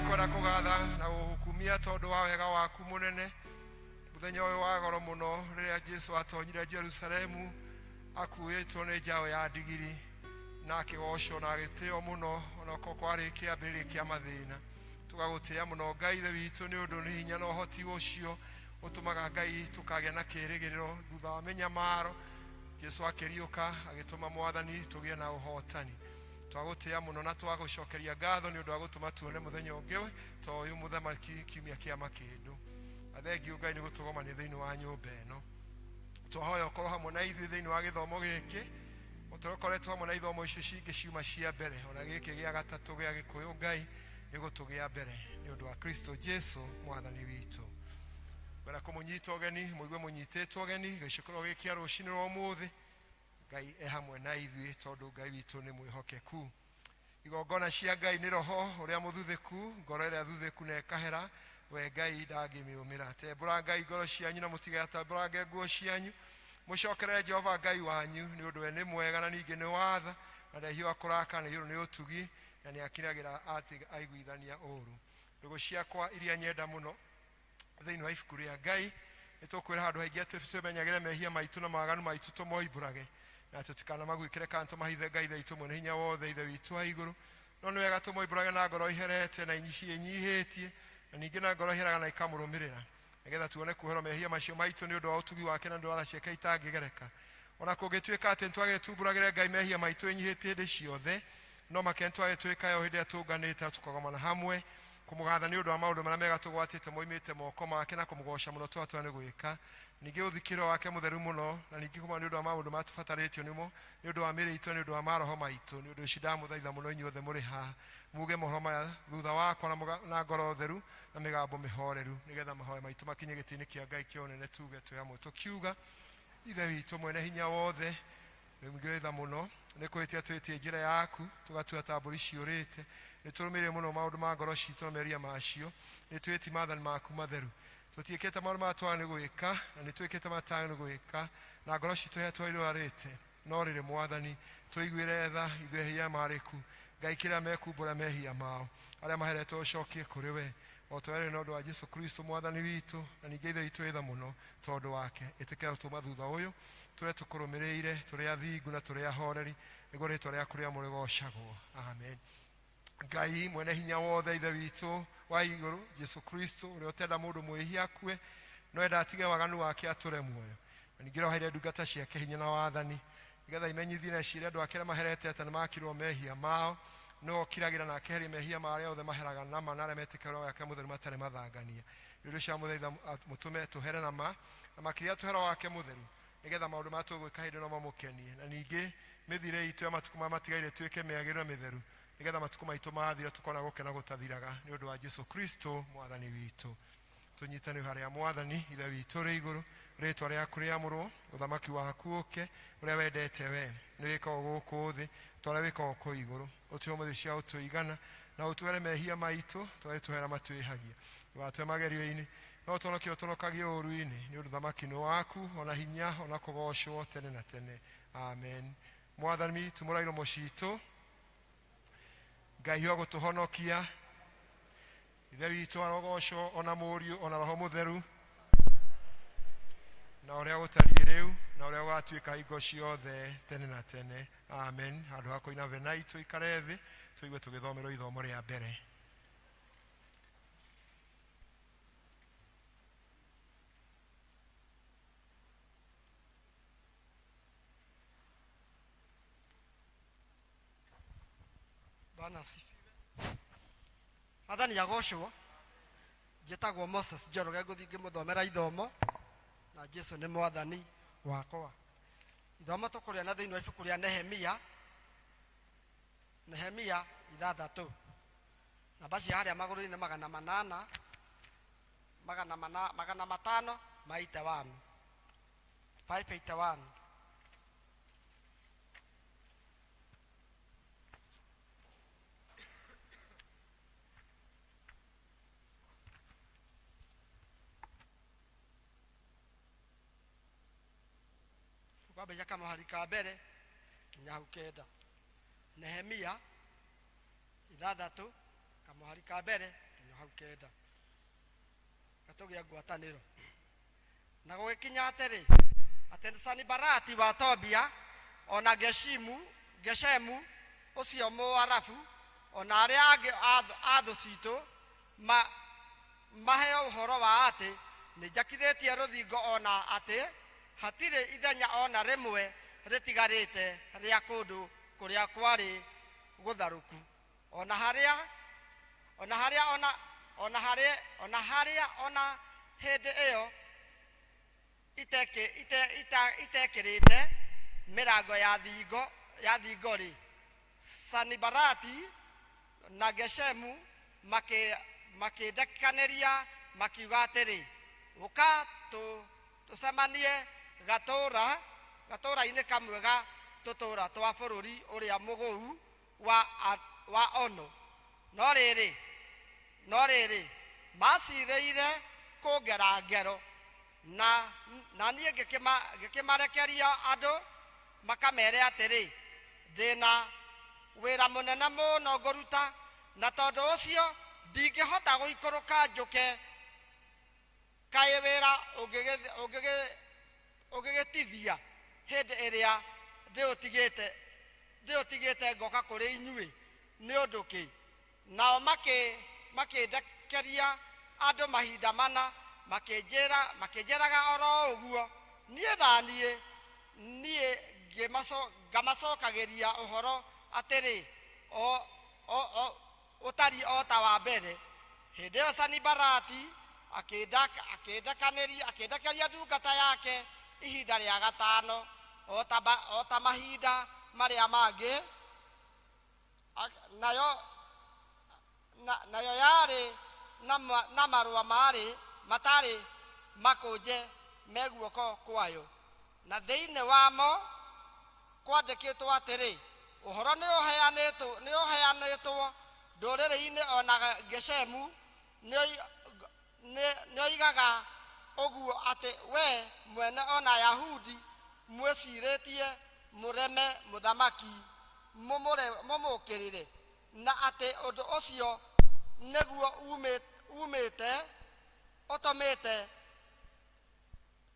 Nĩ kwenda kũgatha na gũgũkumia tondũ wa wega waku mũnene. Mũthenya ũyũ wa goro mũno rĩrĩa Jesu atonyire Jerusalemu akuĩtwo nĩ njaũ ya ndigiri na akĩgocwo na agĩtĩo mũno onako kwarĩ kĩambĩrĩria kĩa mathĩna. Tũgagũtĩĩa mũno Ngai Ithe witũ nĩ ũndũ nĩ hinya na ũhoti ũcio ũtũmaga Ngai tũkagĩa na kĩĩrĩgĩrĩro thutha wa mĩnyamaro. Jesu akĩriũka agĩtũma Mwathani tũgĩe na ũhotani. Twagũtĩĩa mũno na twagũcokeria ngatho nĩ ũndũ wa gũtũma tuone mũthenya ũngĩ ta ũyũ mũthamaki kiumia kĩa makĩndũ. Na thengiũ Ngai nĩ gũtũgomania thĩinĩ wa nyũmba ĩno. Twahoya ũkorwo hamwe na ithuĩ thĩinĩ wa gĩthomo gĩkĩ o ta ũrĩa ũkoretwo hamwe na ithomo icio cingĩ ciuma cia mbere, ona gĩkĩ gĩa gatatũ gĩa Gĩkũyũ Ngai nĩ gũtũgĩa mbere nĩ ũndũ wa Kristo Jesu mwathani witũ. Ngwenda kũmũnyita ũgeni, mũigue mũnyitĩtwo ũgeni gĩcukũro gĩkĩ kĩa rũcinĩ rwa ũmũthĩ. Ngai e hamwe na ithuĩ tondũ Ngai witũ nĩ mwĩhokeku. Igongona cia Ngai nĩ roho ũrĩa mũthuthĩku, ngoro ĩrĩa thuthĩku na ĩkahera, we Ngai ndangĩmĩũmĩra. Tembũrangai ngoro cianyu na mũtigatembũrange nguo cianyu, mũcokerere Jehova Ngai wanyu, nĩ ũndũ we nĩ mwega na ningĩ nĩ watha, na ndehiũha kũrakara, nĩ ũndũ nĩ ũtugi, na nĩakiragĩra aiguithania ũũru. Ndũgũ ciakwa iria nyenda mũno, thĩinĩ wa ibuku rĩa Ngai nĩ tũkwĩra handũ haingĩ atĩ twĩmenyagĩre mehia maitũ na mawaganu maitũ tũmoimbũrage na tũtikanamaguĩkĩre kana tũmahithe Ngai Ithe witũ mwene hinya wothe, Ithe witũ wa igũrũ. No nĩ wega tũmoimbũrage na ngoro iherete na ciĩnyihĩtie, na ningĩ na ngoro iheraga na ikamũrũmĩrĩra, nĩgetha tuone kuoherwo mehia macio maitũ nĩ ũndũ wa ũtugi wake na nĩ ũndũ wa tha ciake itangĩgereka. Ona kũngĩtuĩka atĩ nĩtwagĩrĩire tumbũragĩre Ngai mehia maitũ ĩnyihĩtie hĩndĩ ciothe, no makĩria nĩtwagĩrĩire twĩkage ũũ hĩndĩ ĩrĩa tũnganĩte na tũkagomana hamwe kũmũgatha nĩ ũndũ wa maũndũ marĩa mega tũgwatĩte moimĩte moko make na kũmũgoca mũno tũrĩa nĩ gwĩka, ningĩ ũthikĩro wake mũtheru mũno, na ningĩ kũmũgatha nĩ ũndũ wa maũndũ marĩa tũbatarĩtio nĩmo, nĩ ũndũ wa mĩĩrĩ itũ na nĩ ũndũ wa maroho maitũ. Nĩ ũndũ ũcio ndamũthaitha mũno inyuothe mũrĩ haha, muuge mohoro maya thutha wakwa na ngoro theru na mĩgambo mĩhoreru, nĩgetha mahoya maitũ makinye gĩtĩ-inĩ kĩa Ngai kĩa ũnene, tuge twĩ hamwe tũkiuga, Ithe witũ mwene hinya wothe, wĩ tha mũno, nĩ kwĩhĩtia twĩhĩtie njĩra yaku, tũgatua ta mbũri ciũrĩte. Nĩ tũrũmĩrĩire mũno maũndũ ma ngoro citũ na merirĩria macio, nĩ twĩhĩtie maathani maku matheru. Tũtiĩkĩte maũndũ marĩa twagĩrĩirwo nĩ gwĩka, na nĩ twĩkĩte marĩa tũtagĩrĩirwo nĩ gwĩka, na ngoro citũ harĩa twairũrarĩte. No rĩrĩ, Mwathani, tũiguĩre tha, ithuĩ ehia amarĩku. Ngai, kĩrĩa mekumbũra mehia mao, arĩa maheretwo ũcokie kũrĩ we, o ta ũrĩa rĩrĩ na ũndũ wa Jesu Kristo Mwathani witũ, na ningĩ Ithe witũ wĩ tha mũno tondũ wake. Ĩtĩkĩra gũtũma thutha ũyũ tũrĩa tũkũrũmĩrĩire, tũrĩ athingu na tũrĩ ahoreri, nĩguo rĩĩtwa rĩaku rĩamũre rĩgoocagwo. Amen. Ngai mwene hinya wothe, Ithe witũ wa igũrũ, Jesu Kristo, ũrĩa ũtenda mũndũ mwĩhia akue, no enda atige waganu wake atũre muoyo. Na ningĩ ũrĩa waheire ndungata ciake hinya na wathani, nĩgetha imenyithie na ciĩre andũ ake arĩa maherete atĩ nĩmakirwo mehia mao, nĩwe ũkiragĩra na akeheria mehia ma arĩa othe maheraga na ma na arĩa metĩkagia Roho wake Mũtheru matarĩ mathangania. Nĩ ũndũ ũcio amũthaitha mũtũme tũhere na ma, na makĩria tũhe Roho wake Mũtheru, nĩgetha maũndũ marĩa tũgwĩka hĩndĩ ĩno mamũkenie, na ningĩ mĩthiĩre itũ ya matukũ marĩa matigaire ĩtuĩke mĩagĩrĩru na mĩtheru, nĩgetha matukũ maitũ mathira tũkona gũkena gũtathiraga, nĩ ũndũ wa Jesu Kristo Mwathani witũ. Tũnyitane harĩa Mwathani Ithe witũ ũrĩ igũrũ, rĩĩtwa rĩaku rĩamũrwo, ũthamaki waku ũke, ũrĩa wendete we nĩ wĩkagwo gũkũ thĩ ta ũrĩa wĩkagwo kũu igũrũ. Ũtũhe ũmũthĩ cia ũtũigana, na ũtuohere mehia maitũ, ta ũrĩa tũhera matwĩhagia. Ndũgatũhe magerio-inĩ, no ũtũhonokie ũtũhonokagie ũũru-inĩ, nĩ ũndũ ũthamaki nĩ waku, o na hinya, o na kũgoocwo tene na tene. Amen. Mwathani, tumũra iromo citũ, Ngai wa gũtũhonokia. Ithe witũ arogocwo, o na Mũriũ, o na Roho Mũtheru, na ũrĩa gũtariĩ rĩu, na ũrĩa gũgatuĩka hingo ciothe tene na tene. Amen. Handũ ha kũina venai, tũikare thĩ tũigue tũgĩthomerwo ithomo rĩa mbere. Bwana asifiwe. Mwathani agocwo. Njĩtagwo Moses Njoroge, ngũthiĩ ngĩmũthomera ithomo na Jesu nĩ mwathani wakwa. Ithomo tũkũrĩa na thĩinĩ wa ibuku rĩa Nehemia, Nehemia 6. Namba cia harĩa magũrũ-inĩ nĩ magana manana, magana mana, magana matano ma 81. 581. Kwambĩrĩria kamũhari ka mbere kinya hau kenda. Nehemia 6 kamũhari ka mbere kinya Hau kenda gatũgĩa ngwatanĩro. Na gũgĩkinya atĩrĩ, atĩ Sanibalati wa Tobia, o na Geshimu, Geshemu ũcio Mũarabu, o na arĩa angĩ a thũ citũ, ma, maheo ũhoro wa atĩ nĩnjakithĩtie rũthingo o na atĩ hatirĩ ithenya o na rĩmwe rĩtigarĩte rĩa kũndũ kũrĩa kwarĩ gũtharũku, o na harĩa o na harĩa o na o na harĩa o na harĩa o na hĩndĩ ĩyo itekĩrĩte mĩrango ya thingo ya thingo-rĩ, Sanibalati na Geshemu makĩndekanĩria makiuga atĩrĩ, Ũka tũcemanie gatũũra-inĩ kamwe ga tũtũũra twa bũrũri ũrĩa mũgũu wa Ono. No rĩrĩ, maciirĩire kũngera ngero, na niĩ ngĩkĩmarekeria andũ makamere atĩrĩ, Ndĩ na wĩra mũnene mũno ngũruta, na tondũ ũcio ndingĩhota gũikũrũka njũke. Kaĩ wĩra ũngĩgĩtithia hĩndĩ ĩrĩa ndĩũtigĩte ngoka kũrĩ inyuĩ nĩ ũndũ kĩ? Nao makĩndekeria andũ mahinda mana, makĩnjĩraga oro ũguo. Niĩ na niĩ niĩ ngamacokagĩria ũhoro atĩrĩ, o ũtariĩ o ta wa mbere. Hĩndĩ ĩyo Sanibalati akĩndekeria ndungata yake ihinda rĩa gatano, o ta mahinda marĩa mangĩ, nayo yarĩ na marũa marĩ matarĩ makũnje me guoko kwayo, na thĩinĩ wamo kwandĩkĩtwo atĩrĩ, Ũhoro nĩũheanĩtwo ndũrĩrĩ-inĩ, o na Geshemu nĩoigaga ũguo, atĩ we mwene o na Ayahudi mwĩcirĩtie mũreme mũthamaki mũmũũkĩrĩre, na atĩ ũndũ ũcio nĩguo umĩte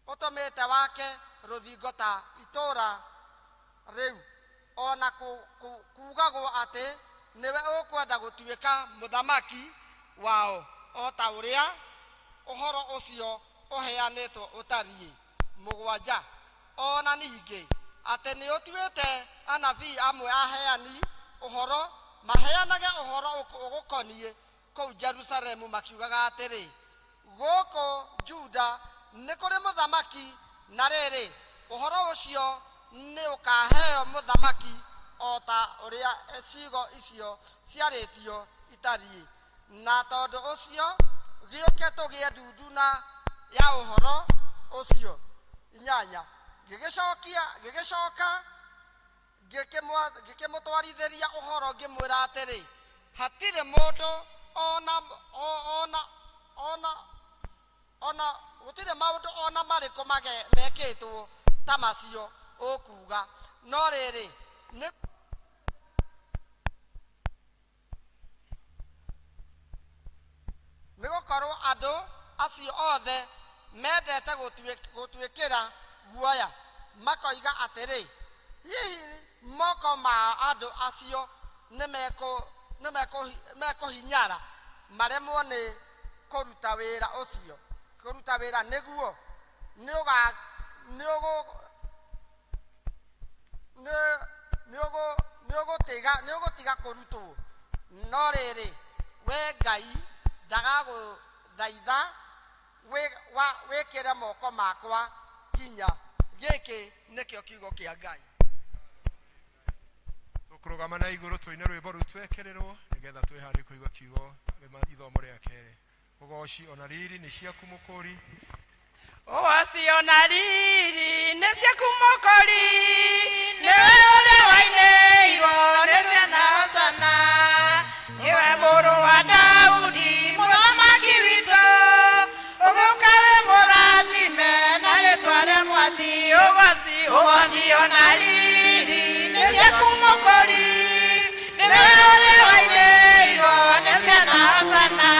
ũtũmĩte wake rũthingo ta itũũra rĩu, o na kuugagwo atĩ nĩwe ũkwenda gũtuĩka mũthamaki wao, o ta ũrĩa ũhoro ũcio ũheanĩtwo ũtariĩ. Mũgwanja, o na ningĩ atĩ nĩũtuĩte anabii amwe aheani ũhoro maheanage ũhoro ũgũkoniĩ kũu Jerusalemu, makiugaga atĩrĩ, Gũkũ Juda nĩ kũrĩ mũthamaki, na rĩrĩ, ũhoro ũcio nĩ ũkaaheo mũthamaki o ta ũrĩa ciugo icio ciarĩtio itariĩ. Na tondũ ũcio gĩũke tũgĩe ndundu na ya ũhoro ũcio. Inyanya, ngĩgĩcoka ngĩkĩmũtwarithĩria ũhoro ngĩmwĩra atĩrĩ, Hatirĩ mũndũ ona ona ona ona gũtirĩ maũndũ ona marĩkũ mekĩtwo ta macio ũkuuga, no rĩrĩ, nĩ gũkorwo andũ acio othe mendete gũtwĩkĩra guoya, makoiga atĩrĩ, Hihi moko ma andũ acio nĩ mekũhinyara maremwo nĩ kũruta wĩra ũcio, kũruta wĩra nĩguo nĩũgũtiga kũrutwo. No rĩrĩ, we Ngai, ndagagũthaitha wĩkĩre moko makwa hinya. Gĩkĩ nĩkĩo kiugo kĩa Ngai. Tũkũrũgama na igũrũ tũine rwĩmbo rũu twekĩrĩrwo nĩgetha twĩharĩrie kũigua kiugo ithomo rĩa kerĩ. Ũgoci ona riri nĩ ciaku, Mũkũri. Ũgoci ona riri nĩ ciaku, Mũkũri, nĩwe ũrĩa wainĩirwo nĩ ciana Hosana, nĩwe mũrũ wa Daudi, mũthamaki witũ, ũgĩũka wĩ mũrathime na rĩtwa rĩa Mwathi. Ũgoci, ũgoci ona riri nĩ ciaku, Mũkũri, nĩwe ũrĩa wainĩirwo nĩ ciana Hosana.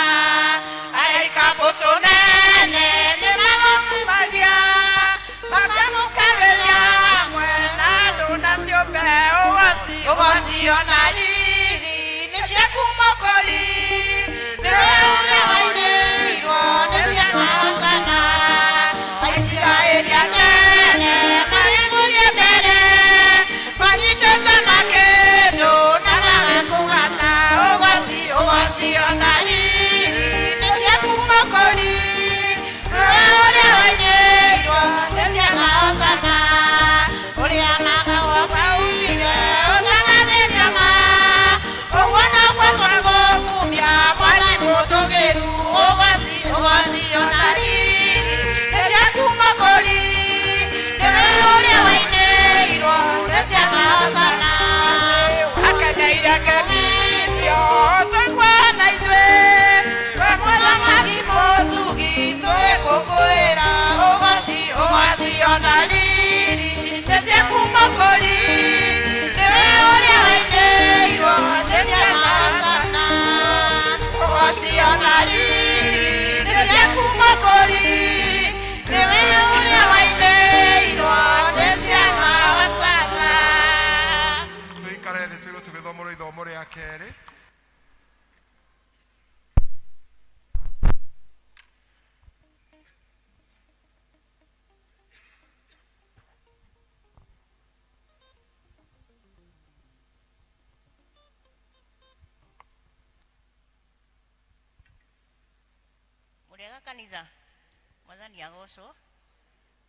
Kanitha, Mwathani agocwo.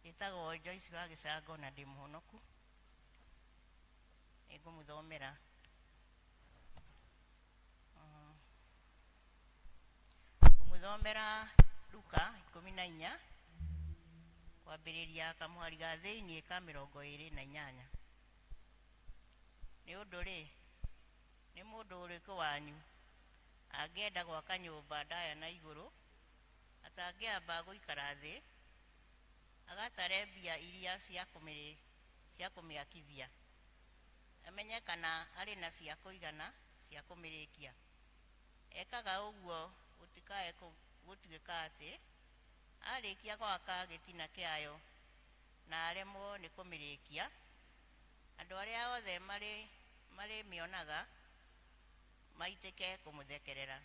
Njĩtagwo Joyce wa Gĩcango na ndĩ mũhonoku. Nĩngũmũthomera. Ngũmũthomera Luka 14 kwambĩrĩria kamũhari ga thĩiniĩ ka 28. Nĩ ũndũ rĩ, nĩ mũndũ ũrĩkũ wanyu angĩenda gwaka nyũmba ndaya na igũrũ atangĩamba gũikara thĩ agatare mbia iria cia kũmĩakithia, amenye kana arĩ na cia kũigana cia kũmĩrĩkia? Ekaga ũguo gũtikae gũtuĩka atĩ arĩkia gwaka gĩtina kĩayo na aremwo nĩ kũmĩrĩkia, andũ arĩa othe marĩmĩonaga maitĩke kũmũthekerera,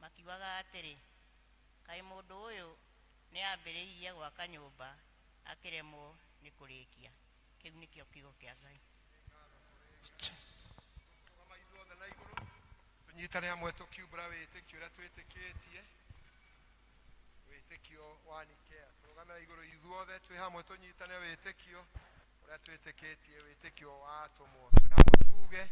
makiugaga atĩrĩ, kaĩ mũndũ ũyũ nĩambĩrĩirie gwaka nyũmba akĩremwo nĩ kũrĩkia. Kĩu nĩkĩo kiugo kĩa Ngai. Rũgama ithuothe na igũrũ tũnyitane hamwe tũkiumbũra wĩtĩkio ũrĩa twĩtĩkĩtie, wĩtĩkio wa Nikea. Tũrũgame na igũrũ ithuothe twĩ hamwe tũnyitane wĩtĩkio ũrĩa twĩtĩkĩtie, wĩtĩkio wa atũmwo. Twĩ hamwe tuge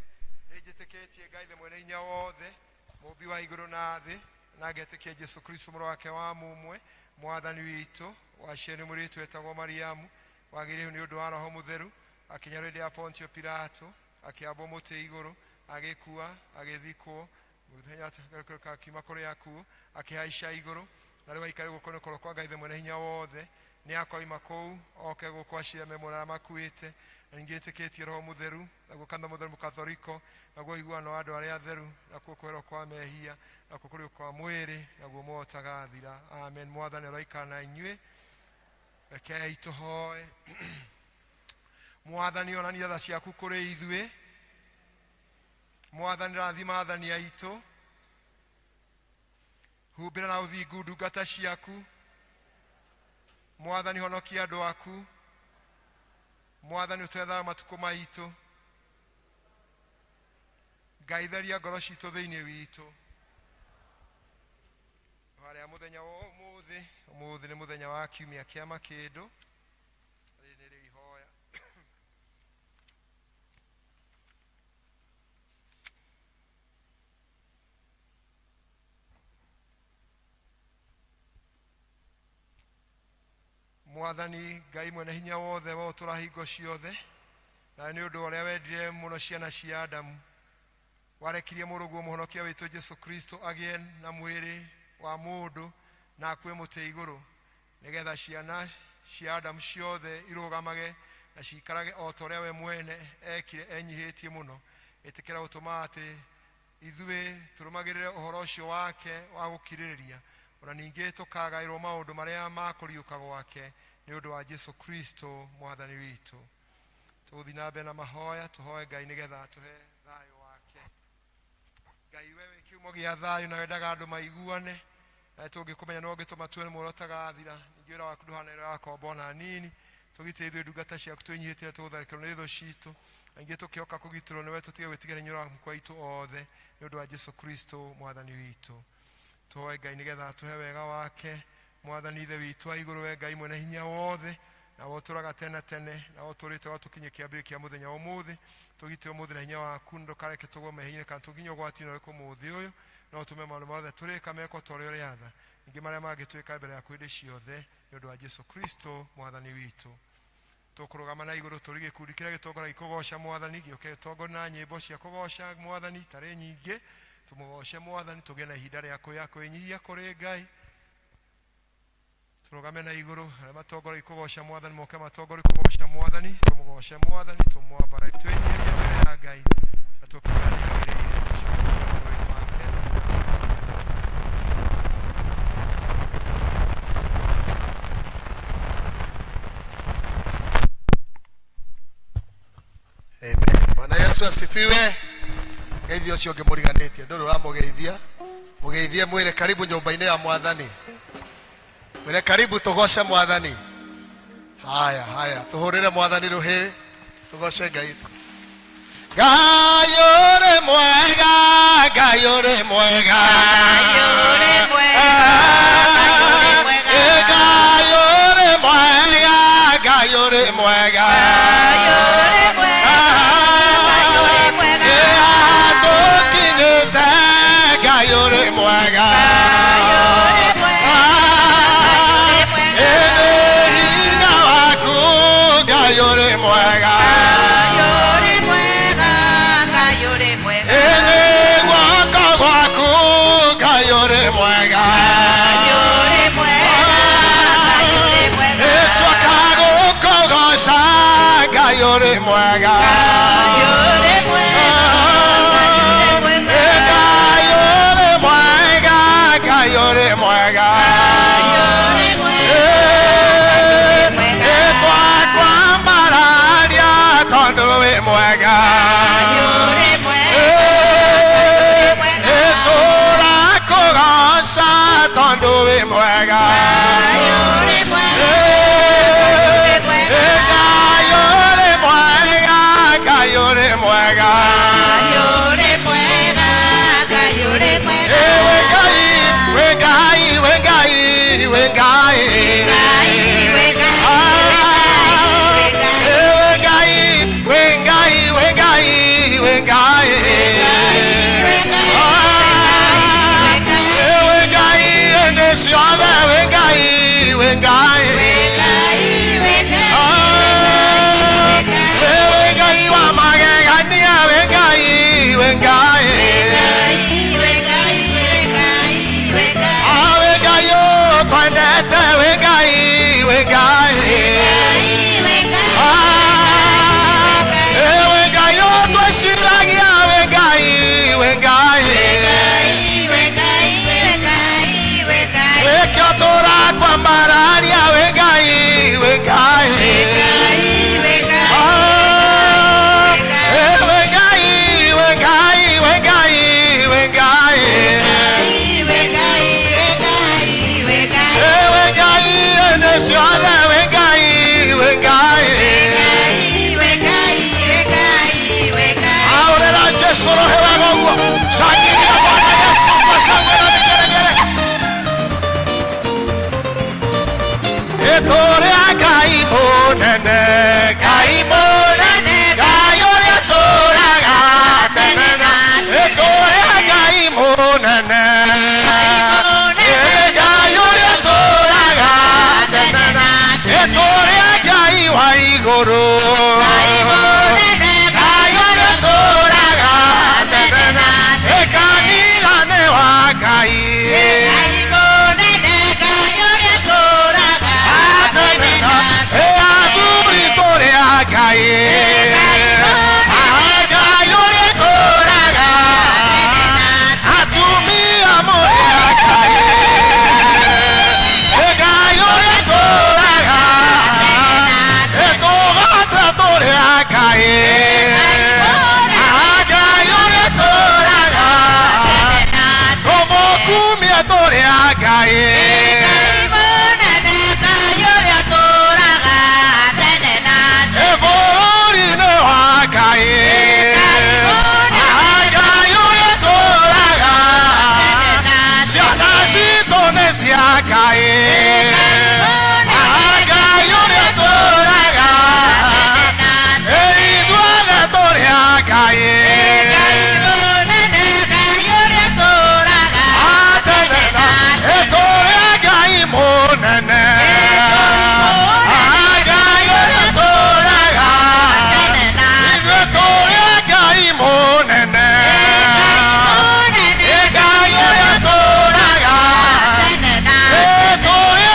nĩ njĩtĩkĩtie Ngai the mwene hinya wothe, mũmbi wa igũrũ na thĩ, na ngetĩkia Jesu Kristo mũrũ wake wa mũmwe, mwathani witũ, waciarwo nĩ mũirĩtu wetagwo Mariamu, wagĩrĩirwo nĩ ũndũ wa Roho Mũtheru, akinya hĩndĩ ya Pontio Pilato, akĩambwo mũtĩ igũrũ, agĩkua, agĩthikwo, mũthenya akiuma kũrĩ akuũ, akĩhaica igũrũ, na rĩu aikare guoko-inĩ kwa kwa Ngai the mwene hinya wothe. Nĩ akoima kũu oke gũkũ acire memũ arĩa makuĩte. Na ningĩ ĩtĩkĩtie Roho Mũtheru, naguo kanitha mũtheru mũkathoriko, naguo ũiguano wa andũ arĩa atheru, nakuo kũherwo kwa mehia, nakuo kũriũka kwa mwĩrĩ, naguo muoyo ũtagathira. Amen. Mwathani aroikara na inyuĩ. Rekei tũhoe. Mwathani, onania tha ciaku kũrĩ ithuĩ. Mwathani, rathima athani aitũ. Humbĩra na ũthingu ndungata ciaku. Mwathani, honokia andũ aku. Mwathani, ũtũhe thayũ matukũ maitũ. Ngai, theria ngoro citũ thĩinĩ witũ. Harĩa mũthenya wa ũmũthĩ, ũmũthĩ nĩ mũthenya wa kiumia kĩa makĩndũ. Rĩrĩ nĩrĩo ihoya. Mwathani Ngai mwene hinya wothe wa ũtũra hingo ciothe, na nĩ ũndũ wa ũrĩa wendire mũno ciana cia Adamu, warekirie mũrũguo mũhonokia witũ Jesu Kristo agĩe na mwĩrĩ wa mũndũ na akue mũtĩ igũrũ, nĩgetha ciana cia Adamu ciothe irũgamage na ciikarage o ta ũrĩa we mwene ekire enyihĩtie mũno. Ĩtĩkĩra gũtũma atĩ ithuĩ tũrũmagĩrĩre ũhoro ũcio wake wa gũkirĩrĩria, ona ningĩ tũkagaĩrwo maũndũ marĩa ma kũriũka gwake nĩ ũndũ wa Jesu Kristo mwathani witũ. Tũgũthiĩ na mbere na mahoya, tũhoe Ngai nĩgetha atũhe thayũ wake. Ngai, we wĩ kiumo gĩa thayũ na wendaga andũ maiguane, na tũngĩkũmenya no ũngĩtũma tuone muoroto ũtagathira. Ningĩ wĩra waku ndũhana wĩra wa kombo ona nini. Tũgitĩre ithuĩ ndungata ciaku twĩnyihĩtie tũgũtharĩkĩrwo nĩ thũ citũ, na ningĩ tũkĩhoka kũgitĩrwo nĩwe tũtige gwĩtigĩra hinya wa aitũ othe nĩ ũndũ wa Jesu Kristo mwathani witũ. Tũhoe Ngai nĩgetha atũhe wega wake. Mwathani Ithe witũ wa igũrũ, we Ngai mwene hinya wothe, na we ũtũũraga tene na tene, na we ũtũũrĩte ũgatũkinyia kĩambĩrĩria kĩa mũthenya wa ũmũthĩ, tũgitĩre ũmũthĩ na hinya waku, na ndũkareke tũgwe mehia-inĩ kana tũkinye ũgwati-inĩ ũrĩkũ ũmũthĩ ũyũ, no ũtũme maũndũ mothe tũrĩka mekwo ta ũrĩa ũrĩatha, ningĩ marĩa mangĩ twĩka mbere yaku hĩndĩ ciothe, nĩ ũndũ wa Jesu Kristo mwathani witũ. Tũkũrũgama na igũrũ tũrĩ gĩkundi kĩrĩa gĩtongoragia kũgoca mwathani, gĩũke gĩtongorie na nyĩmbo cia kũgoca mwathani tarĩ nyingĩ. Tũmũgoce mwathani, tũgĩe na ihinda rĩa kwĩnyihia kũrĩ Ngai. Tũrũgame na igũrũ, arĩa matongoragia kũgoca mwathani moke matongorie kũgoca mwathani. Tũmũgoce mwathani, tũmwambararie, twĩnyihĩrie mbere ya Ngai, na tũkiuga nĩ agĩrĩire, tũcoke tũgĩe ũhoro-inĩ wake, tũmwĩre mabataro maitũ. Amen. Bwana Yesu asifiwe. Geithia ũcio ũngĩ mũriganĩtie, ndũrĩ ũramũgeithia. Mũgeithie mwĩre karibu nyũmba-inĩ ya mwathani. Mwĩre karibu tũgoce mwathani. Haya, haya, tũhũrĩre mwathani rũhĩ, tũgoce Ngai. Ngai ũrĩ mwega, Ngai ũrĩ mwega. Ngai ũrĩ mwega, Ngai ũrĩ mwega. Tũkinyĩte Ngai ũrĩ mwega. Ĩnĩ hinya waku Ngai ũrĩ mwega. Ĩnĩ guoko gwaku Ngai ũrĩ mwega. Ĩtwakagũkũgoca Ngai ũrĩ mwega. Ngai ũrĩ mwega, Ngai ũrĩ mwega. Ĩtwakwambararia tondũ wĩ mwega. Ĩtũrakũgoca tondũ wĩ mwega. Ngai ũrĩ mwega, Ngai ũrĩ mwega. Wĩ Ngai, wĩ Ngai, wĩ Ngai, wĩ Ngai. Wĩ Ngai, wĩ Ngai, wĩ Ngai, wĩ Ngai. Wĩ Ngai, hĩndĩ ciothe wĩ Ngai, wĩ Ngai. Wĩ Ngai wa magegania, wĩ Ngai, wĩ Ngai. Wĩ Ngai ũtwendete, wĩ Ngai, wĩ Ngai. Wĩ Ngai ũtwĩciragia, wĩ Ngai, wĩ Ngai. Wĩkĩo tũrakwambararia, wĩ Ngai, wĩ Ngai. Wĩ Ngai, wĩ Ngai, wĩ Ngai, wĩ Ngai. Wĩ Ngai hĩndĩ ciothe, wĩ Ngai, wĩ Ngai. Aurera Jesu roho wega ũguo. Shangilia Bwana Yesu kwa shangwe na vigelegele. Ĩtũrĩa Ngai mũnene, Ngai mũnene, Ngai ũrĩa ũtũũraga tene na Ĩtũrĩa Ngai mũnene. Ngai ũrĩa ũtũũraga tene na Ĩtũrĩa Ngai wa igũrũ. Ngai ũrĩa ũtũũraga tene na Ĩkanitha nĩ wa Ngai. Athuri tũrĩ a Ngai. Ngai ũrĩa ũtũũraga. Atumia mũrĩ a Ngai. Ngai ũrĩa ũtũũraga. Tũgoce tũrĩ a Ngai. Ngai ũrĩa ũtũũraga. Tũmũkumie tũrĩ a Ngai. Bũrũri-inĩ wa Ngai. Ngai ũrĩa ũtũũraga. Ciana citũ nĩ cia Ngai. Ngai ũrĩa ũtũũraga. Ithuothe tũrĩ a Ngai. Tene na tũrĩ a Ngai mũnene. Ngai ũrĩa ũtũũraga. Ithuĩ tũrĩ a Ngai mũnene. Ngai ũrĩa ũtũũraga. Tũrĩ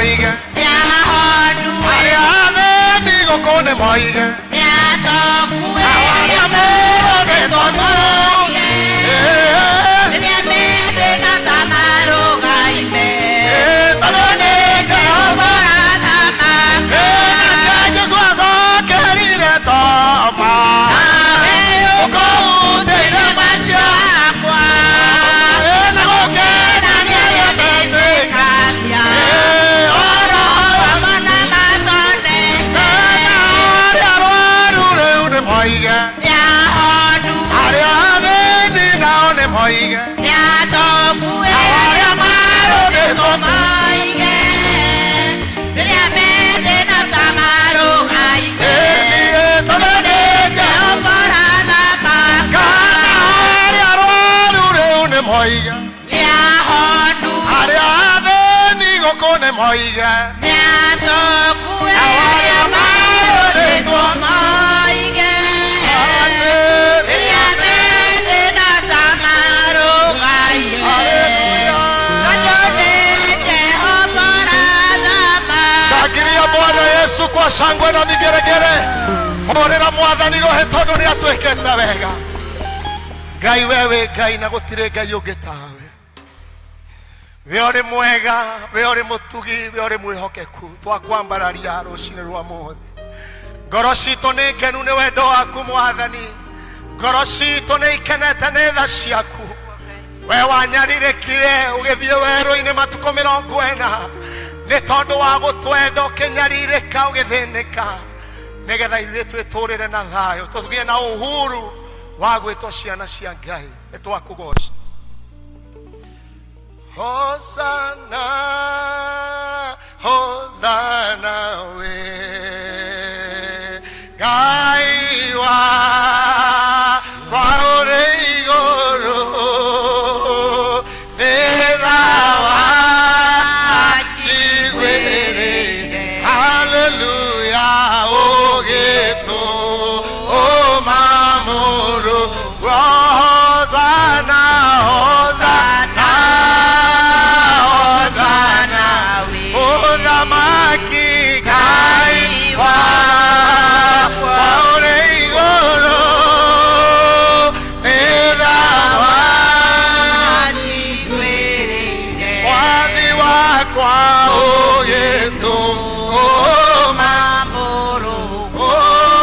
moige arĩa athĩni gũkũ nĩ moige arĩa morũrĩtwo moige. Tondũ nĩ Jehova. Nake Jesũ acokerire Toma ũkũhutĩire macio na gũkena nĩ arĩa metĩkagia oro arĩa arwaru rĩu nĩ moige arĩa athĩni nao nĩ moige arĩa marũrĩtwo tondũ nĩ Jehova kana arĩa arwaru rĩu nĩ moige arĩa athĩni gũkũ nĩ moige arĩa marũrĩtwo. Shangilia Bwana Yesu kwa shangwe na vigeregere. Horera mwathani rohe tondu ni atwikete wega. Ngai wewe Ngai na gutire Ngai ungi tawe. We uri mwega, we uri mutugi, we uri mwihokeku. Twakwambararia rucini rwa muthi. Ngoro citũ nĩ ngenu nĩ wendo waku mwathani. Ngoro citũ nĩ ikenete nĩ tha ciaku. We wanyarirĩkire ũgĩthiĩ werũ-inĩ matukũ 40 nĩ tondũ wa gũtwenda ũkĩnyarirĩka ũgĩthĩnĩka nĩgetha ithuĩ twĩtũrĩre na thayũ tũgĩe na uhuru wa gwĩtwo ciana cia Ngai. Nĩ twakũgoca. Hosana, Hosana we Ngai wakwa ũrĩ igũrũ nĩ thawa njiguĩrĩire. Haleluya ũgĩtũma mũrũ. Hosana, Hosana, Hosana ũthamaki Ngai wakwa ũrĩ igũrũ nĩ thawa wathi wakwa ũgĩtũma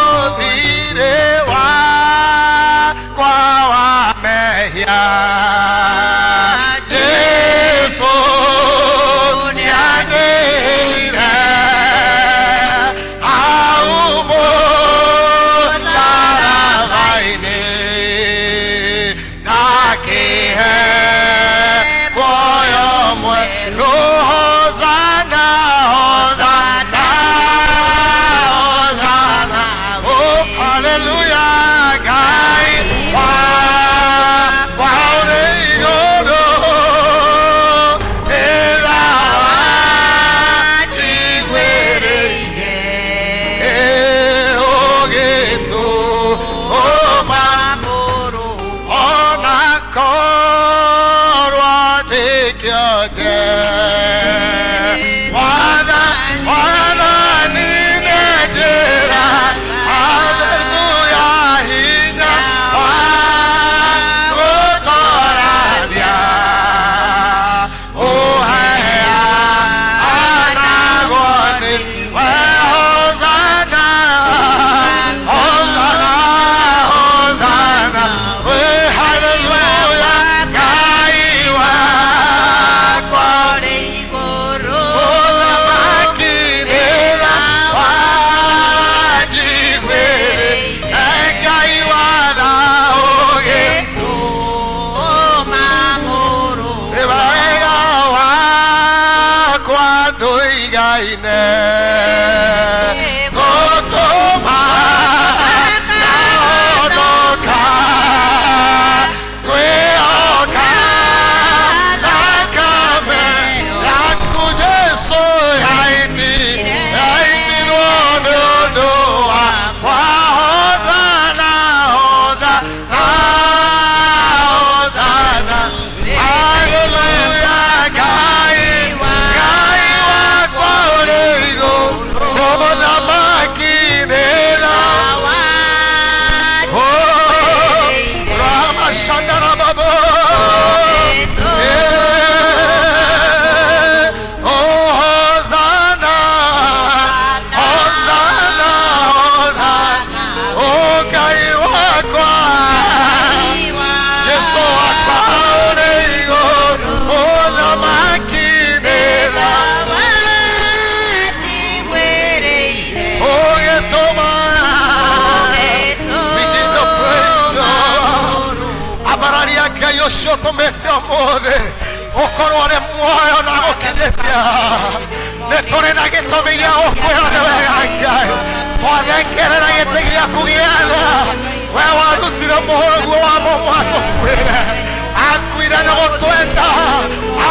ũthirĩ wakwa wa mehia. Jesũ nĩandĩhĩire hau mũtharaba-inĩ na akĩhe muoyo mwerũ. Hosana, Hosana, Hosana, oh haleluya Ngai wakwa ũrĩ igũrũ nĩ thawa njiguĩrĩire ũgĩtũma ona korwo ndĩ kĩonje. Mwathani nĩ njĩra, haleluya hinya wa gũtũrania ũheanagwo nĩ we. Hosana, Hosana, Hosana, we haleluya Ngai wakwa ũthamaki nĩ thawa njiguĩrĩire. Ngai wa thaũ nĩ wega wakwa ndũigaine gũtũma ndahonoka ngwĩhoka thakame yaku Jesũ yaitirwo nĩ ũndũ wakwa. Hosana, Hosana, Hosana, haleluya Ngai, Ngai wakwa Ũtũmĩte ũmũthĩ ũkorwo ũrĩ muoyo na gũkinyĩtia. Nĩ tũrĩ na gĩtũmi gĩa gũkwĩra nĩ wega Ngai. Twathengerera gĩtĩ gĩaku gĩa tha. We warutire mũhũrũguo wa mũmwe atũkuĩre. Akuire na gũtwenda,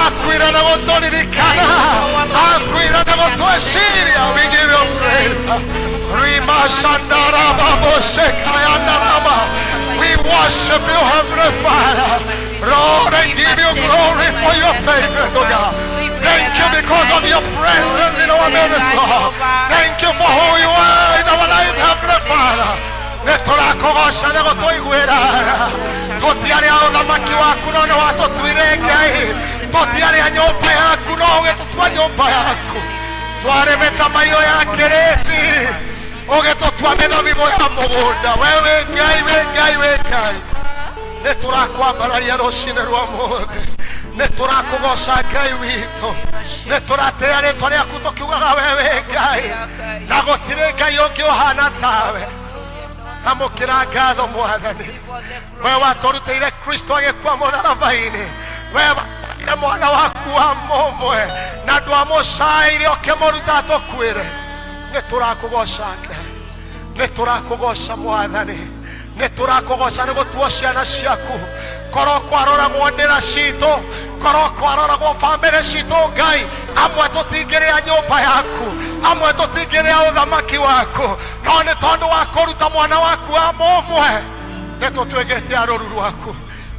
akuire na gũtũririkana, akuire na gũtwĩciria. We give you praise. Rima shandaraba boshekayandaraba. We worship you, Heavenly Father. Lord, I give you glory for your faithfulness, oh God. Thank you because of your presence in our midst, Lord. Thank you for who you are in our life, Heavenly Father. Nĩ tũrakũgoca nĩ gũtũiguĩra. Tũtiarĩ a ũthamaki waku no nĩ watũtuire Ngai. Tũtiarĩ a nyũmba yaku no ũgĩtũtua nyũmba yaku. Twarĩ mĩtamaiyũ ya kĩrĩti ũgĩtũtua mĩthabibũ ya mũgũnda. We wĩ Ngai, wĩ Ngai, wĩ Ngai. Nĩ tũrakwambararia rũcinĩ rwa mũthĩ. Nĩ tũrakũgoca Ngai witũ. Nĩ tũratĩĩa rĩtwa rĩaku tũkiugaga we wĩ Ngai na gũtirĩ Ngai ũngĩ ũhana tawe. Amũkĩra ngatho Mwathani. We watũrutĩire Kristo agĩkua mũtharaba-inĩ. We watũire mwana waku wa mũmwe na ndwamũcaĩire ũkĩmũruta atũkuĩre. Nĩ tũrakũgoca Ngai. Nĩ tũrakũgoca Mwathani. Nĩ tũrakũgoca nĩ gũtuo ciana ciaku. Korwo kwaroragwo ndĩra citũ, korwo kwaroragwo bamĩrĩ citũ Ngai, amwe tũtingĩrĩa nyũmba yaku, amwe tũtingĩrĩa ũthamaki waku, no nĩ tondũ wa kũruta mwana waku wa mũmwe nĩ tũtuĩkĩte a rũru rwaku.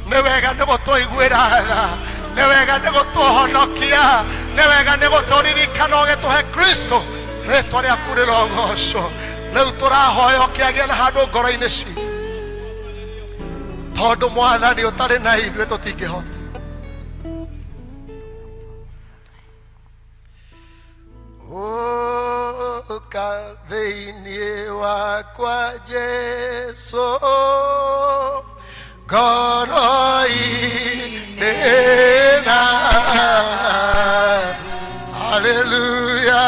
Nĩ wega nĩ gũtũiguĩra tha, nĩ wega nĩ gũtũhonokia, nĩ wega nĩ gũtũririkana ũgĩtũhe Kristo. Rĩtwa rĩaku rĩrogocwo. Rĩu tũrahoya ũkĩagĩa na handũ ngoro-inĩ citũ, tondũ Mwathani ũtarĩ na ithuĩ tũtingĩhota. Ũka thĩinĩ wakwa Jesu, ngoro-inĩ na haleluya.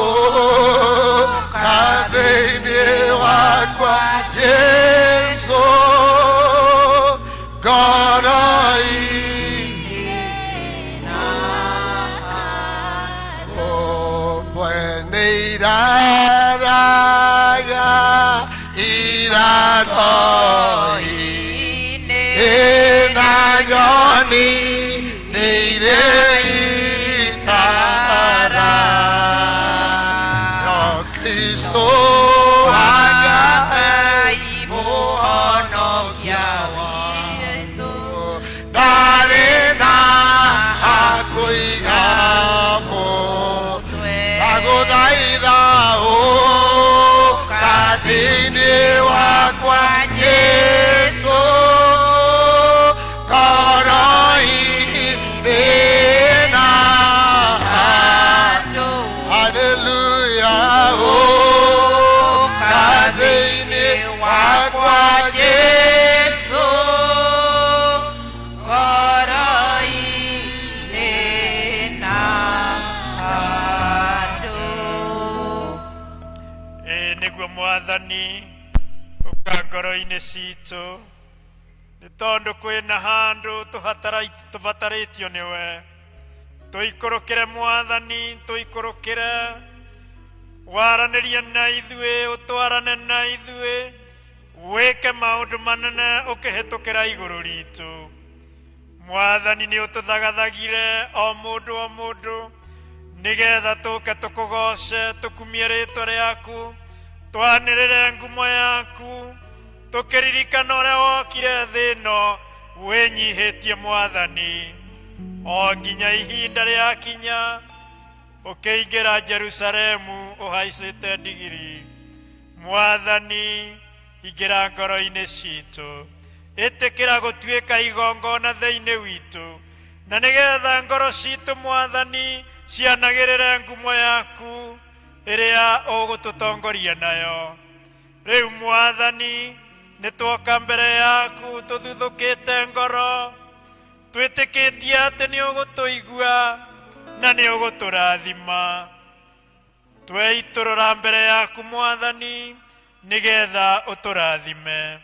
Ũka thĩinĩ wakwa Jesu, ngoro-inĩ. Mbwe iraraga iraroi na nyoni nĩ irĩ itara no Kristo Ngai mũhonokia witũ ndarĩ na hakũiga mũtwe. Ndagũthaitha ũka thĩinĩ wakwa Jesu, ngoro-inĩ na haleluya. Ũka thĩinĩ wakwa Jesu, ngoro-inĩ na handũ. Ĩĩ nĩguo Mwathani, ũka ngoro-inĩ citũ, nĩ tondũ kwĩna handũ tũbatarĩtio nĩwe. Tũikũrũkĩre Mwathani, tũikũrũkĩre, waranĩrie na ithuĩ, ũtwarane na ithuĩ, wĩke maũndũ manene ũkĩhĩtũkĩra igũrũ ritũ. Mwathani nĩ ũtũthagathagire o mũndũ o mũndũ nĩgetha tũke tũkũgoce, tũkumie rĩtwa rĩaku, twanĩrĩre ngumo yaku, tũkĩririkana ũrĩa wokire thĩ ĩno wĩnyihĩtie Mwathani, o nginya ihinda rĩakinya ũkĩingĩra Jerusalemu ũhaicĩte ndigiri. Mwathani, ingĩra ngoro-inĩ citũ, ĩtĩkĩra gũtuĩka igongona thĩinĩ witũ, na nĩgetha ngoro citũ Mwathani cianagĩrĩre ngumo yaku ĩrĩa ũgũtũtongoria nayo. Rĩu Mwathani nĩ twoka mbere yaku tũthuthũkĩte ngoro, twĩtĩkĩtie atĩ nĩ ũgũtũigua na nĩ ũgũtũrathima. Tweitũrũra mbere yaku Mwathani nĩgetha ũtũrathime.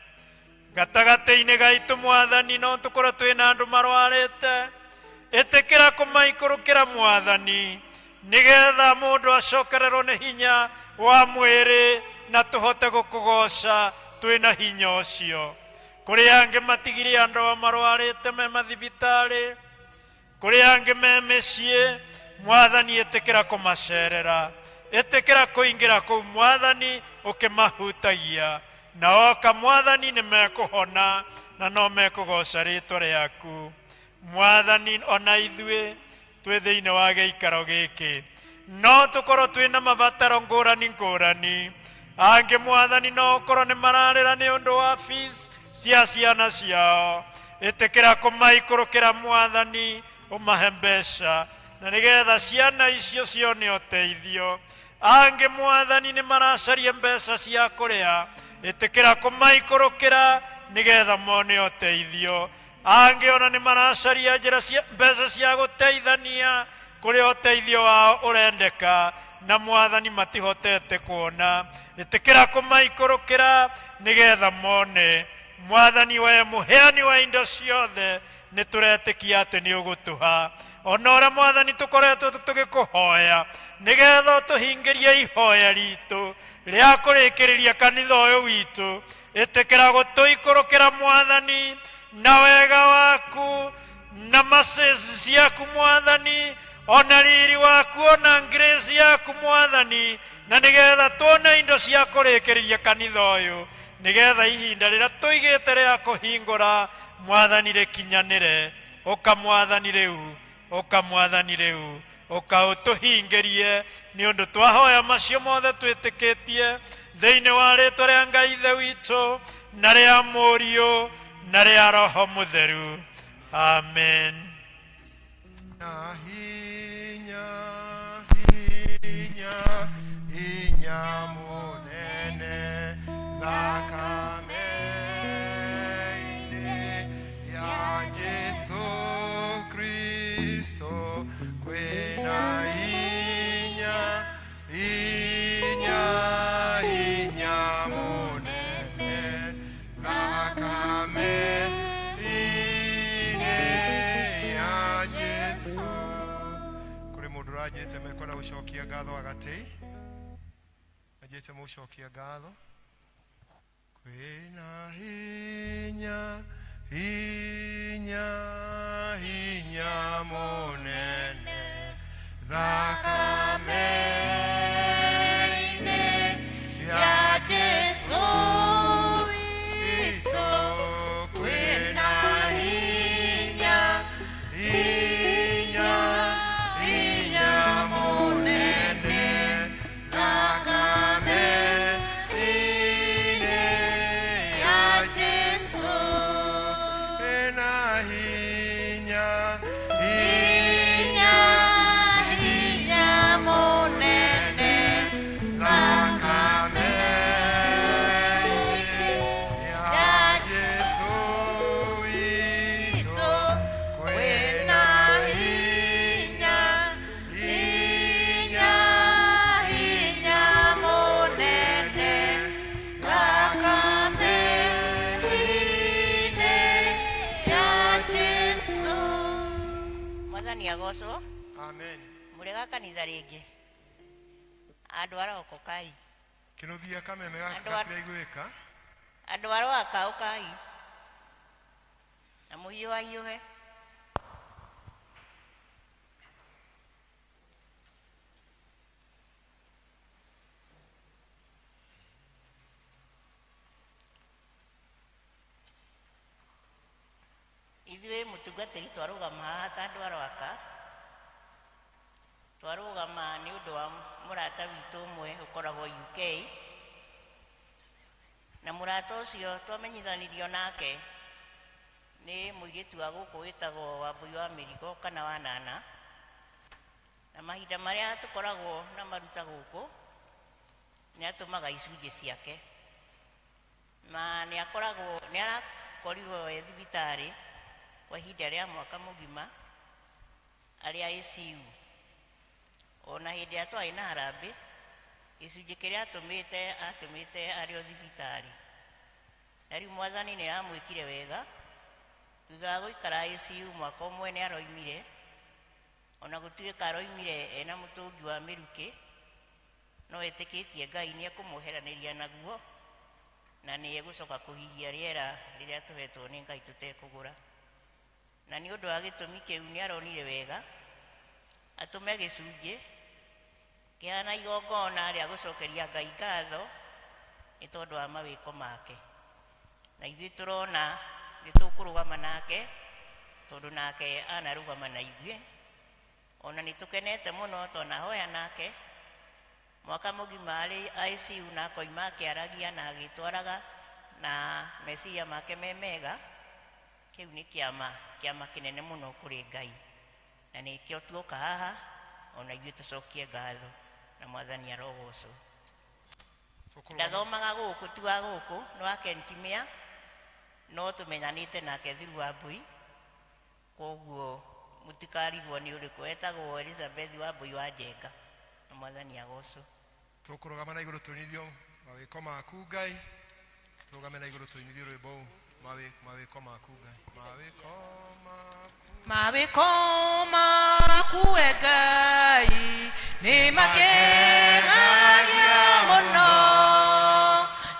Gatagatĩ-inĩ gaitũ Mwathani, no tũkorwo twĩna andũ marwarĩte, ĩtĩkĩra kũmaikũrũkĩra Mwathani, nĩgetha mũndũ acokererwo nĩ hinya wa mwĩrĩ na tũhote gũkũgoca twĩna hinya ũcio. Kũrĩ angĩ matigire andũ ao marwarĩte me mathibitarĩ, kũrĩ angĩ me mĩciĩ. Mwathani, ĩtĩkĩra kũmacerera, ĩtĩkĩra kũingĩra kũu Mwathani, ũkĩmahutagia, na oka Mwathani nĩ mekũhona na no mekũgoca rĩtwa rĩaku Mwathani. Ona ithuĩ twĩ thĩinĩ wa gĩikaro gĩkĩ no tũkorwo twĩna mabataro ngũrani ngũrani. Angĩ Mwathani no ũkorwo nĩ mararĩra nĩ ũndũ wa fees cia ciana ciao, ĩtĩkĩra kũmaikũrũkĩra Mwathani, ũmahe mbeca na nĩgetha ciana icio cione ũteithio. Angĩ Mwathani nĩ maracaria mbeca cia kũrĩa, ĩtĩkĩra kũmaikũrũkĩra nĩgetha mone ũteithio. Angĩ ona nĩ maracaria njĩra cia mbeca cia gũteithania kũrĩa ũteithio wao ũrendeka na Mwathani matihotete kuona, ĩtĩkĩra kũmaikũrũkĩra nĩgetha mone. Mwathani, we mũheani wa indo ciothe, nĩ tũretĩkia atĩ nĩ ũgũtũha ona ũrĩa Mwathani tũkoretwo tũgĩkũhoya, nĩgetha ũtũhingĩrie ihoya ritũ rĩa kũrĩkĩrĩria kanitha ũyũ witũ. Ĩtĩkĩra gũtũikũrũkĩra Mwathani na wega waku na mercies ciaku Mwathani, ona riri waku, ona grace yaku Mwathani, na nĩgetha tuone indo cia kũrĩkĩrĩria kanitha ũyũ, nĩgetha ihinda rĩrĩa tũigĩte rĩa kũhingũra Mwathani rĩkinyanĩre. Ũka Mwathani rĩu, ũka Mwathani rĩu, ũka ũtũhingĩrie, nĩ ũndũ twahoya macio mothe twĩtĩkĩtie thĩinĩ wa rĩtwa rĩa Ngai Ithe witũ na rĩa Mũriũ na rĩa Roho Mũtheru, amen. Na hinya, hinya, hinya munene thakame-inĩ ya Jesu Kristo, kwĩna hinya, hinya, hinya munene thakame-inĩ ya Jesu. Kũrĩ mũndũ ũranjĩte mekwenda gũcokia ngatho agatĩ anjĩte mũcokia ngatho. Kwĩna hinya, hinya, hinya mũnene thakame-inĩ ya Jesu witũ, kwĩna hinya, hinya, hinya mũnene thakame-inĩ ya Jesu. Kwĩna hinya, Hinya, hinya mũnene thakame-inĩ ya Jesu witũ, kwĩna hinya, hinya, hinya mũnene thakame-inĩ ya Jesu. Mwathani agocwo. Amen. Mũrĩga kanitha rĩngĩ andũ aroko kai. Kĩnũthia kameme gaka Andũ a- gatiraiguĩka. Andũ aroaka ũkai na mũhiũhahiũhe. Ithuĩ mũtungatĩri twarũgama haha ta andũ aroaka, twarũgama nĩ ũndũ wa mũrata witũ ũmwe ũkoragwo UK, na mũrata ũcio twamenyithanirio nake nĩ mũirĩtu wa gũkũ wĩtagwo Wambui wa Mĩrigo kana wa Nana. Na mahinda marĩa tũkoragwo na maruta gũkũ, nĩ atũmaga icunjĩ ciake, na nĩ akoragwo nĩ arakorirwo e thibitarĩ kwa ihinda rĩa mwaka mũgima arĩ ICU. Ona hĩndĩ ĩrĩa twarĩ na harambĩ, gĩcunjĩ kĩrĩa atũmĩte atũmĩte arĩ o thibitarĩ. Na rĩu mwathani nĩ aramwĩkire wega thutha wa gũikara ICU mwaka ũmwe nĩ aroimire ona gũtuĩka aroimire ena mũtũngi wa mĩrukĩ no etĩkĩtie Ngai nĩ ekũmweheranĩria naguo na nĩ egũcoka kũhihia rĩera rĩrĩa tũhetwo nĩ Ngai tũtekũgũra. Na nĩ ũndũ wa gĩtũmi kĩu nĩ aronire wega atũme gĩcunjĩ kĩhana igongona rĩa gũcokeria Ngai ngatho nĩ tondũ wa mawĩko make. Na ithuĩ tũrona nĩ tũkũrũgama nake tondũ nake anarũgama na ithuĩ. Ona nĩ tũkenete mũno twanahoya nake mwaka mũgima arĩ ICU na akoima akĩaragia na agĩtwaraga na meciria make me mega. Kĩu nĩ kĩama, kĩama kĩnene mũno kũrĩ Ngai. Na nĩkĩo tuoka haha ona ithuĩ tũcokie ngatho na mwathani arogocwo. Ndathomaga gũkũ ti wa gũkũ nĩ wa Kentimia no tũmenyanĩte nake through Wambui koguo mũtikarigwo nĩ ũrĩkũ etagwo Elizabeth Wambui wa Njenga na mwathani agocwo. Tũkũrũgama na igũrũ tũinithio mawĩko maku Ngai tũrũgame na igũrũ tũinithio rwĩmbo mawĩko maku Ngai mawĩko maku Mawĩko maku we Ngai nĩ magegagia mũno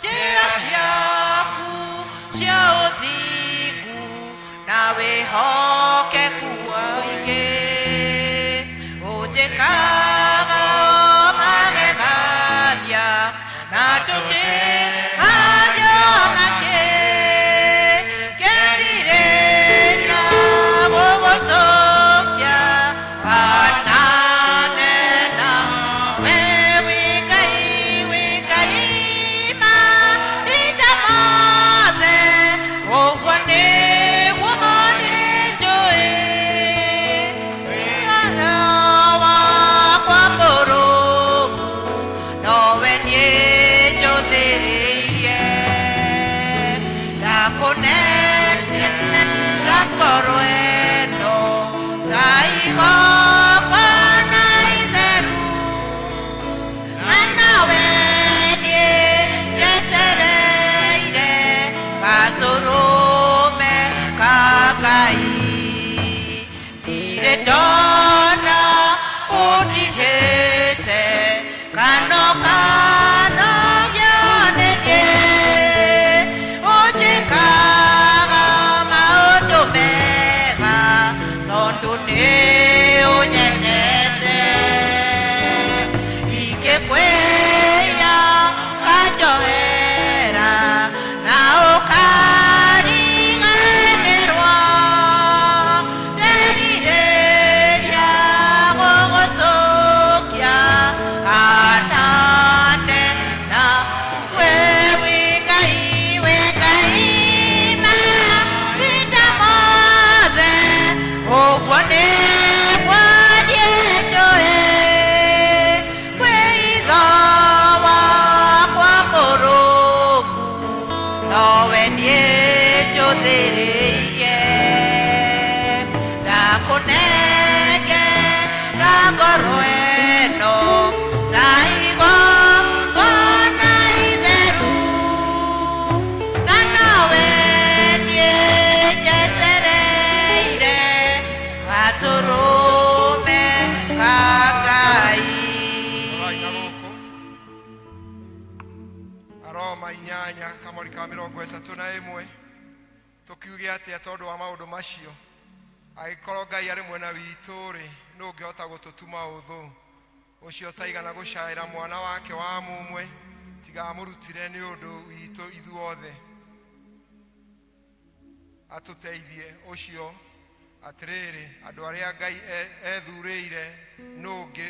njĩra ciaku cia ũthingu na wĩhokeku mũingĩ ũnjĩkaga o magegania na ndũngĩhagio nakĩ kerirĩria gũgũtũkia ananena we wĩ Ngai wĩ Ngai mahinda mothe ũguo nĩguo niĩ njũĩ wĩra wakwa mũrũmu nowe niĩ njũthĩrĩirie ndakũnengera ngoro ĩno ta igongona itheru na nawe niĩ njetereire gatũrũme ka Ngai ndirĩ ndona ũndigĩte kano kano gĩonenie ũnjĩkaga maũndũ mega tondũ nĩ ũnyendete ingĩkwĩra ũkanjohera na ũkariganĩrwo nderirĩria gũgũtũkia anane na we wĩ Ngai wĩ Ngai mahinda mothe ũguo nĩguo niĩ njũĩ wĩitho wakwa mũrũmu nowe niĩ njũthĩrĩirie ndakũnengera ngoro ĩno ta igongona itheru na nowe niĩ njetereire gatũrũme ka Ngai. Rorai na gũkũ Aroma inyanya kamori ka mĩrongo ĩtatũ na ĩmwe tũkiuge atĩa tondũ wa maũndũ macio angĩkorwo Ngai arĩ mwena witũ rĩ nũ ũngĩhota gũtũtuma ũthũ ũcio ũtaigana gũcaĩra mwana wake wa mũmwe tiga amũrutire nĩ ũndũ witũ ithuothe atũteithie ũcio atĩrĩrĩ andũ arĩa Ngai ethurĩire nũ ũngĩ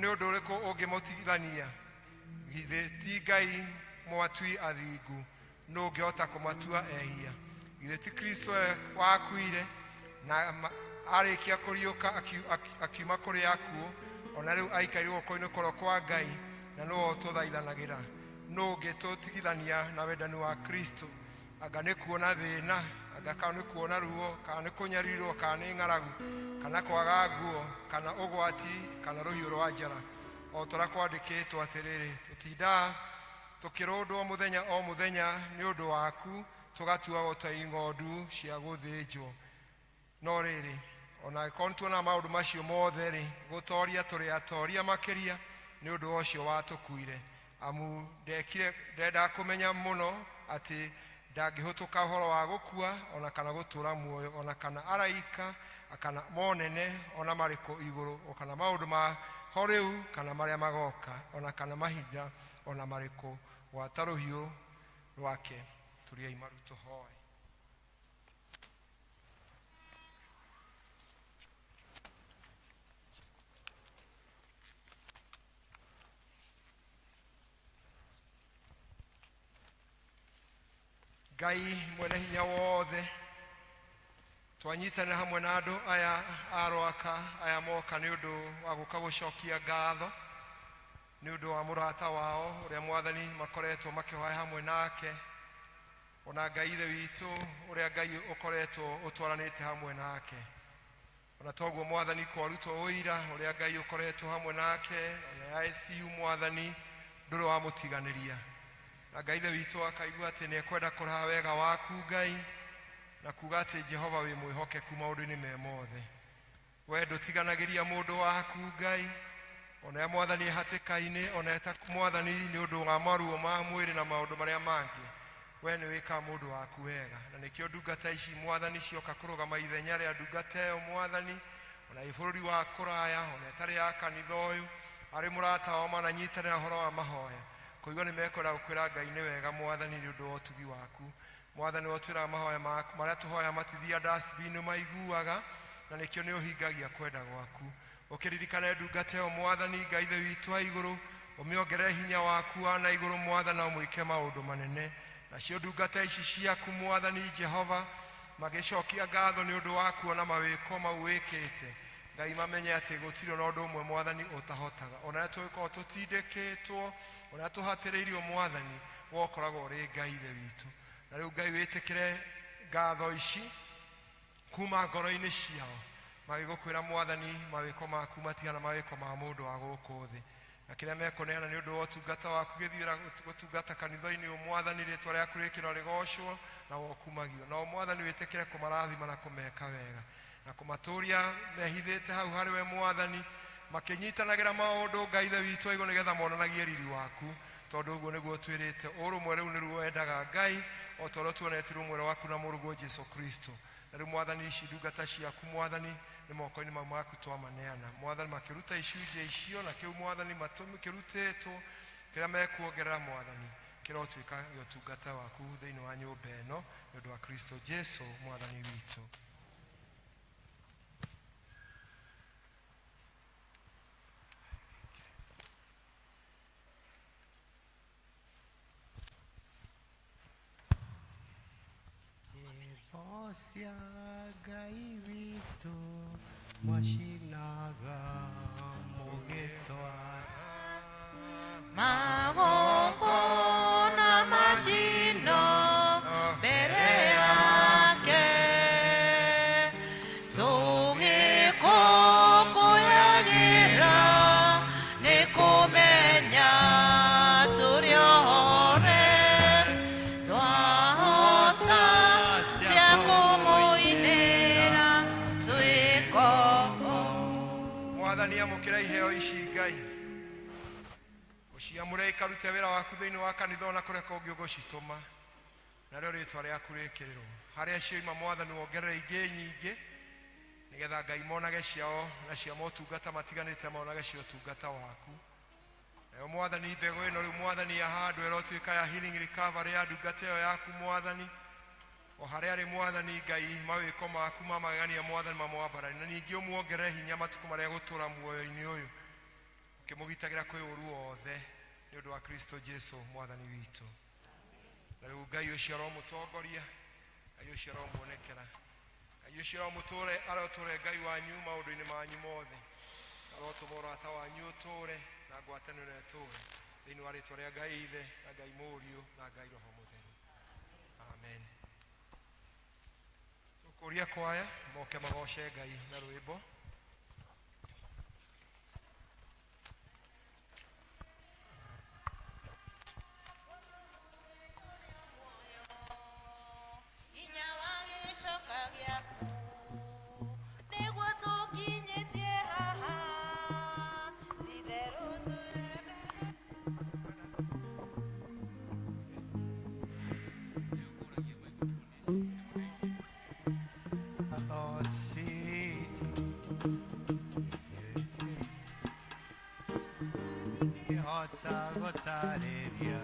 nĩ ũndũ ũrĩkũ ũngĩmũtigithania githĩ ti Ngai mwatui athingu nũ ũngĩhota kũmatua ehia githĩ ti Kristo wakuire na arĩkia kũriũka akiuma kũrĩ akuũ ona rĩu aikaire guoko-inĩ kũrĩa kwa Ngai na nĩwe ũtũthaithanagĩra nũ ũngĩtũtigithania na wendani wa Kristo anga nĩ kuona thĩna anga kana nĩ kuona ruo kana nĩ kũnyarirwo kana nĩ ng'aragu kana kwaga nguo kana ũgwati kana rũhiũ rwa njara o ta ũrĩa kwandĩkĩtwo atĩrĩrĩ tũtindaga Tũkĩrũndwo mũthenya o mũthenya nĩ ũndũ waku, tũgatuagwo ta ing'ondu cia gũthĩnjwo. No rĩrĩ, ona angĩkorwo nĩtuonaga maũndũ macio mothe-rĩ, gũtoria tũrĩ atoria makĩria nĩ ũndũ wa ũcio watũkuire. Amu ndekire ndendaga kũmenya mũno atĩ ndangĩhũtũka ũhoro wa gũkua, ona kana gũtũũra muoyo, ona kana araika, kana monene ona marĩkũ igũrũ, o kana maũndũ ma ho rĩu, kana marĩa magoka, ona kana mahinda ona marĩkũ, gwata rũhiũ rwake. Turiai maru tũhoe. Ngai mwene hinya wothe, twanyitanĩra hamwe na andũ aya a Rwaka aya moka nĩ ũndũ wa gũka gũcokia ngatho nĩ ũndũ wa mũrata wao ũrĩa Mwathani makoretwo makĩhoya hamwe nake, ona Ngai Ithe witũ ũrĩa Ngai ũkoretwo ũtwaranĩte hamwe nake. Ona toguo Mwathani kwarutwo ũira ũrĩa Ngai ũkoretwo hamwe nake, ona ya ICU Mwathani ndũrĩ wamũtiganĩria. Na Ngai Ithe witũ akaigua atĩ nĩ ekwenda kũraha wega waku Ngai, na kuga atĩ Jehova wĩ mwĩhokeku maũndũ-inĩ me mothe. We ndũtiganagĩria mũndũ waku Ngai, ona ya Mwathani hatĩka-inĩ, ona eta Mwathani nĩ ũndũ wa maruo ma mwĩrĩ na maũndũ marĩa mangĩ. We nĩ wĩkaga mũndũ waku wega, na nĩkĩo ndungata ici Mwathani cioka kũrũgama ithenya rĩa ndungata ĩyo Mwathani, ona ĩ bũrũri wa kũraya, ona ĩtarĩ ya kanitha ũyũ, arĩ mũrata wao mananyitanĩra ũhoro wa mahoya, kũigua nĩ mekwenda gũkwĩra Ngai nĩ wega Mwathani nĩ ũndũ wa ũtugi waku. Mwathani we ũtwĩraga mahoya maku marĩa tũhoya matithiaga dustbin maiguaga, na nĩkĩo nĩ ũhingagia kwenda gwaku. Ũkĩririkane ndungata ĩyo Mwathani Ngai Ithe witũ wa igũrũ, ũmĩongerere hinya waku wa na igũrũ Mwathani, na ũmwĩke maũndũ manene. Nacio ndungata ici ciaku Mwathani Jehova magĩcokia ngatho nĩ ũndũ wa kuona mawĩko mau wĩkĩte, Ngai mamenye atĩ gũtirĩ ona ũndũ ũmwe Mwathani ũtahotaga. Ona rĩrĩa tũngĩkorwo tũtindĩkĩtwo, ona rĩrĩa tũhatĩrĩirio Mwathani, we ũkoragwo ũrĩ Ngai Ithe witũ. Na rĩu Ngai wĩtĩkĩre ngatho ici kuma ngoro-inĩ ciao, magĩgũkwĩra Mwathani mawĩko maku matigana mawĩko ma mũndũ wa gũkũ thĩ. Na kĩrĩa mekũneana nĩ ũndũ wa ũtungata waku gĩthiĩra gũtungata kanitha-inĩ ũyũ Mwathani, rĩtwa rĩaku rĩkĩrwo rĩgocwo na wokumagio. Nao Mwathani wĩtĩkĩre kũmarathima na kũmeka wega na kũmatũria mehithĩte hau harĩ we Mwathani, makĩnyitanagĩra maũndũ Ngai Ithe witũ wa igũrũ, nĩgetha monanagie riri waku, tondũ ũguo nĩguo twĩrĩte. Ũrũmwe rĩu nĩruo wendaga Ngai, o ta ũrĩa tuonetie rũmwe rwaku na mũrũguo Jesu Kristo. Na rĩu Mwathani, ici ndungata ciaku Mwathani nĩ moko-inĩ mau maku twamaneana Mwathani, makĩruta icunjĩ icio na kĩu Mwathani makĩrutĩtwo kĩrĩa mekuongerera Mwathani kĩrotuĩka gĩa ũtungata waku thĩinĩ wa nyũmba ĩno nĩ ũndũ wa Kristo Jesu Mwathani witũ. Nyĩmbo cia Ngai witũ mwacinaga mũgĩtwara Magongona majino mbere yake, tũgĩkũngũyagĩra nĩ kũmenya tũrĩ ohore, twahota tia kũmũinĩra twĩko. Mwathani amũkĩra iheo ici Ngai, ũciamũre ikarute wĩra waku thĩinĩ wa kanitha ona kũrĩa kũngĩ ũgũcitũma, narĩo rĩtwa rĩaku rĩkĩrĩrwo harĩa cioima Mwathani, wongerere ingĩ nyingĩ nĩgetha Ngai monage ciao na cia motungata matiganĩte, monage cia ũtungata waku. Nayo Mwathani mbegũ ĩno rĩu Mwathani yahandwo ĩrotuĩka ya healing recovery ya ndungata ĩyo yaku Mwathani, o harĩa arĩ Mwathani Ngai, mawĩko maku ma magegania Mwathani mamwambarari, na ningĩ ũmuongerere hinya matukũ marĩa egũtũũra muoyo-inĩ ũyũ, ũkĩmũgitagĩra kwĩ ũru wothe nĩ ũndũ wa Kristo Jesu Mwathani witũ. Na rĩu Ngai ũcio aromũtongoria, Ngai ũcio aromuonekera, Ngai ũcio aromũtũre, arotũre Ngai wanyu maũndũ-inĩ manyu mothe, arotũma ũrata wanyu ũtũre na ngwatanĩro ĩtũre thĩinĩ wa rĩtwa rĩa Ngai Ithe na Ngai Mũriũ na Ngai Roho Mũtheru. Amen. Tũkũria kwaya moke magoce Ngai na rwĩmbo. gũtarĩria,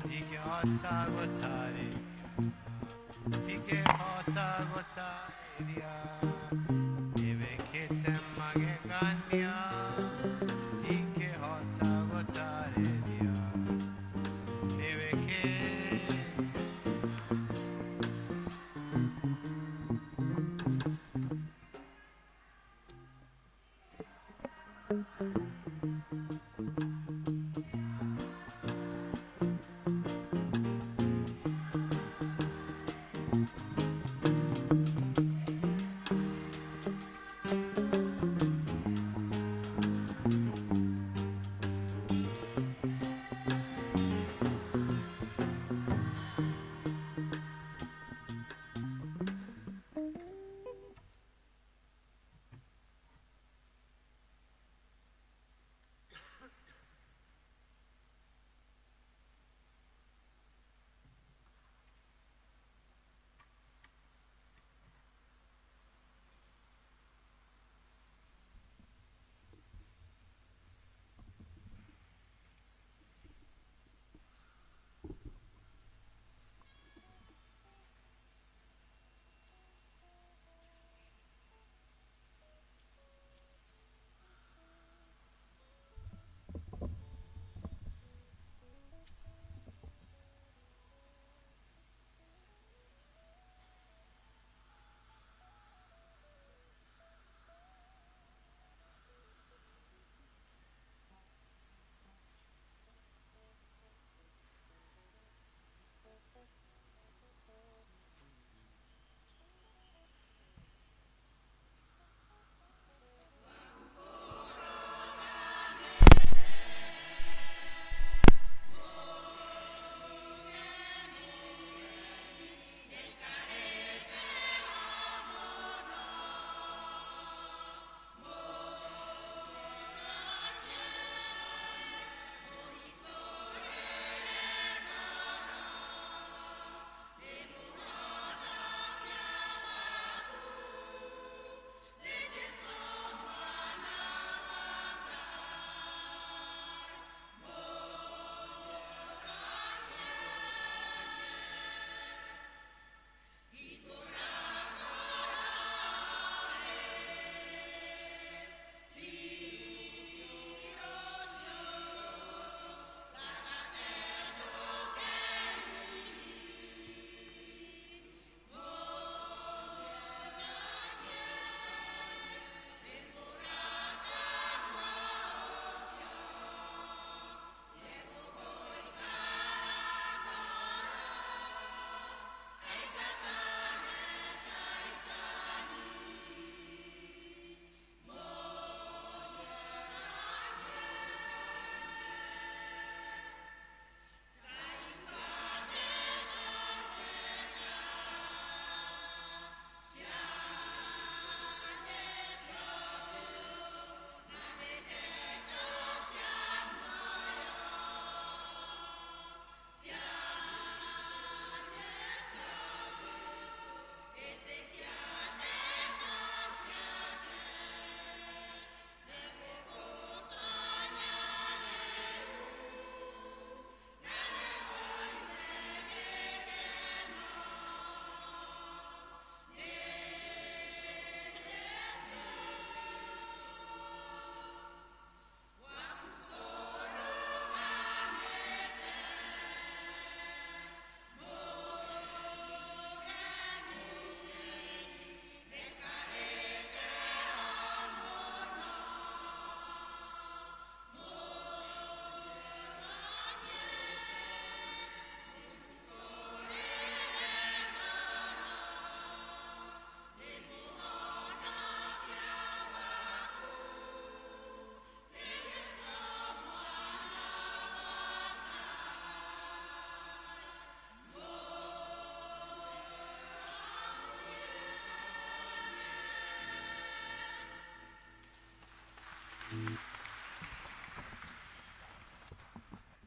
ndingĩhota gũtarĩria, ndingĩhota gũtarĩria. Nĩwĩkĩte magegania, ndingĩhota gũtarĩria. Nĩwĩkĩte.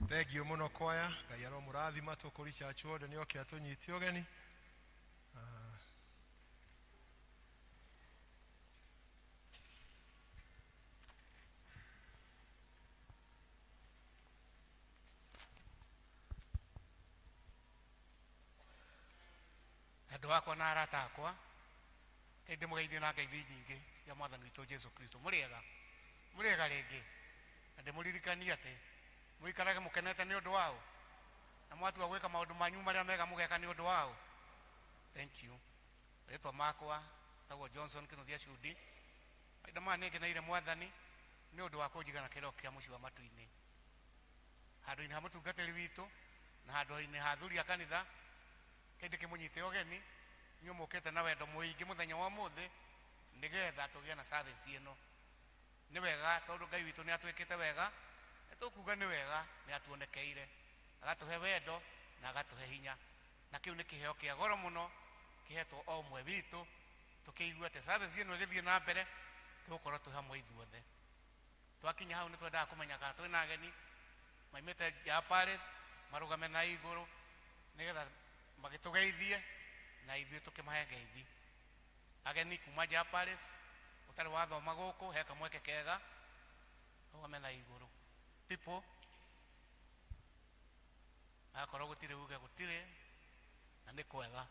Thengio muno kwaya, Ngai aromũrathima tũkũri chachu othe nĩ oke atũnyite ũgeni. Andũ akwa na arata akwa, Ngai ndĩmũgeithie na ngeithi nyingĩ cia Mwathani witũ Jesu Kristo. Mũrĩega, mũrĩega rĩngĩ, na ndĩmũririkanie atĩ mũikarage mũkenete nĩ ũndũ wao, na mwatua gwĩka maũndũ manyu marĩa mega mũgeka nĩ ũndũ wao. Thank you. Rĩtwa makwa tagwo Johnson Kĩnuthia Cudi. Mahinda maya nĩ ngeneire Mwathani nĩ ũndũ wa kũnjiga na kĩroko kĩa mũciĩ wa matu-inĩ, handũ-inĩ ha mũtungatĩri witũ na handũ-inĩ ha athuri a kanitha. Kĩndĩ ndĩkĩmũnyite ũgeni inyuĩ mũkĩte na wendo mũingĩ mũthenya wa ũmũthĩ nĩgetha tũgĩe na service ĩno. Nĩ wega tondũ Ngai witũ nĩ atwĩkĩte wega, nĩ tũkuga nĩ wega, nĩ atuonekeire, agatũhe wendo na agatũhe hinya, na kĩu nĩ kĩheo kĩa goro mũno kĩhetwo o ũmwe witũ. Tũkĩigua atĩ service ĩno ĩgĩthiĩ na mbere, tũgũkorwo twĩ hamwe ithuothe. Twakinya hau, nĩ twendaga kũmenya kana twĩna ageni maimĩte nja ya Paris, marũgame na igũrũ nĩgetha magĩtũgeithie na ithuĩ tũkĩmahe ngeithi. Ageni kuma nja ya Paris ũtarĩ wathoma gũkũ, he kamweke kega, rũgame na igũrũ. People, akorwo gũtirĩ, uge gũtirĩ, na nĩ kwega,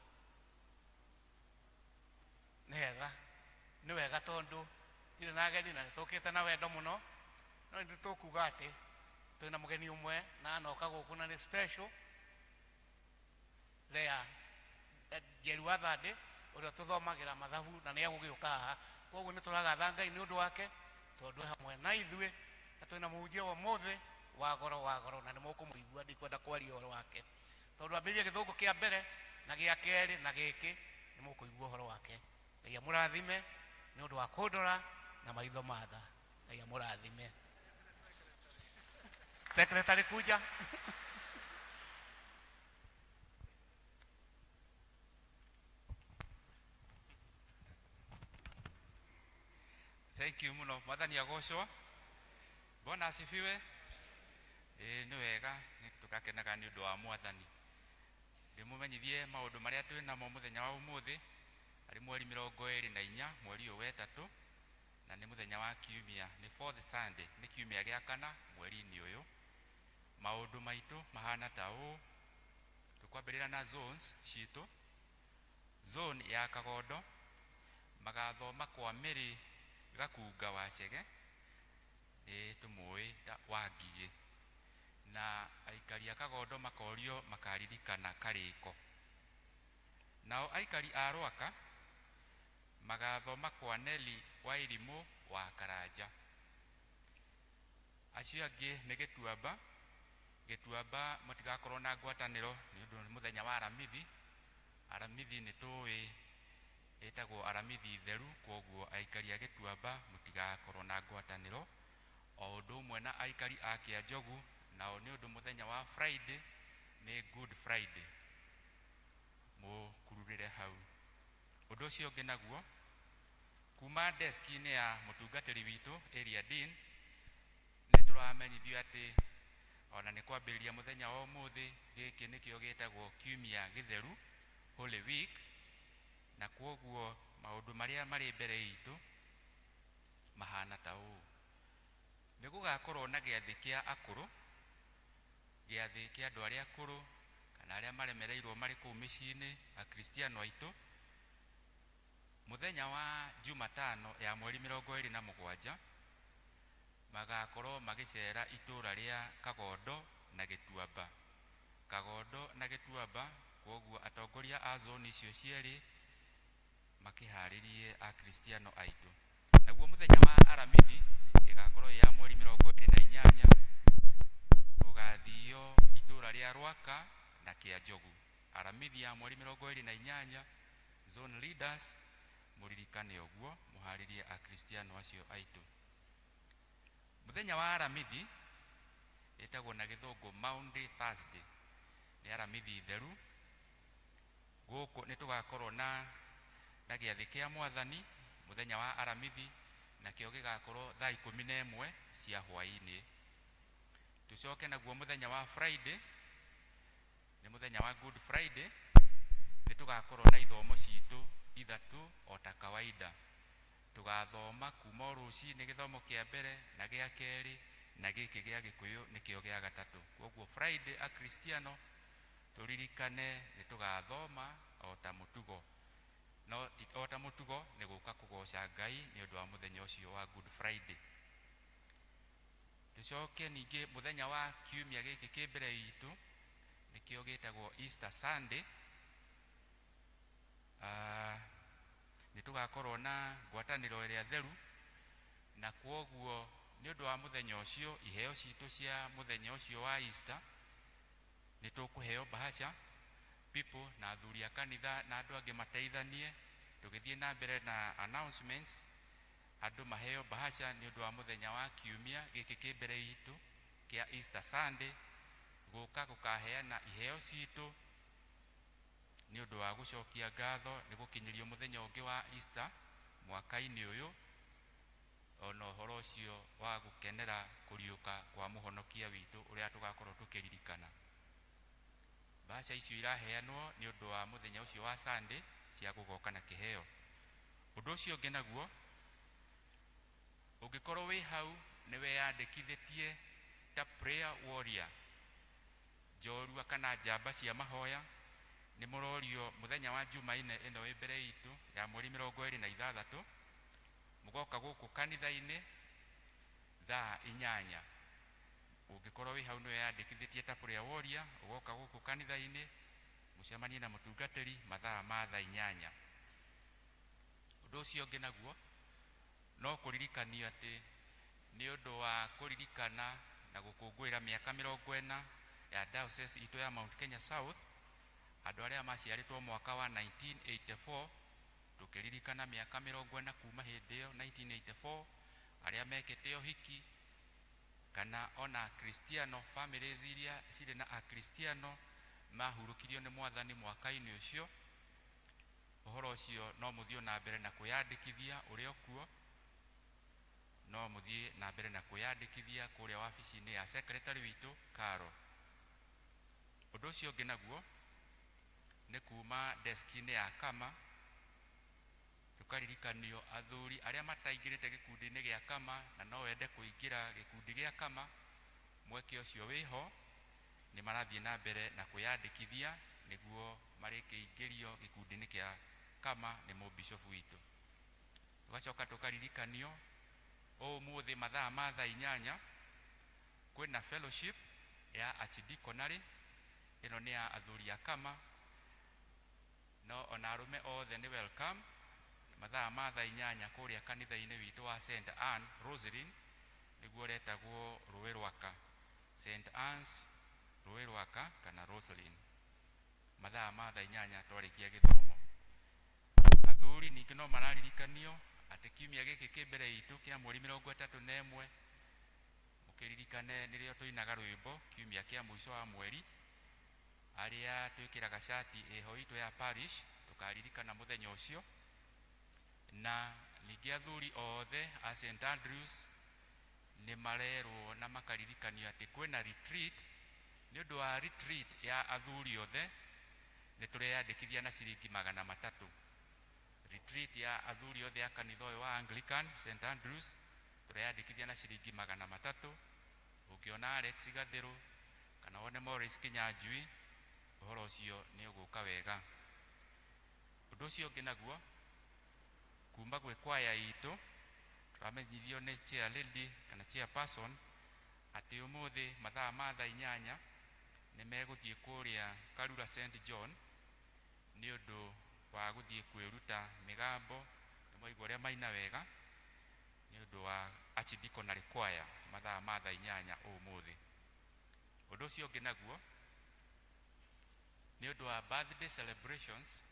nĩ hega, nĩ wega tondũ tirĩ na ageni na nĩ tũkĩte na wendo mũno. No nĩ tũkuga atĩ twĩna mũgeni ũmwe na anoka gũkũ na nĩ special Lea Njeri wa Thandĩ, ũrĩa tũthomagĩra mathabu, na nĩ egũgĩũka haha. Koguo nĩ tũragatha Ngai nĩ ũndũ wake tondũ e hamwe na ithuĩ, na twĩna mũhunjia wa ũmũthĩ wa goro wa goro, na nĩ mũkũmũigua. Ndikwenda kwaria ũhoro wake tondũ ambĩrĩrie gĩthũngũ kĩa mbere na gĩa kerĩ na gĩkĩ, nĩ mũkũigua ũhoro wake. Ngai amũrathime nĩ ũndũ wa kũndora na maitho matha. Ngai amũrathime. Secretary, kuja. Thank you muno. Mwathani agocwo. Bwana asifiwe. Ĩĩ, nĩ wega nĩ tũgakenaga nĩ ũndũ wa Mwathani. Ndĩmũmenyithie maũndũ marĩa twĩ namo mũthenya wa ũmũthĩ, arĩ mweri 24, mweri ũyũ wetatũ, na nĩ mũthenya wa kiumia, nĩ fourth Sunday, nĩ kiumia gĩa kana mweri-inĩ ũyũ. Maũndũ maitũ mahana ta ũũ: tũkwambĩrĩra na zones citũ. Zone ya Kagondo magathoma kwa Mĩrĩ Gakunga wa Chege, nĩ tũmũĩ ta wa Ngigĩ, na aikari a Kagondo makorio makaririkana karĩko. Nao aikari a Rwaka magathoma kwa Nelly wa Irimũ wa Karanja. Acio angĩ nĩ Gĩtuamba. Gĩtuamba mũtigakorwo na ngwatanĩro nĩ ũndũ nĩ mũthenya wa Aramithi. Aramithi nĩ tũĩ ĩtagwo Aramithi theru, kwoguo aikari a Gĩtuamba mũtigakorwo na ngwatanĩro. O ũndũ ũmwe na aikari a Kĩanjogu, nao nĩ ũndũ mũthenya wa Friday nĩ Good Friday, mũkururĩre hau. Ũndũ ũcio ũngĩ naguo, kuma deski-inĩ ya mũtungatĩri witũ area dean, nĩ tũramenyithio atĩ ona nĩ kwambĩrĩria mũthenya wa ũmũthĩ, gĩkĩ nĩkĩo gĩtagwo kiumia gĩtheru, Holy Week, na kwoguo maũndũ marĩa marĩ mbere itũ mahana ta ũũ: nĩ gũgakorwo na gĩathĩ kĩa akũrũ, gĩathĩ kĩa andũ arĩa akũrũ kana arĩa maremereirwo marĩ kũu mĩciĩ-inĩ, akristiano aitũ, mũthenya wa Jumatano ya mweri 27, magakorwo magĩcera itũra rĩa Kagondo na Gĩtuamba. Kagondo na Gĩtuamba, kwoguo atongoria a zone icio cierĩ makĩharĩrie akristiano aitũ. Naguo mũthenya wa Aramithi ĩgakorwo ĩ ya mweri 28, tũgathio itũra rĩa Rwaka na Kĩanjogu. Aramithi ya mweri 28, zone leaders mũririkane ũguo, mũharĩrie akristiano acio aitũ. Mũthenya wa Aramithi ĩtagwo na gĩthũngũ Maundy Thursday, nĩ Aramithi theru. Gũkũ nĩ tũgakorwo na gĩathĩ kĩa Mwathani mũthenya wa Aramithi, nakĩo gĩgakorwo thaa 11 cia hwaĩ-inĩ. Tũcoke naguo mũthenya wa Friday, nĩ mũthenya wa Good Friday, nĩ tũgakorwo na ithomo citũ ithatũ o ta kawaida. Tũgathoma kuma o rũcinĩ, gĩthomo kĩa mbere na gĩa kerĩ, na gĩkĩ gĩa Gĩkũyũ nĩkĩo gĩa gatatũ. Koguo Friday, akristiano tũririkane nĩ tũgathoma. O ta mũtugo, no ti o ta mũtugo, nĩ gũka kũgoca Ngai nĩ ũndũ wa mũthenya ũcio wa Good Friday. Tũcoke ningĩ mũthenya wa kiumia gĩkĩ kĩ mbere itũ, nĩkĩo gĩtagwo Easter Sunday. Nĩ tũgakorwo na ngwatanĩro ĩrĩa theru, na kwoguo nĩ ũndũ wa mũthenya ũcio, iheo citũ cia mũthenya ũcio wa Easter, nĩ tũkũheo bahasha people na athuri a kanitha na andũ angĩ mateithanie. Tũgĩthiĩ na mbere na announcements, andũ maheo bahasha nĩ ũndũ wa mũthenya wa kiumia gĩkĩ kĩ mbere itũ kĩa Easter Sunday, gũka gũkaheana iheo citũ nĩ ũndũ wa gũcokia ngatho nĩ gũkinyĩrio mũthenya ũngĩ wa Easter mwaka-inĩ ũyũ, ona ũhoro ũcio wa gũkenera kũriũka kwa mũhonokia witũ ũrĩa tũgakorwo tũkĩririkana. Bahasha icio iraheanwo nĩ ũndũ wa mũthenya ũcio wa Sunday cia gũgoka na kĩheo. Ũndũ ũcio ũngĩ naguo, ũngĩkorwo wĩ hau nĩ weyandĩkithĩtie ta prayer warrior, njorua kana njamba cia mahoya, nĩ mũrorio mũthenya wa Jumaine ĩno ĩ mbere itũ ya mweri 26, mũgoka gũkũ kanitha-inĩ thaa 8. Ũngĩkorwo wĩ hau nĩ weyandĩkithĩtie ta prayer warrior, ũgoka gũkũ kanitha-inĩ mũcemanie na mũtungatĩri mathaa ma thaa 8. Ũndũ ũcio ũngĩ naguo no kũririkanio atĩ nĩ ũndũ wa kũririkana na gũkũngũĩra mĩaka 40 ya diocese itũ ya Mount Kenya South, andũ arĩa maciarĩtwo mwaka wa 1984, tũkĩririkana mĩaka 40 kuma hĩndĩ ĩyo 1984, arĩa mekĩte ũhiki kana ona Kristiano, families iria cirĩ na Akristiano mahurũkirio nĩ Mwathani mwaka-inĩ ũcio, ũhoro ũcio no mũthiĩ na mbere na kwĩyandĩkithia ũrĩa kuo, no mũthiĩ na mbere na kwĩyandĩkithia kũrĩa wabici-inĩ ya secretary witũ Karo. Ũndũ ũcio ũngĩ naguo nĩ kuma deski-inĩ ya kama, tũkaririkanio athuri arĩa mataingĩrĩte gĩkundi-inĩ gĩa kama na no wende kũingĩra gĩkundi gĩa kama, mweke ũcio wĩho, nĩ marathiĩ na mbere na kwĩyandĩkithia nĩguo marĩkĩingĩrio gĩkundi-inĩ kĩa kama nĩ mũbishofu witũ. Tũgacoka tũkaririkanio ũmũthĩ mathaa ma thaa 8 kwĩna fellowship ya archdeaconry. Ĩno nĩ ya athuri a kama, no ona arũme othe nĩ welcome, mathaa ma thaa 8 kũrĩa kanitha-inĩ witũ wa St Anne Roseline, nĩguo ũretagwo Rũĩ Rwaka, St Anne's Rũĩ Rwaka kana Roseline, mathaa ma thaa 8 twarĩkia gĩthomo. Athuri ningĩ no mararirikanio atĩ kiumia gĩkĩ kĩ mbere itũ kĩa mweri 31, mũkĩririkane nĩrĩo tũinaga rwĩmbo kiumia kĩa mũico wa mweri, arĩa twĩkĩraga cati ĩho itũ ya parish, tũkaririkana mũthenya ũcio. Na ningĩ athuri othe a St Andrews nĩ marerwo na makaririkanio atĩ kwĩna retreat. Nĩ ũndũ wa retreat ya athuri othe, nĩ tũreyandĩkithia na ciringi 300. Retreat ya athuri othe a kanitha ũyũ wa Anglican St Andrews, tũreyandĩkithia na ciringi 300. Ũngĩona Alex Gathĩrũ kana wone Morris Kinyanjui, ũhoro ũcio nĩ ũgũka wega. Ũndũ ũcio ũngĩ naguo, kuma gwĩ kwaya itũ, tũramenyithio nĩ chair lady kana chairperson atĩ ũmũthĩ mathaa ma thaa 8 nĩ megũthiĩ kũrĩa Karura St John nĩ ũndũ wa gũthiĩ kwĩruta mĩgambo. Nĩ mwaigua ũrĩa maina wega, nĩ ũndũ wa archdeaconry choir, mathaa ma thaa 8 ũmũthĩ. Ũndũ ũcio ũngĩ naguo, nĩ ũndũ wa birthday celebrations,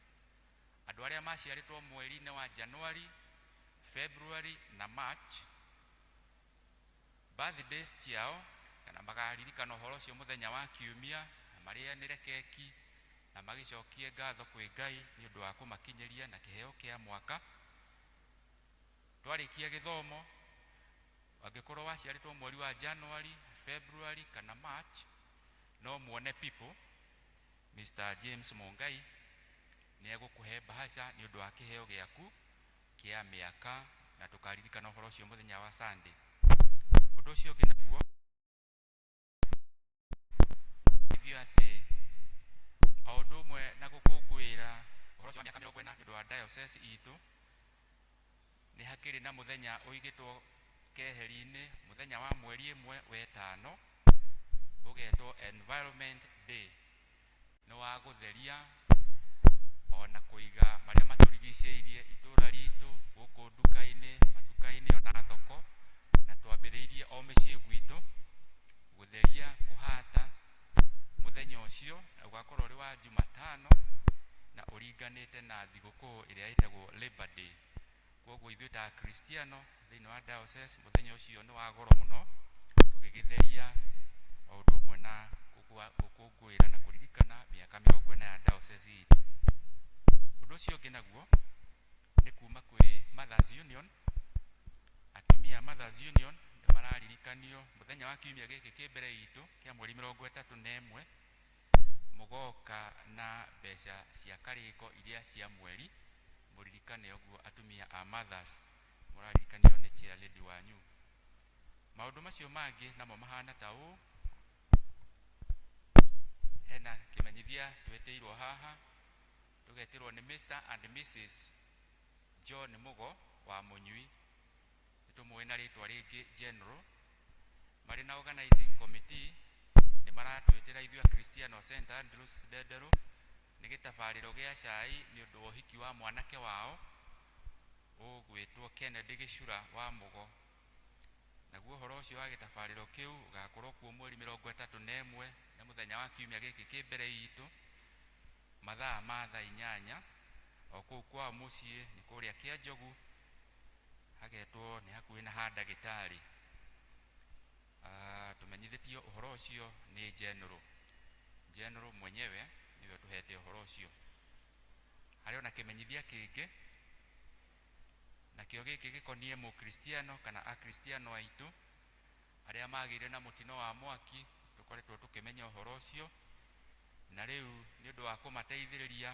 andũ arĩa maciarĩtwo mweri-inĩ wa January, February na March, birthdays ciao kana makaririkana ũhoro ũcio mũthenya wa kiumia, na marĩanĩre keki na magĩcokie ngatho kwĩ Ngai nĩ ũndũ wa kũmakinyĩria na kĩheo kĩa mwaka. Twarĩkia gĩthomo, angĩkorwo waciarĩtwo mweri wa January, February kana March, no muone people Mr James Mungai, nĩ egũkũhe bahasha nĩ ũndũ wa kĩheo gĩaku kĩa mĩaka, na tũkaririkana ũhoro ũcio mũthenya wa Sunday. Ũndũ ũcio ũngĩ naguo ithuĩ atĩ o ũndũ ũmwe na gũkũngũĩra Ũhoro ũcio wa mĩaka 40 nĩ ũndũ wa diocese itũ, nĩ hakĩrĩ na mũthenya ũigĩtwo keheri-inĩ, mũthenya wa mweri 1 wetano, ũgetwo Environment Day. Nĩ wa gũtheria ona kũiga marĩa matũrigicĩirie itũra ritũ, gũkũ nduka-inĩ, matuka-inĩ ona thoko, na twambĩrĩirie o mĩciĩ gwitũ gũtheria, kũhata. Mũthenya ũcio ũgakorwo ũrĩ wa Jumatano na ũringanĩte na thigũkũ ĩrĩa ĩtagwo Labor Day. Koguo ithuĩ ta Akristiano thĩinĩ wa diocese, mũthenya ũcio nĩ wa goro mũno, tũgĩgĩtheria o ũndũ ũmwe na gũkũngũĩra na kũririkana mĩaka 40 ya diocese itũ. Ũndũ ũcio ũngĩ naguo nĩ kuma kwĩ Mothers Union. Atumia a Mothers Union nĩ mararirikanio mũthenya wa kiumia gĩkĩ kĩ mbere itũ kĩa mweri 31, mũgoka na mbeca cia karĩko iria cia mweri. Mũririkane ũguo atumia a Mothers, mũraririkanio nĩ chair lady wanyu. Maũndũ macio mangĩ namo mahana ta ũũ: hena kĩmenyithia twĩtĩirwo haha, tũgetĩrwo nĩ Mr and Mrs John Mugo wa Mũnyui, nĩtũmũĩ na rĩtwa rĩngĩ General, marĩ na organizing committee nĩ maratwĩtĩra ithuĩ Akristiano a St Andrews Ndenderũ nĩ gĩtabarĩro gĩa cai nĩ ũndũ wa ũhiki wa mwanake wao ũgwĩtwo Kennedy Gĩcura wa Mũgo. Naguo ũhoro ũcio wa gĩtabarĩro kĩu ũgakorwo kuo mweri 31, nĩ mũthenya wa kiumia gĩkĩ kĩ mbere itũ, mathaa ma thaa 8, o kũu kwao mũciĩ nĩ kũrĩa Kĩanjogu, hagetwo nĩ hakuhĩ na ha ndagĩtarĩ. Tũmenyithĩtio ũhoro ũcio nĩ General, General mwenyewe nĩwe ũtũhete ũhoro ũcio. Harĩ ona kĩmenyithia kĩngĩ, nakĩo gĩkĩ gĩkoniĩ mũkristiano kana akristiano aitũ arĩa magĩire na mũtino wa mwaki. Tũkoretwo tũkĩmenya ũhoro ũcio, na rĩu nĩ ũndũ wa kũmateithĩrĩria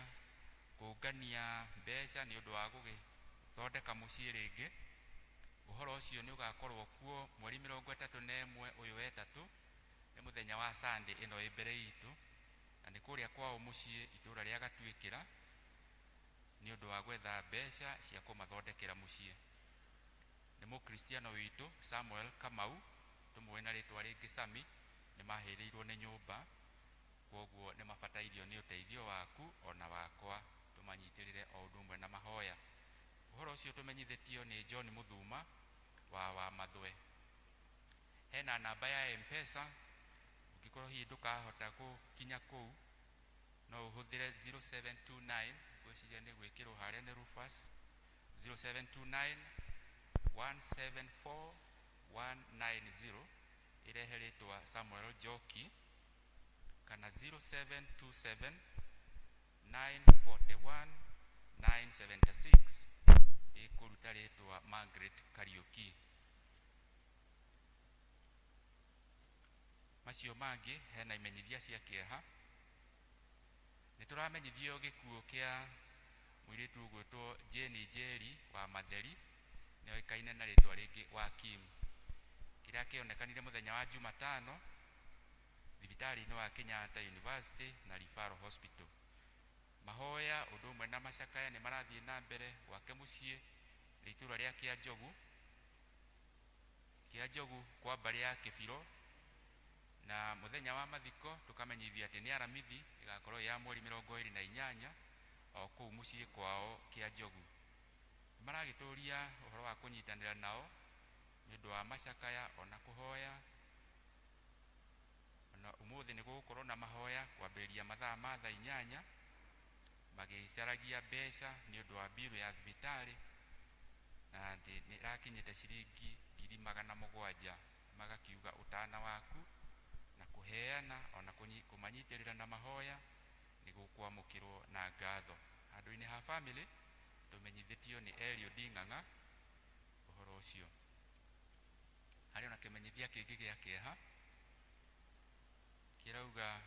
kũngania mbeca nĩ ũndũ wa gũgĩthondeka mũciĩ rĩngĩ, ũhoro ũcio nĩ ũgakorwo kuo mweri 31 ũyũ wetatũ, nĩ mũthenya wa Sunday ĩno ĩ mbere itũ, na nĩ kũrĩa kwao mũciĩ itũra rĩa Gatuĩkĩra, nĩ ũndũ wa gwetha mbeca cia kũmathondekera mũciĩ. Nĩ mũkristiano witũ Samuel Kamau, tũmũĩ na rĩtwa rĩngĩ Sami, nĩ mahĩrĩirwo nĩ nyũmba, koguo nĩ mabatairio nĩ ũteithio waku ona wakwa, tũmanyitĩrĩre o ũndũ ũmwe na mahoya. Ũhoro ũcio tũmenyithĩtio nĩ John Mũthuma wa Mathwe. Hena namba ya M-Pesa, ũngĩkorwo hihi ndũkahota gũkinya kũu, no ũhũthĩre 0729, ngwĩciria nĩ gwĩkĩrwo harĩa nĩ Rufus, 0729 174 190, ĩrehe rĩtwa Samuel Njoki, kana 0727 941 976, ĩkũruta rĩtwa Margaret Kariuki. Macio mangĩ, hena imenyithia cia kĩeha. Nĩ tũramenyithio gĩkuũ kĩa mũirĩtu ũgwĩtwo Jane Njeri wa Matheri, nĩoĩkaine na rĩtwa rĩngĩ wa Kim, kĩrĩa kĩonekanire mũthenya wa Jumatano thibitarĩ-inĩ wa Kenyatta University na Referral Hospital. Mahoya ũndũ ũmwe na macakaya nĩ marathiĩ na mbere gwake mũciĩ nĩ itũra rĩa Kĩanjogu, Kĩanjogu kwa mbarĩ ya Kĩbiro, na mũthenya wa mathiko tũkamenyithia atĩ nĩ Aramithi ĩgakorwo ya mweri 28, o kũu mũciĩ kwao Kĩanjogu. Maragĩtũria ũhoro wa kũnyitanĩra nao nĩ ũndũ wa macakaya ona kũhoya. Ona ũmũthĩ nĩ gũgũkorwo na mahoya kwambĩrĩria mathaa ma thaa 8, magĩcaragia mbeca nĩ ũndũ wa mbiru ya thibitarĩ, na nĩ ĩrakinyĩte ciringi 700,000. Magakiuga ũtana waku na kũheana ona kũmanyitĩrĩra na mahoya nĩ gũkwamũkĩrwo na ngatho. Handũ-inĩ ha family tũmenyithĩtio nĩ Eliud Ng'ang'a ũhoro ũcio. Harĩ ona kĩmenyithia kĩngĩ gĩa kĩeha kĩrauga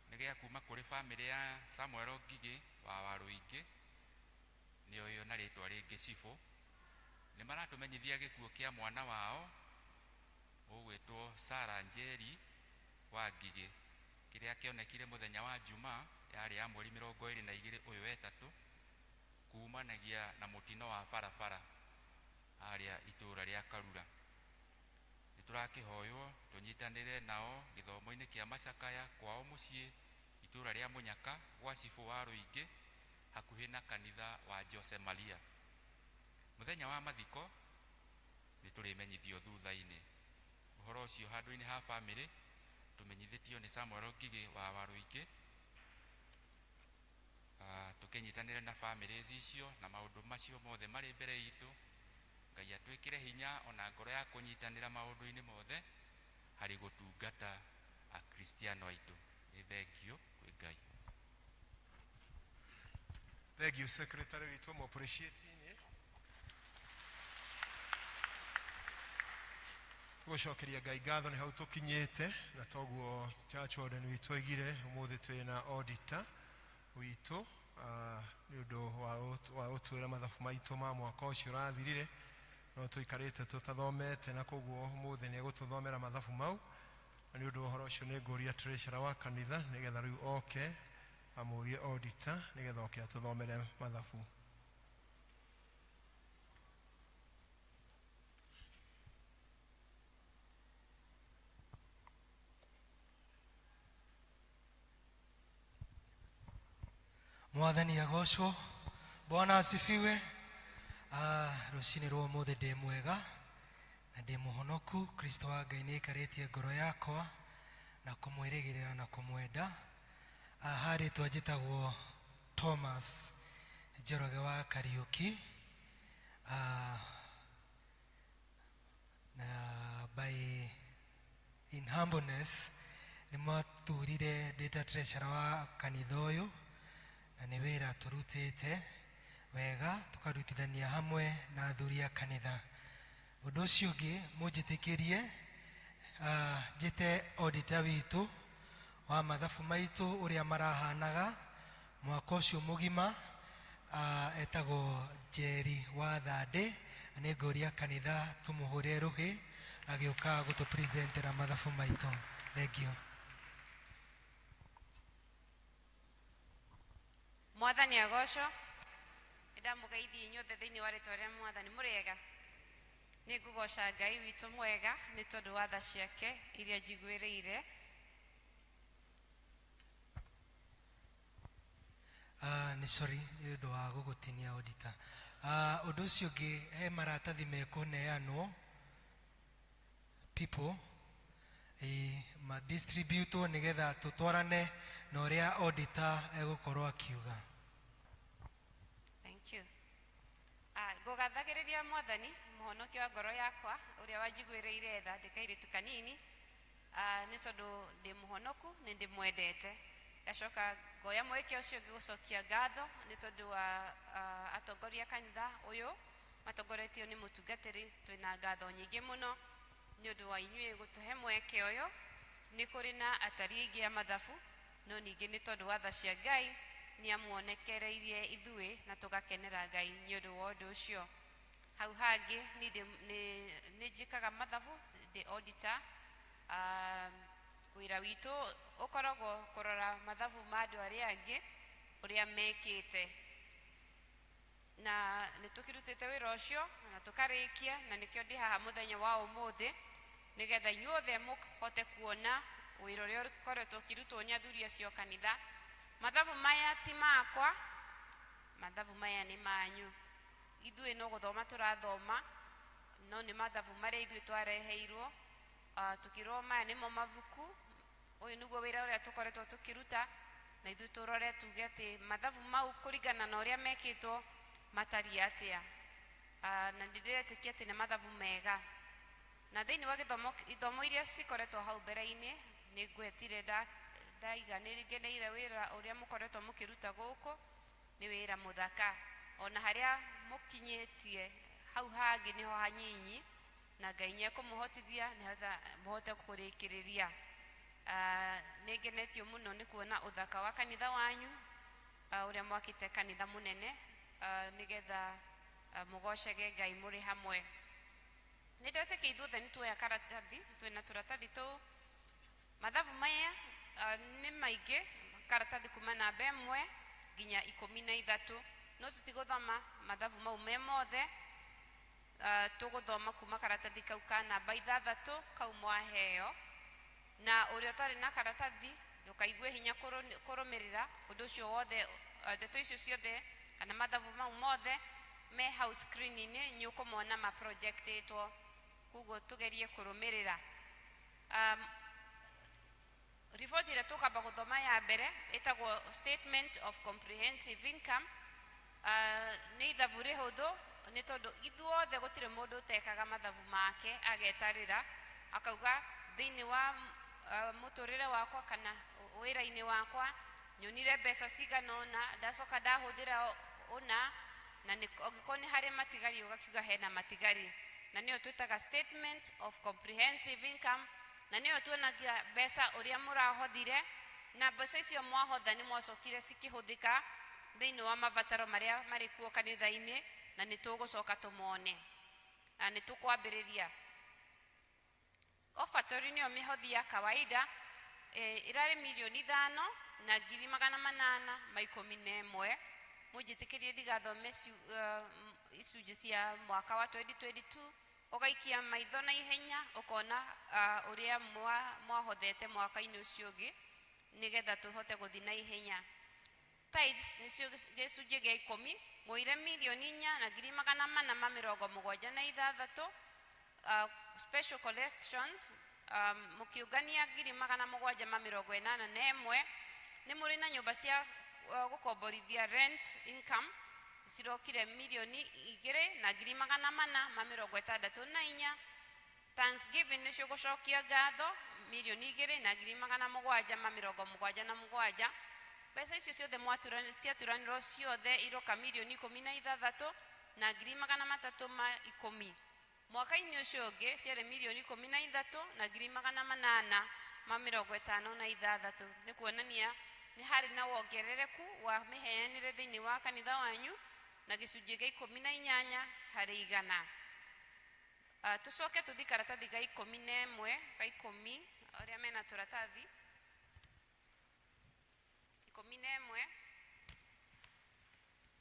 nĩ gĩa kuma kũrĩ family ya Samuel Ngigĩ wa Warũingĩ, nĩoĩo na rĩtwa rĩngĩ Cibũ. Nĩ maratũmenyithia gĩkuũ kĩa mwana wao ũgwĩtwo Sarah Njeri wa Ngigĩ, kĩrĩa kĩonekire mũthenya wa Jumaa yarĩ ya mweri 22 ũyũ wetatũ. Kumanagia na mũtino wa barabara harĩa itũũra rĩa Karura. Nĩ tũrakĩhoywo tũnyitanĩre nao gĩthomo-inĩ kĩa macakaya kwao mũciĩ itũũra rĩa Mũnyaka gwa cibũ wa Rũingĩ hakuhĩ na kanitha wa Jose Maria. Mũthenya wa mathiko nĩ tũrĩmenyithio thutha-inĩ. Ũhoro ũcio handũ-inĩ ha bamĩrĩ tũmenyithĩtio nĩ Samuel Ngigĩ wa Warũingĩ. Tũkĩnyitanĩre na bamĩrĩ icio na maũndũ macio mothe marĩ mbere itũ. Ngai atwĩkĩre hinya ona ngoro ya kũnyitanĩra maũndũ-inĩ mothe harĩ gũtungata akristiano aitũ. Nĩ thengio kwĩ Ngai. Thank you, secretary witũ, mu appreciate tũgũcokeria Ngai ngatho nĩ hau tũkinyĩte, na toguo church warden witũ oigire ũmũthĩ twĩna auditor witũ nĩ ũndũ wa gũtwĩra mathabu maitũ ma mwaka ũcio ũrathirire, no tũikarĩte tũtathomete, na koguo ũmũthĩ nĩ egũtũthomera mathabu mau, na nĩ ũndũ wa ũhoro ũcio nĩ ngũria treasurer wa kanitha nĩgetha rĩu oke amũrie auditor nĩgetha oke atũthomere mathabu. Mwathani agocwo. Bwana asifiwe. Rũcinĩ rwa ũmũthĩ ndĩ mwega na ndĩ mũhonoku. Kristo wa Ngai nĩ aikarĩtie ngoro yakwa na kũmwĩrĩgĩrĩra na kũmwenda. Harĩtwa njĩtagwo Thomas Njoroge wa Kariuki. Na by in humbleness nĩ mwathurire ndĩ ta treasurer wa kanitha ũyũ, na nĩ wĩra tũrutĩte wega tũkarutithania hamwe na athuri a kanitha. Ũndũ ũcio ũngĩ mũnjĩtĩkĩrie njĩte auditor witũ wa mathabu maitũ ũrĩa marahanaga mwaka ũcio mũgima, etagwo Njeri wa Thandĩ, na nĩ ngũria kanitha tũmũhũre rũhĩ agĩũka gũtũpresentera mathabu maitũ. Thank you. Mwathani agocwo. Nĩndamũgeithia inyuothe thĩinĩ wa rĩtwa rĩa Mwathani. Mũrĩega? Nĩ ngũgoca Ngai witũ mwega nĩ tondũ wa tha ciake iria njiguĩrĩire. Nĩ sorry nĩ ũndũ wa gũgũtinia auditor. Ũndũ ũcio ũngĩ, he maratathi mekũneanwo people madistributwo nĩgetha tũtwarane na ũrĩa auditor egũkorwo akiuga. Thank you. Ngũgathagĩrĩria Mwathani mũhonokia wa ngoro yakwa ũrĩa wanjiguĩrĩire tha ndĩ kairĩtu kanini, nĩ tondũ ndĩ mũhonoku, nĩ ndĩmwendete. Ngacoka ngoya mweke ũcio ũngĩ gũcokia ngatho nĩ tondũ wa atongoria kanitha ũyũ matongoretio nĩ mũtungatĩri. Twĩna ngatho nyingĩ mũno nĩ ũndũ wa inyuĩ gũtũhe mweke ũyũ. Nĩ kũrĩ na atari aingĩ a mathabu, no ningĩ nĩ tondũ wa tha cia Ngai nĩ amuonekereirie ithuĩ na tũgakenera Ngai nĩ ũndũ wa ũndũ ũcio. Hau hangĩ nĩ njĩkaga mathabu, ndĩ auditor. Wĩra witũ ũkoragwo kũrora mathabu ma andũ arĩa angĩ ũrĩa mekĩte, na nĩ tũkĩrutĩte wĩra ũcio na tũkarĩkia, na nĩkĩo ndĩ haha mũthenya wa ũmũthĩ nĩgetha inyuothe mũhote kuona wĩra ũrĩa ũkoretwo ũkĩrutwo nĩ athuri acio kanitha. Mathabu maya ti makwa, mathabu maya nĩ manyu. Ithuĩ no gũthoma tũrathoma, no nĩ mathabu marĩa ithuĩ twareheirwo, tukĩrwo maya nĩmo mabuku, ũyũ nĩguo wĩra ũrĩa tũkoretwo tũkĩruta, na ithuĩ tũrore tuge atĩ mathabu mau kũringana na ũrĩa mekĩtwo matariĩ atĩa. Na nĩndĩretĩkia atĩ nĩ mathabu mega. Na thĩinĩ wa gĩthomo, ithomo iria cikoretwo hau mbere-inĩ, nĩ ngwetire ndaiga nĩ ngeneire wĩra ũrĩa mũkoretwo mũkĩruta gũkũ, nĩ wĩra mũthaka. Ona harĩa mũkinyĩtie hau hangĩ nĩho hanyinyi, na Ngai nĩekũmũhotithia nĩgetha mũhote kũrĩkĩrĩria. Nĩ ngenetio mũno nĩ kuona ũthaka wa kanitha wanyu, ũrĩa mwakĩte kanitha mũnene, nĩgetha mũgocege Ngai mũrĩ hamwe. Nĩ ndetĩkia ithuothe nĩ tuoya karatathi, twĩna tũratathi tũu. Mathabu maya nĩ maingĩ, karatathi kuma namba 1 nginya 13. No tũtigũthoma mathabu mau me mothe, tũgũthoma kuma karatathi kau ka namba 6 kau mwaheo, na ũrĩa ũtarĩ na karatathi ndũkaigue hinya kũrũmĩrĩra ũndũ ũcio wothe, ndeto icio ciothe kana mathabu mau mothe me hau screen-inĩ nĩ ũkũmona maprojectĩtwo, koguo tũgerie kũrũmĩrĩra. Riboti ĩrĩa tũkamba gũthoma ya mbere ĩtagwo statement of comprehensive income. Nĩ ithabu rĩhũthũ nĩ tondũ ithuothe gũtirĩ mũndũ ũtekaga mathabu make agetarĩra akauga thĩinĩ wa mũtũrĩre wakwa kana wĩra-inĩ wakwa nyonire mbeca cigana ũna, ndacoka ndahũthĩra ũna, na angĩkorwo nĩ harĩ matigari ũgakiuga hena matigari, na nĩyo twĩtaga statement of comprehensive income, na nĩyo tuonagia mbeca ũrĩa mũrahothire, na mbeca icio mwahotha nĩ mwacokire cikĩhũthĩka thĩinĩ wa mabataro marĩa marĩ kuo kanitha-inĩ, na nĩ tũgũcoka tũmone. Na nĩ tũkwambĩrĩria. Offertory nĩyo mĩhothi ya kawaida, ĩrarĩ 5,811,000. Mũnjĩtĩkĩrie ndigathome icunjĩ cia mwaka wa 2022, ũgaikia maitho na ihenya ũkona ũrĩa mwahothete mwaka-inĩ ũcio ũngĩ, nĩgetha tũhote gũthiĩ na ihenya. Tithes nĩcio gĩcunjĩ gĩa 10, mwoire 4,476,000. Special collections, mũkĩũngania 781,000. Nĩ mũrĩ na nyũmba cia gũkomborithia rent income cirokire 2,464,000. Thanksgiving nĩcio gũcokia ngatho 2,777,000. Mbeca icio ciothe ciaturanĩrwo ciothe iroka 16,310,000. Mwaka-inĩ ũcio ũngĩ ciarĩ 13,856,000. Nĩ kuonania nĩ harĩ na wongerereku wa mĩheanĩre thĩinĩ wa kanitha wanyu na gĩcunjĩ gĩa 18 harĩ igana. Tũcoke tũthiĩ karatathi ga 11 ga 10, arĩa mena tũratathi 11,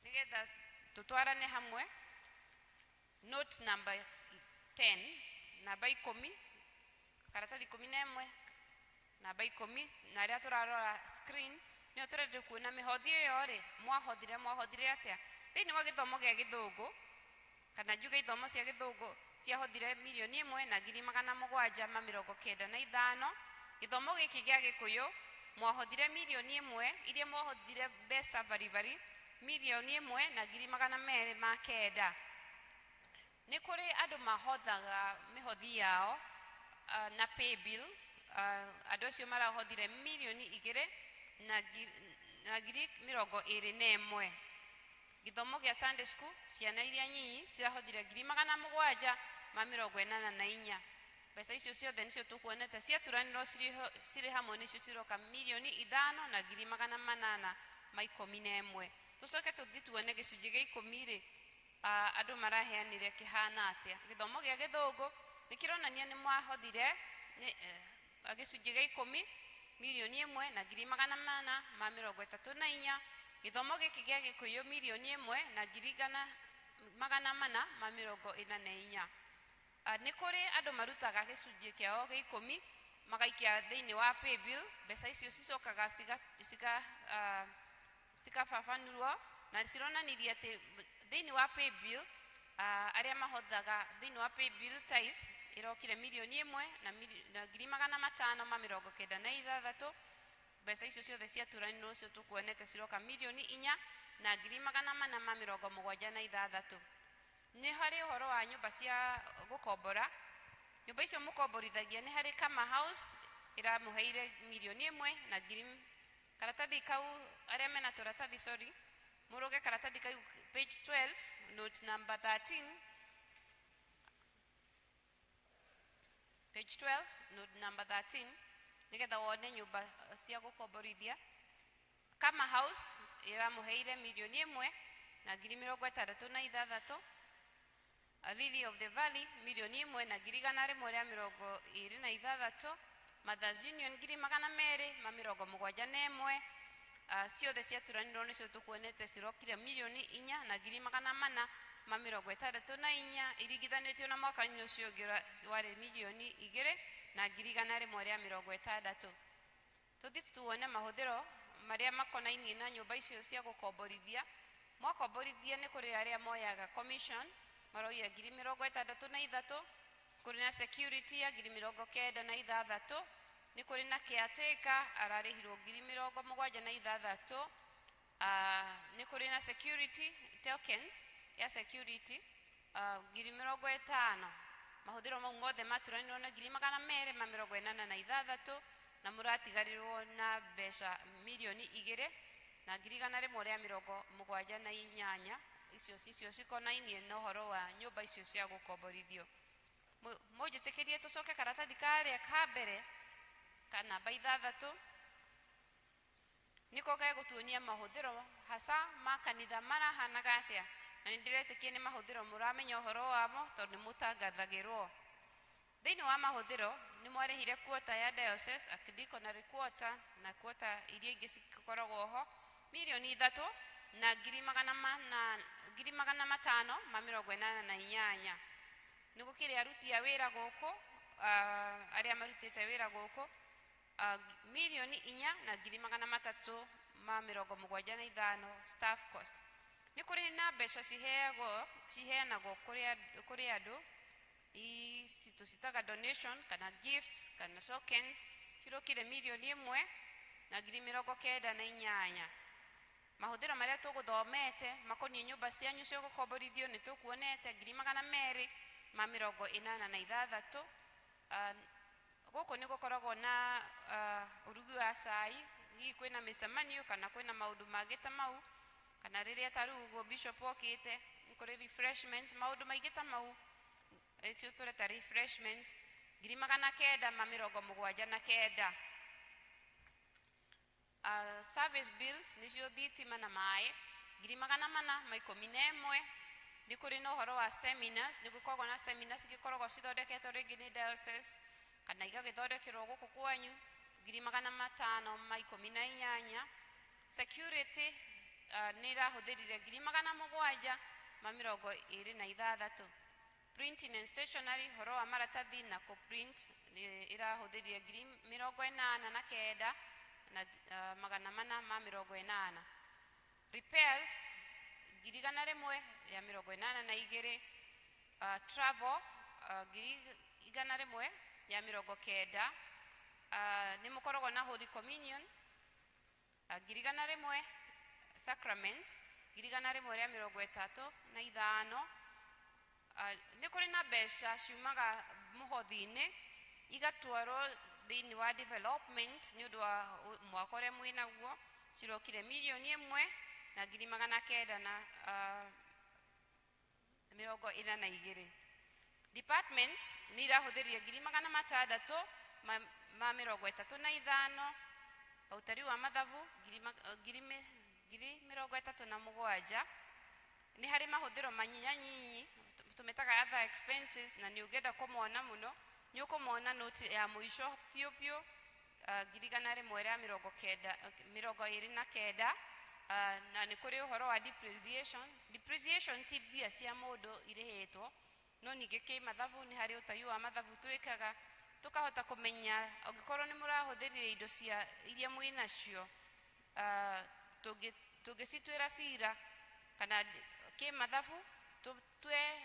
nĩgetha tũtwarane hamwe. Note number 10, namba 10, karatathi 11, namba 10, na arĩa tũrarora screen nĩo tũrenda kuona mĩhothi ĩyo rĩ, mwahothire atĩa thĩinĩ wa gĩthomo gĩa gĩthũngũ, kana njuge ithomo cia gĩthũngũ ciahothire 1,795,000. Gĩthomo gĩkĩ gĩa gĩkũyũ mwahothire 1,000,000, iria mwahothire mbeca baribari 1,209,000. Nĩ kũrĩ andũ mahothaga mĩhothi yao na paybill, andũ acio marahothire 2,021,000. Gĩthomo gĩa Sunday school ciana iria nyinyi cirahothire 784,000. Mbeca icio ciothe nĩcio tũkuonete ciaturanĩrwo cirĩ hamwe, nĩcio ciroka 5,811,000. Tũcoke tũthiĩ tuone gĩcunjĩ gĩa 10 rĩ, andũ maraheanire kĩhana atĩa. Gĩthomo gĩa gĩthũngũ nĩ kĩronania nĩ mwahothire gĩcunjĩ gĩa 10 1,434,000. Gĩthomo gĩkĩ gĩa gĩkũyũ 1,444,000. Nĩ kũrĩ andũ marutaga gĩcunjĩ kĩao gĩa 10 magaikia thĩinĩ wa paybill, mbeca icio cicokaga cikababanurwo na cironanirie atĩ thĩinĩ wa paybill, arĩa mahothaga thĩinĩ wa paybill tithe ĩrokire 1,596,000. Mbeca icio ciothe ciaturanĩrwo ũcio tũkuonete ciroka 4,476,000. Nĩ harĩ ũhoro wa nyũmba cia gũkombora, nyũmba icio mũkomborithagia nĩ harĩ Kama House ĩramũheire 1,000,000 karatathi kau, arĩa mena tũratathi, sorry, mũrũge karatathi kau page 12 note number 13, page 12 note number 13, nĩgetha wone nyũmba cia gũkomborithia. Kama House ĩramũheire 1,066,000. Lily of the Valley 1,126,000. Mothers Union 271,000. Ciothe ciaturanirwo nĩcio tũkuonete cirokire mirioni inya na ngiri magana mana ma mĩrongo ĩtandatũ na inya, iringithanĩtio na mwaka-inĩ ũcio ũngĩ warĩ mirioni igĩrĩ na ngiri igana rĩmwe rĩa mĩrongo ĩtandatũ. Tũthiĩ tuone mahũthĩro marĩa makonainie na nyũmba icio cia gũkomborithia. Mwakomborithia nĩ kũrĩ arĩa moyaga commission, maroire ngiri mĩrongo ĩtandatũ na ithatũ. Kũrĩ na security ya ngiri mĩrongo kenda na ithathatũ. Nĩ kũrĩ na caretaker ararĩhirwo ngiri mĩrongo mũgwanja na ithathatũ. Nĩ kũrĩ na security tokens ya security, ngiri mĩrongo ĩtano. Mahũthĩro mau mothe maturanirwo na ngiri magana merĩ ma mĩrongo ĩnana na ithathatũ, na mũratigarĩrwo na mbeca mirioni igĩrĩ na ngiri igana rĩmwe rĩa mĩrongo mũgwanja na inyanya. Icio cicio cikonainie na ũhoro wa nyũmba icio cia gũkomborithio. Mũnjĩtĩkĩrie tũcoke karatathi karĩa ka mbere ka namba ithathatũ, nĩko gegũtuonia mahũthĩro hasa ma kanitha marahanaga atĩa, na nĩ ndĩretĩkia nĩ mahũthĩro mũramenya ũhoro wamo tondũ nĩ mũtangathagĩrwo. Thĩinĩ wa mahũthĩro nĩ mwarĩhire quota ya diocese, archdeaconry quota na quota iria ingĩ cikoragwo ho, mirioni ithatũ na ngiri magana mana, ngiri magana matano ma mĩrongo ĩnana na inyanya. Nĩ gũkĩrĩ aruti a wĩra gũkũ, arĩa marutĩte wĩra gũkũ, mirioni inya na ngiri magana matatũ ma mĩrongo mũgwanja na ithano staff cost. Nĩ kũrĩ na mbeca ciheanagwo kũrĩ andũ, ici tũcitaga donation kana gifts kana tokens, cirokire mirioni ĩmwe na ngiri mĩrongo kenda na inyanya. Mahũthĩro marĩa tũgũthomete makoniĩ nyũmba cianyu cia gũkomborithio nĩ tũkuonete ngiri magana merĩ ma mĩrongo ĩnana na ithathatũ. Gũkũ nĩ gũkoragwo na ũrugi wa cai, hihi kwĩna mĩcemanio kana kwĩna maũndũ mangĩ ta mau, kana rĩrĩa ta rĩu ũguo bishop okĩte nĩ kũrĩ refreshments, maũndũ maingĩ ta mau, icio tũreta refreshments, ngiri magana kenda ma mĩrongo mũgwanja na kenda. Service bills nĩcio thitima na maĩ, ngiri magana mana ma ikũmi na ĩmwe. Nĩ kũrĩ na ũhoro wa seminars, nĩ gũkoragwo na seminars igĩkoragwo cithondeketwo rĩngĩ nĩ diocese kana igagĩthondekerwo gũkũ kwanyu, ngiri magana matano ma ikũmi na inyanya. Security nĩ ĩrahũthĩrire ngiri magana mũgwanja ma mĩrongo ĩrĩ na ithathatũ. Printing and stationery, ũhoro wa maratathi na kũ-print, nĩ ĩrahũthĩrire ngiri mĩrongo ĩnana na kenda na magana mana ma mĩrongo ĩnana. Repairs ngiri igana rĩmwe rĩa mĩrongo ĩnana na igĩrĩ. Travel ngiri igana rĩmwe rĩa mĩrongo kenda. Nĩ mũkoragwo na Holy Communion, ngiri igana rĩmwe. Sacraments ngiri igana rĩmwe rĩa mĩrongo ĩtatũ na ithano. Nĩ kũrĩ na mbeca ciumaga mũhothi-inĩ igatwarwo thĩinĩ wa development nĩ ũndũ wa mwaka ũrĩa mwĩnaguo, cirokire mirioni ĩmwe na ngiri magana kenda na mĩrongo ĩna na igĩrĩ. Departments nĩ irahũthĩrire ngiri magana matandatũ ma mĩrongo ĩtatũ na ithano. Ũtari wa mathabu ngiri mĩrongo ĩtatũ na mũgwanja. Nĩ harĩ mahũthĩro manyinyanyi tũmetaga other expenses, na nĩ ũngĩenda kũmona mũno nĩ ũkũmona note ya mũico piũ piũ, ngiri igana rĩmwe rĩa mĩrongo kenda, mĩrongo ĩrĩ na kenda. Na nĩ kũrĩ ũhoro wa depreciation. Depreciation ti mbia cia mũndũ irĩhĩtwo, no ningĩ kĩ mathabu nĩ harĩ ũtari wa mathabu twĩkaga tũkahota kũmenya angĩkorwo nĩ mũrahũthĩrire indo cia iria mwĩ nacio, tũngĩcituĩra cira kana kĩ mathabu tũtue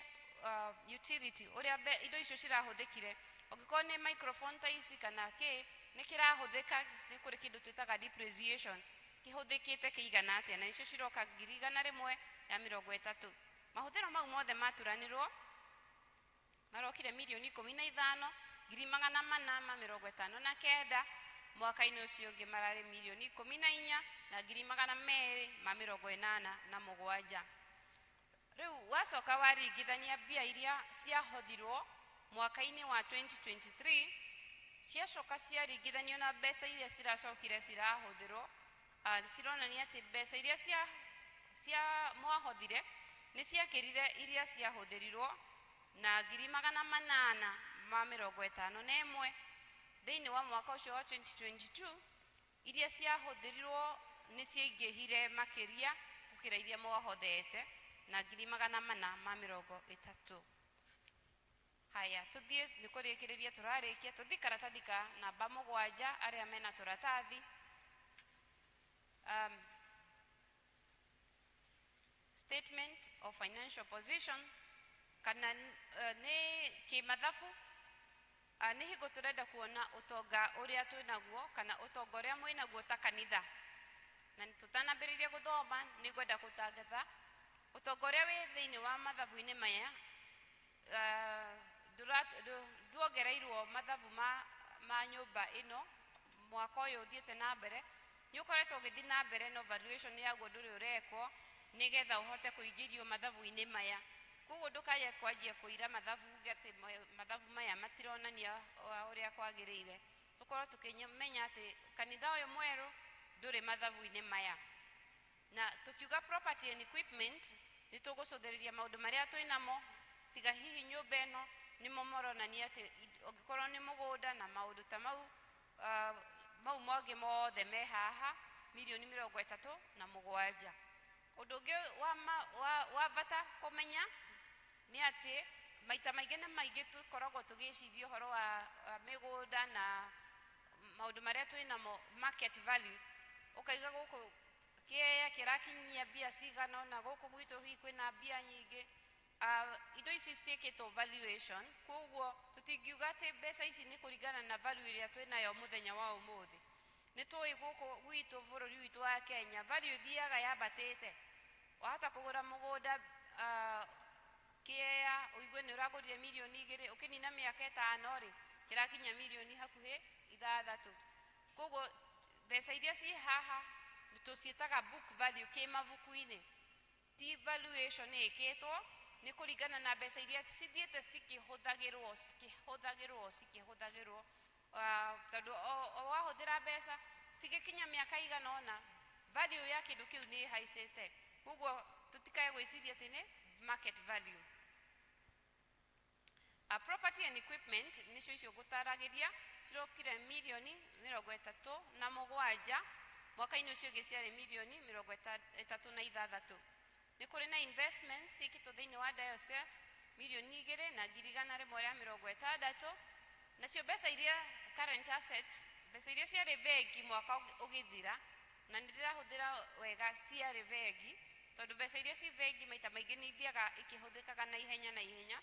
utility ũrĩa indo icio cirahũthĩkire. Angĩkorwo nĩ microphone ta ici kana kĩ nĩ kĩrahũthĩka, nĩ kũrĩ kĩndũ twĩtaga depreciation, kĩhũthĩkĩte kĩigana atĩa, na icio ciroka ngiri igana rĩmwe ya mĩrongo ĩtatũ. Mahũthĩro mau mothe maturanĩrwo marokire mirioni ikũmi na ithano ngiri magana mana ma mĩrongo ĩtano na kenda. Mwaka-inĩ ũcio ũngĩ mararĩ mirioni ikũmi na inya na ngiri magana merĩ ma mĩrongo ĩnana na mũgwanja. Rĩu wacoka waringithania mbia iria ciahothirwo mwaka-inĩ wa 2023, ciacoka ciaringithanio na mbeca iria ciracokire cirahũthĩrwo, cironania atĩ mbeca iria cia mwahothire nĩ ciakĩrire iria ciahũthĩrirwo na ngiri magana manana ma mĩrongo ĩtano na ĩmwe. Thĩinĩ wa mwaka ũcio wa 2022, iria ciahũthĩrirwo nĩ ciaingĩhire makĩria gũkĩra iria mwahothete na 430,000. Haya, tuthiĩ nĩ kũrĩkĩrĩria tũrarĩkia, tũthiĩ karatathi ka namba 7 arĩa mena tũratathi. Statement of financial position kana nĩ kĩmathabu. Nĩ hingo tũrenda kuona ũtonga ũrĩa twĩnaguo kana ũtonga ũrĩa mwĩnaguo ta kanitha. Na tũtanambĩrĩria gũthoma nĩ ngwenda gũtangatha ũtonga ũrĩa wĩ thĩinĩ wa mathabu-inĩ maya, nduongereirwo mathabu ma nyũmba ĩno mwaka ũyũ ũthiĩte na mbere. Nĩ ũkoretwo ũgĩthiĩ na mbere no valuation yaguo ndũrĩ ũrekwo nĩgetha ũhote kũingĩrio mathabu-inĩ maya. Koguo ndũkaye kwanjia kũira mathabu uge atĩ mathabu maya matironania ũrĩa kwagĩrĩire. Tũkorwo tũkĩmenya atĩ kanitha ũyũ mwerũ ndũrĩ mathabu-inĩ maya. Na tũkiuga property and equipment nĩ tũgũcũthĩrĩria maũndũ marĩa twĩnamo, tiga hihi nyũmba ĩno nĩmo maronania atĩ ũngĩkorwo nĩ mũgũnda na maũndũ ta mau, mau mangĩ mothe me haha 37 mirioni. Ũndũ ũngĩ wa bata kũmenya nĩ atĩ maita maingĩ na maingĩ tũkoragwo tũgĩciria ũhoro wa mĩgũnda na maũndũ marĩa twĩnamo market value, ũkaiga gũkũ kĩea kĩrakinyia mbia cigana ũna, gũkũ gwitũ hihi kwĩna mbia nyingĩ. Indo ici citiĩkĩtwo valuation, koguo tũtingiuga atĩ mbeca ici nĩ kũringana na value ĩrĩa twĩnayo mũthenya wa ũmũthĩ. Nĩ tũĩ gũkũ gwitũ bũrũri witũ wa Kenya value ĩthiaga yambatĩte. Wahota kũgũra mũgũnda kĩea ũigue nĩ ũragũrire 2 mirioni, ũkĩnina mĩaka 5 rĩ, kĩrakinya 6 mirioni. Koguo mbeca iria ciĩ haha tũciĩtaga book value kĩmabuku-inĩ, ti valuation ĩkĩtwo, nĩ kũringana na mbeca iria cithiĩte cikĩhũthagĩrwo cikĩhũthagĩrwo cikĩhũthagĩrwo. Tondũ o wahũthĩra mbeca cigĩkinya mĩaka igana ũna, value ya kĩndũ kĩu nĩ ĩhaicĩte. Koguo tũtikae gwĩciria atĩ nĩ market value. Property and equipment nĩcio icio ngũtaragĩria cirokire 37 mirioni, mwaka-inĩ ũcio ũngĩ ciarĩ 36 mirioni. Nĩ kũrĩ na investments ciĩkĩtwo thĩinĩ wa diocese 2,160,000. Nacio mbeca iria current assets, mbeca iria ciarĩ bengi mwaka ũgĩthira, na nĩ ndĩrahũthĩra wega ciarĩ bengi tondũ mbeca iria ci bengi maita maingĩ nĩ ithiaga ikĩhũthĩkaga na ihenya na ihenya.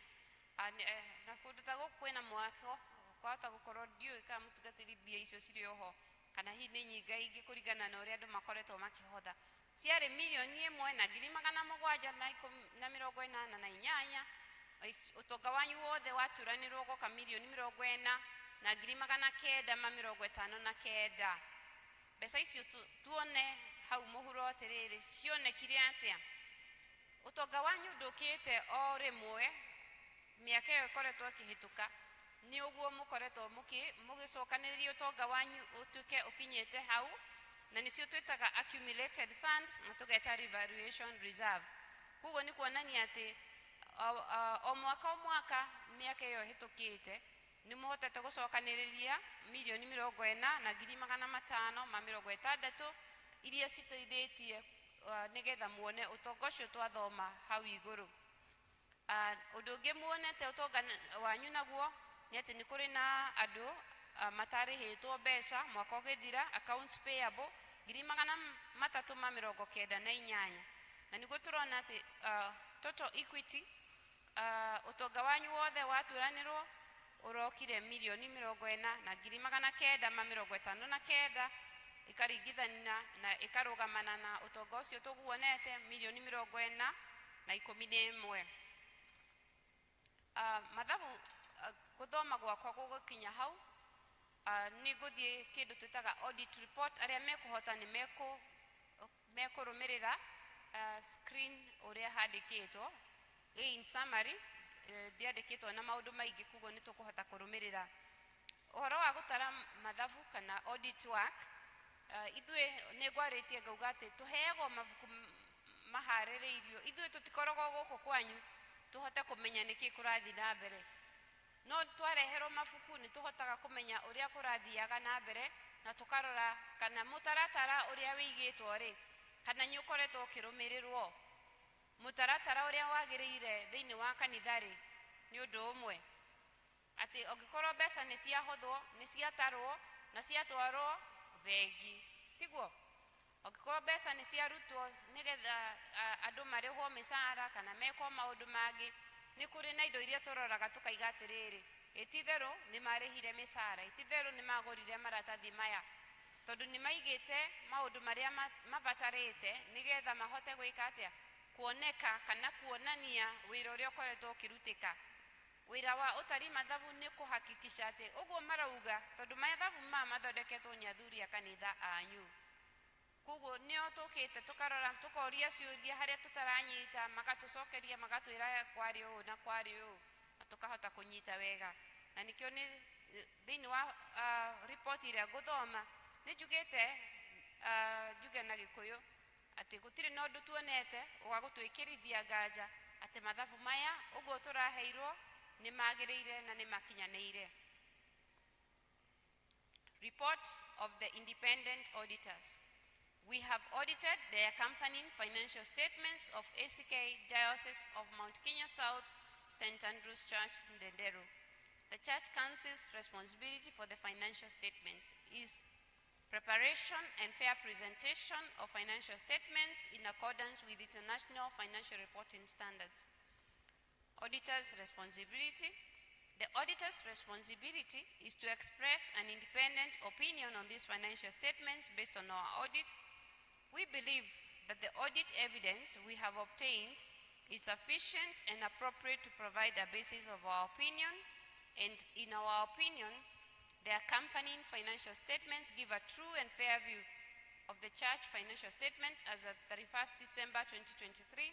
Na kũndũ ta gũkũ kwĩna mwako kwahota gũkorwo ndiũĩ kana mũtungatĩri mbia icio cirĩ oho kana hihi nĩ nyingaingĩ kũringana na ũrĩa andũ makoretwo makĩhotha. Ciarĩ 1,788,000. Ũtonga wanyu wothe waturanĩrwo ũgoka 40,959,000. Mbeca icio tuone hau mũhuro atĩrĩrĩ, cionekire atĩa? Ũtonga wanyu ndũkĩte o rĩmwe, mĩaka ĩyo ĩkoretwo ĩkĩhĩtũka nĩ ũguo mũkoretwo mũgĩcokanĩrĩria ũtonga wanyu ũtuĩke ũkinyĩte hau, na nĩcio twĩtaga accumulated fund na tũgeta revaluation reserve. Koguo nĩ kuonania atĩ o mwaka o mwaka mĩaka ĩyo ĩhĩtũkĩte nĩ mũhotete gũcokanĩrĩria 40,560,000 iria citeithĩtie nĩgetha muone ũtonga ũcio twathoma hau igũrũ. Ũndũ ũngĩ muonete ũtonga wanyu naguo nĩ atĩ nĩ kũrĩ na andũ matarĩhĩtwo mbeca mwaka ũgĩthira, accounts payable 398,000. Na nĩguo tũrona atĩ total equity, ũtonga wanyu wothe waturanĩrwo ũrokire 40,959,000, ĩkaringithania na ĩkarũgamana na ũtonga ũcio tũguonete 411 mirioni. Mathabu, gũthoma gwakwa gũgũkinya hau. Nĩ ngũthiĩ kĩndũ twĩtaga audit report. Arĩa mekũhota nĩ mekũrũmĩrĩra screen ũrĩa handĩkĩtwo. In summary, ndĩandĩkĩtwo na maũndũ maingĩ, koguo nĩ tũkũhota kũrũmĩrĩra ũhoro wa gũtara mathabu kana audit work. Ithuĩ nĩ ngwarĩtie ngauga atĩ tũheagwo mabuku maharĩrĩirio. Ithuĩ tũtikoragwo gũkũ kwanyu tũhote kũmenya nĩkĩ kũrathiĩ na mbere, no twareherwo mabuku nĩ tũhotaga kũmenya ũrĩa kũrathiaga na mbere. Na Na tũkarora kana mũtaratara ũrĩa wĩigĩtwo rĩ, kana nĩ ũkoretwo ũkĩrũmĩrĩrwo. Mũtaratara ũrĩa wagĩrĩire thĩinĩ wa kanitha rĩ, nĩ ũndũ ũmwe atĩ ũngĩkorwo mbeca nĩ ciahothwo, nĩ ciatarwo na ciatwarwo bengi, tiguo? Angĩkorwo mbeca nĩ ciarutwo nĩgetha andũ marĩhwo mĩcara kana mekwo maũndũ mangĩ, nĩ kũrĩ na indo iria tũroraga tũkaiga atĩrĩrĩ, ĩtitherũ nĩ marĩhire mĩcara, ĩtitherũ nĩ magũrire maratathi maya, tondũ nĩ maigĩte maũndũ marĩa mabatarĩte nĩgetha mahote gwĩka atĩa, kuoneka kana kuonania wĩra ũrĩa ũkoretwo ũkĩrutĩka. Wĩra wa ũtari mathabu nĩ kũhakikisha atĩ ũguo marauga, tondũ mathabu maya mathondeketwo nĩ athuri a kanitha anyu, koguo nĩo tũkĩte tũkarora, tũkoria ciũria harĩa tũtaranyita, magatũcokeria magatwĩra kwarĩ ũũ na kwarĩ ũũ, na tũkahota kũnyita wega. Na nĩkĩo nĩ thĩinĩ wa ripoti ĩrĩa ngũthoma nĩ njugĩte, njuge na Gĩkũyũ atĩ gũtirĩ na ũndũ tuonete wa gũtwĩkĩrithia nganja atĩ mathabu maya ũguo tũraheirwo nĩ magĩrĩire na nĩ makinyanĩire. Report of the independent auditors. We have audited the accompanying financial statements of ACK Diocese of Mount Kenya South, St. Andrew's Church, Ndenderu. The Church Council's responsibility for the financial statements is preparation and fair presentation of financial statements in accordance with international financial reporting standards. Auditor's responsibility. The auditor's responsibility is to express an independent opinion on these financial statements based on our audit. We believe that the audit evidence we have obtained is sufficient and appropriate to provide a basis of our opinion, and in our opinion, the accompanying financial statements give a true and fair view of the church financial statement as at 31st December 2023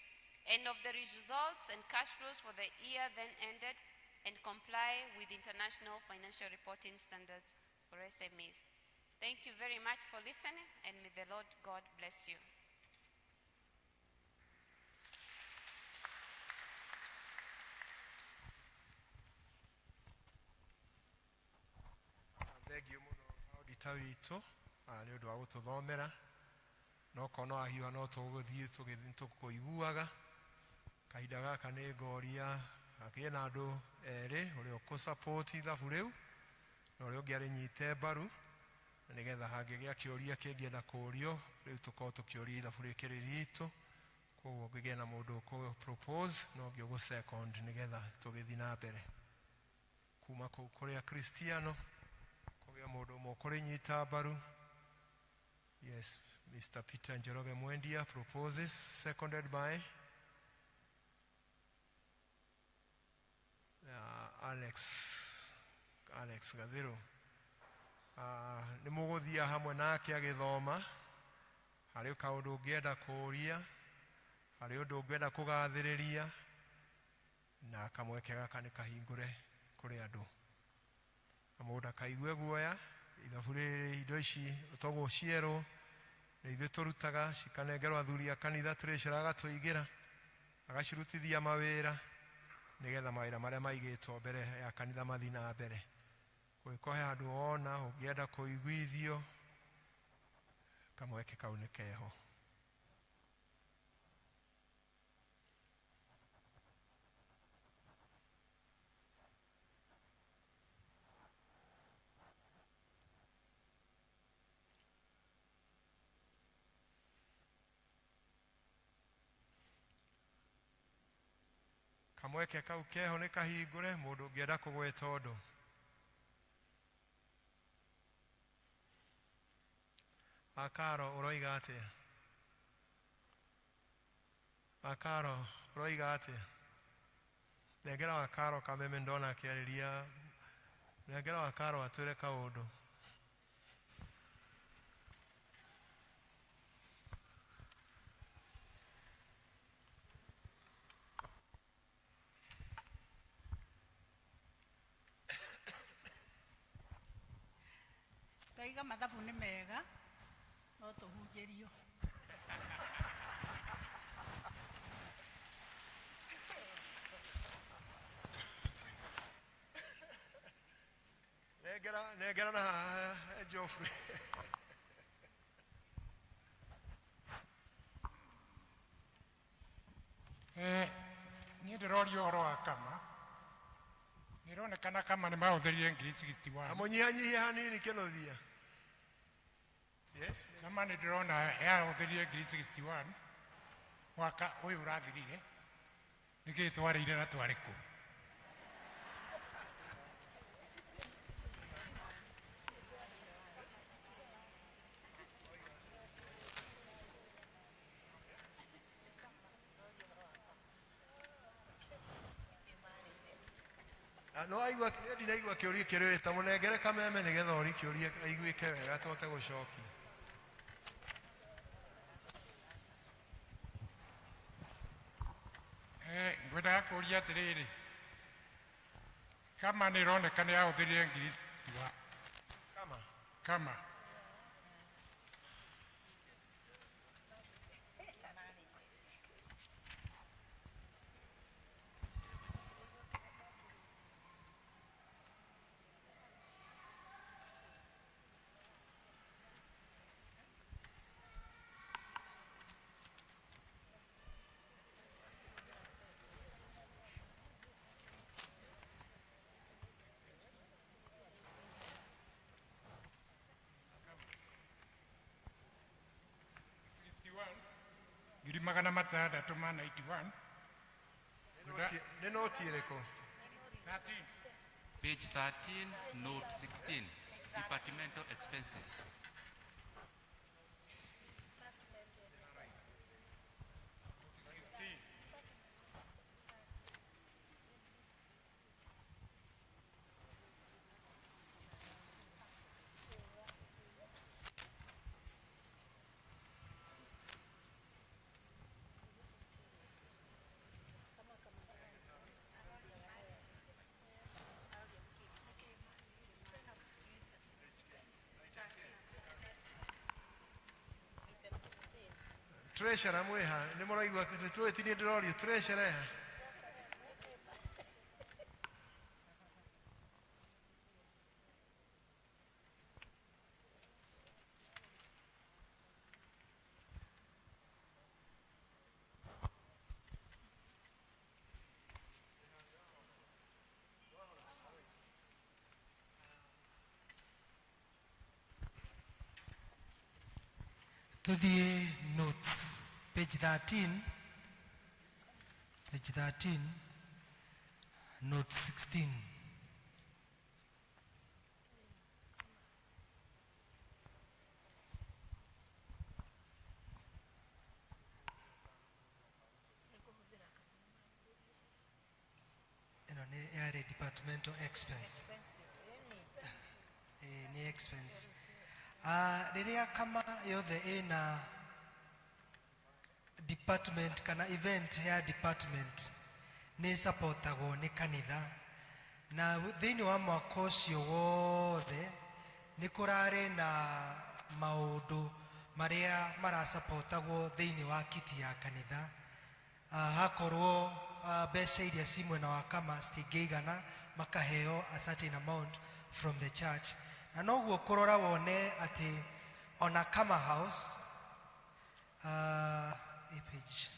and of the results and cash flows for the year then ended, and comply with international financial reporting standards for SMEs. Thank you very much for listening, and may the Lord God bless you. Thengiũ mũno auditor witũ nĩ ũndũ wa gũtũthomera, no korwo no ahiũha no tũgũthiĩ tũgĩthiĩ tũkũiguaga. Kahinda gaka nĩ ngoria hakĩgĩe na andũ erĩ, ũrĩa ũkũ-support ithabu rĩu na ũrĩa ũngĩ arĩnyite mbaru, na nĩgetha hangĩgĩa kĩũria kĩngĩenda kũũrio rĩu tũkorwo tũkĩũria ithabu rĩkĩ rĩ ritũ. Koguo ngĩgĩe na mũndũ ũkũ-propose na ũngĩ ũgũ-second, nĩgetha tũgĩthiĩ na mbere. Kuma kũu kũrĩ Akristiano kũgĩa mũndũ ũmwe ũkũrĩnyita mbaru. Yes, Mr. Peter Njoroge Mwendia proposes, seconded by Alex Gathiru. Nĩ mũgũthiĩ hamwe nake agĩthoma. Harĩ kaũndũ ũngĩenda kũũria, harĩ ũndũ ũngĩenda kũgathĩrĩria, na kamweke gaka nĩ kahingũre kũrĩ andũ. Na mũndũ akaigue guoya, ithabu rĩrĩ indo ici toguo cierwo nĩ ithuĩ tũrutaga, cikanengerwo athuri a kanitha, treasurer agatũigĩra, agacirutithia mawĩra nĩgetha mawĩra marĩa maigĩtwo mbere ya kanitha mathiĩ na mbere. Kũngĩkorwo he handũ wona ũngĩenda kũiguithio, kamweke kau nĩ keho. Kamweke kau keho nĩ kahingũre, mũndũ ũngĩenda kũgweta ũndũ. Akaro ũroiga atĩa? Akaro ũroiga atĩa? Nengera Wakaro kameme ndona akĩarĩria. Nengera Wakaro atwĩre kaũndũ. Ndaiga mathabu nĩ mega, no tũhunjĩrio. Nengera nengera na haha Geoffrey. Niĩ ndĩroria ũhoro wa kama nĩronekana kama nĩ mahũthĩrire ngiri 61. Amũnyihanyihie hanini kĩnothia. Yes. Kama nĩ ndĩrona yahũthĩrire ngiri 61 mwaka ũyũ ũrathirire, nĩkĩĩ twarĩire na twarĩ kũ? No aigua niĩ ndinaigua kĩũria kĩrĩrĩ ta mũnengere kameme nĩgetha ũri kĩũria aiguĩke wega tũhote gũcokia. Ngwendaga kũria atĩrĩrĩ, kama nĩ ĩroneka nĩ yahũthĩrire ngiri 61. Kama? Kama. Ngiri magana matandatũ ma 91. Nĩ noti ĩrĩkũ? Page 13, note 16, departmental expenses. Treasurer mwĩha nĩ mũraigua nĩ tũĩ ti niĩ ndĩrorio treasurer eha. Tuthiĩ notes page 13, page 13, note 16. Ĩno nĩ yarĩ departmental expense. Nĩ expense. Rĩrĩa kama yothe ĩna department kana event ya department nĩ supportagwo nĩ kanitha, na thĩinĩ wa mwaka ũcio wothe nĩ kũrarĩ na maũndũ marĩa marasupportagwo thĩinĩ wa kiti ya kanitha. Hakorwo mbeca iria ci mwena wa kama citingĩigana, makaheo a certain amount from the church, na noguo kũrora wone atĩ ona kama house page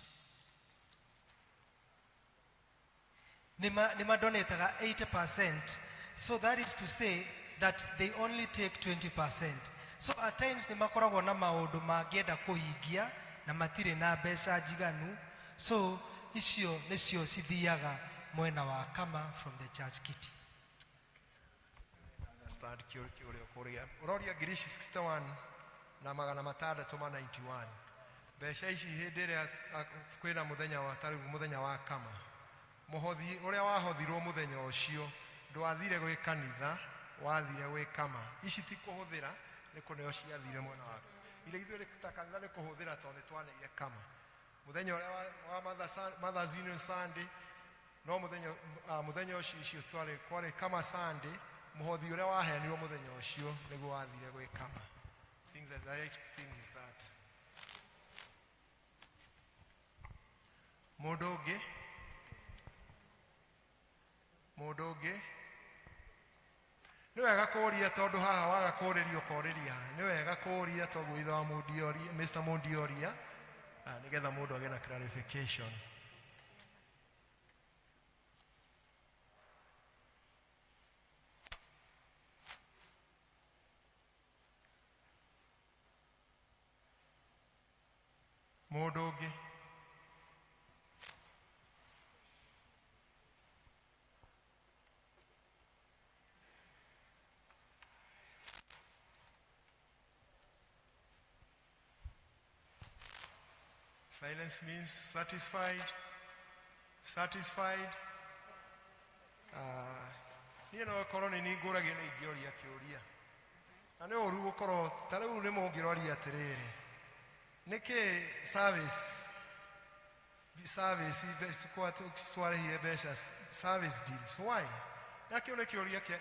nĩ madonataga 80%, so that is to say that they only take 20%. So at times nĩ makoragwo na maũndũ mangĩenda kũhingia na matirĩ na mbeca njiganu, so icio nĩcio cithiaga mwena wa kama from the church kitty. Understand kĩũria kĩũria ũkũria ũroria ngiri ici 61 na magana matandatũ ma 91 mbeca ici hĩndĩ ĩrĩa kwĩna mũthenya wa tarĩu mũthenya wa kama mũhothi ũrĩa wahothirwo mũthenya ũcio ndwathire gwĩ kanitha, wathire gwĩ kama. Ici ti kũhũthĩra, nĩ kũneo ciathire mwena waku. Iria ithuĩ ta kanitha nĩ kũhũthĩra tondũ nĩ twaneire kama mũthenya ũrĩa wa Mothers Union Sunday, no mũthenya ũcio icio twarĩ kwarĩ kama Sunday, mũhothi ũrĩa waheanirwo mũthenya ũcio nĩguo wathire gwĩ kama. I think that the right thing is that mũndũ ũngĩ, mũndũ ũngĩ nĩ Wega kũũria tondũ haha waga kũũrĩria ũkorĩria ha. Nĩ wega kũũria toguo ithe wa Mũndioria, Mr. Mũndioria, nĩgetha mũndũ agĩe na clarification. Mũndũ ũngĩ? Silence means satisfied. Satisfied. Ah, niĩ no korwo nĩ niĩ ngũragia nĩ ingĩoria kĩũria. Na nĩ ũru gũkorwo ta rĩu nĩ mũngĩroria atĩrĩrĩ, nĩkĩ service service twarĩhire mbeca service bills why? Na kĩu nĩ kĩũria kĩa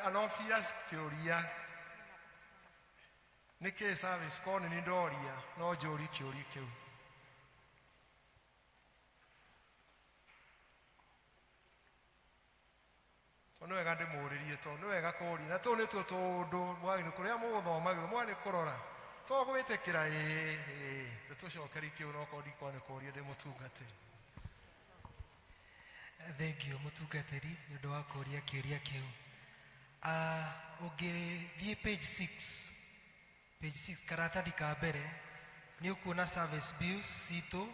an obvious kĩũria. Nĩkĩ service korwo nĩ niĩ ndoria no njũrie kĩũria kĩu. Tondũ nĩ wega ndĩmũrĩrie, tondũ nĩ wega kũũria. Na tũũ nĩtuo tũũndũ mwagĩrĩirwo kũrĩa mũgũthomagĩrwo mwagĩrĩirwo kũrora. To gwĩtĩkĩra ĩĩ ĩĩ, tũcokerie kĩu no korwo ndikorwo nĩ kũũria ndĩ mũtungatĩri. Thengio mũtungatĩri nĩ ũndũ wa kũũria kĩũria kĩu. Ũngĩthiĩ page 6, page 6 karatathi ka mbere, nĩ ũkuona service bills citũ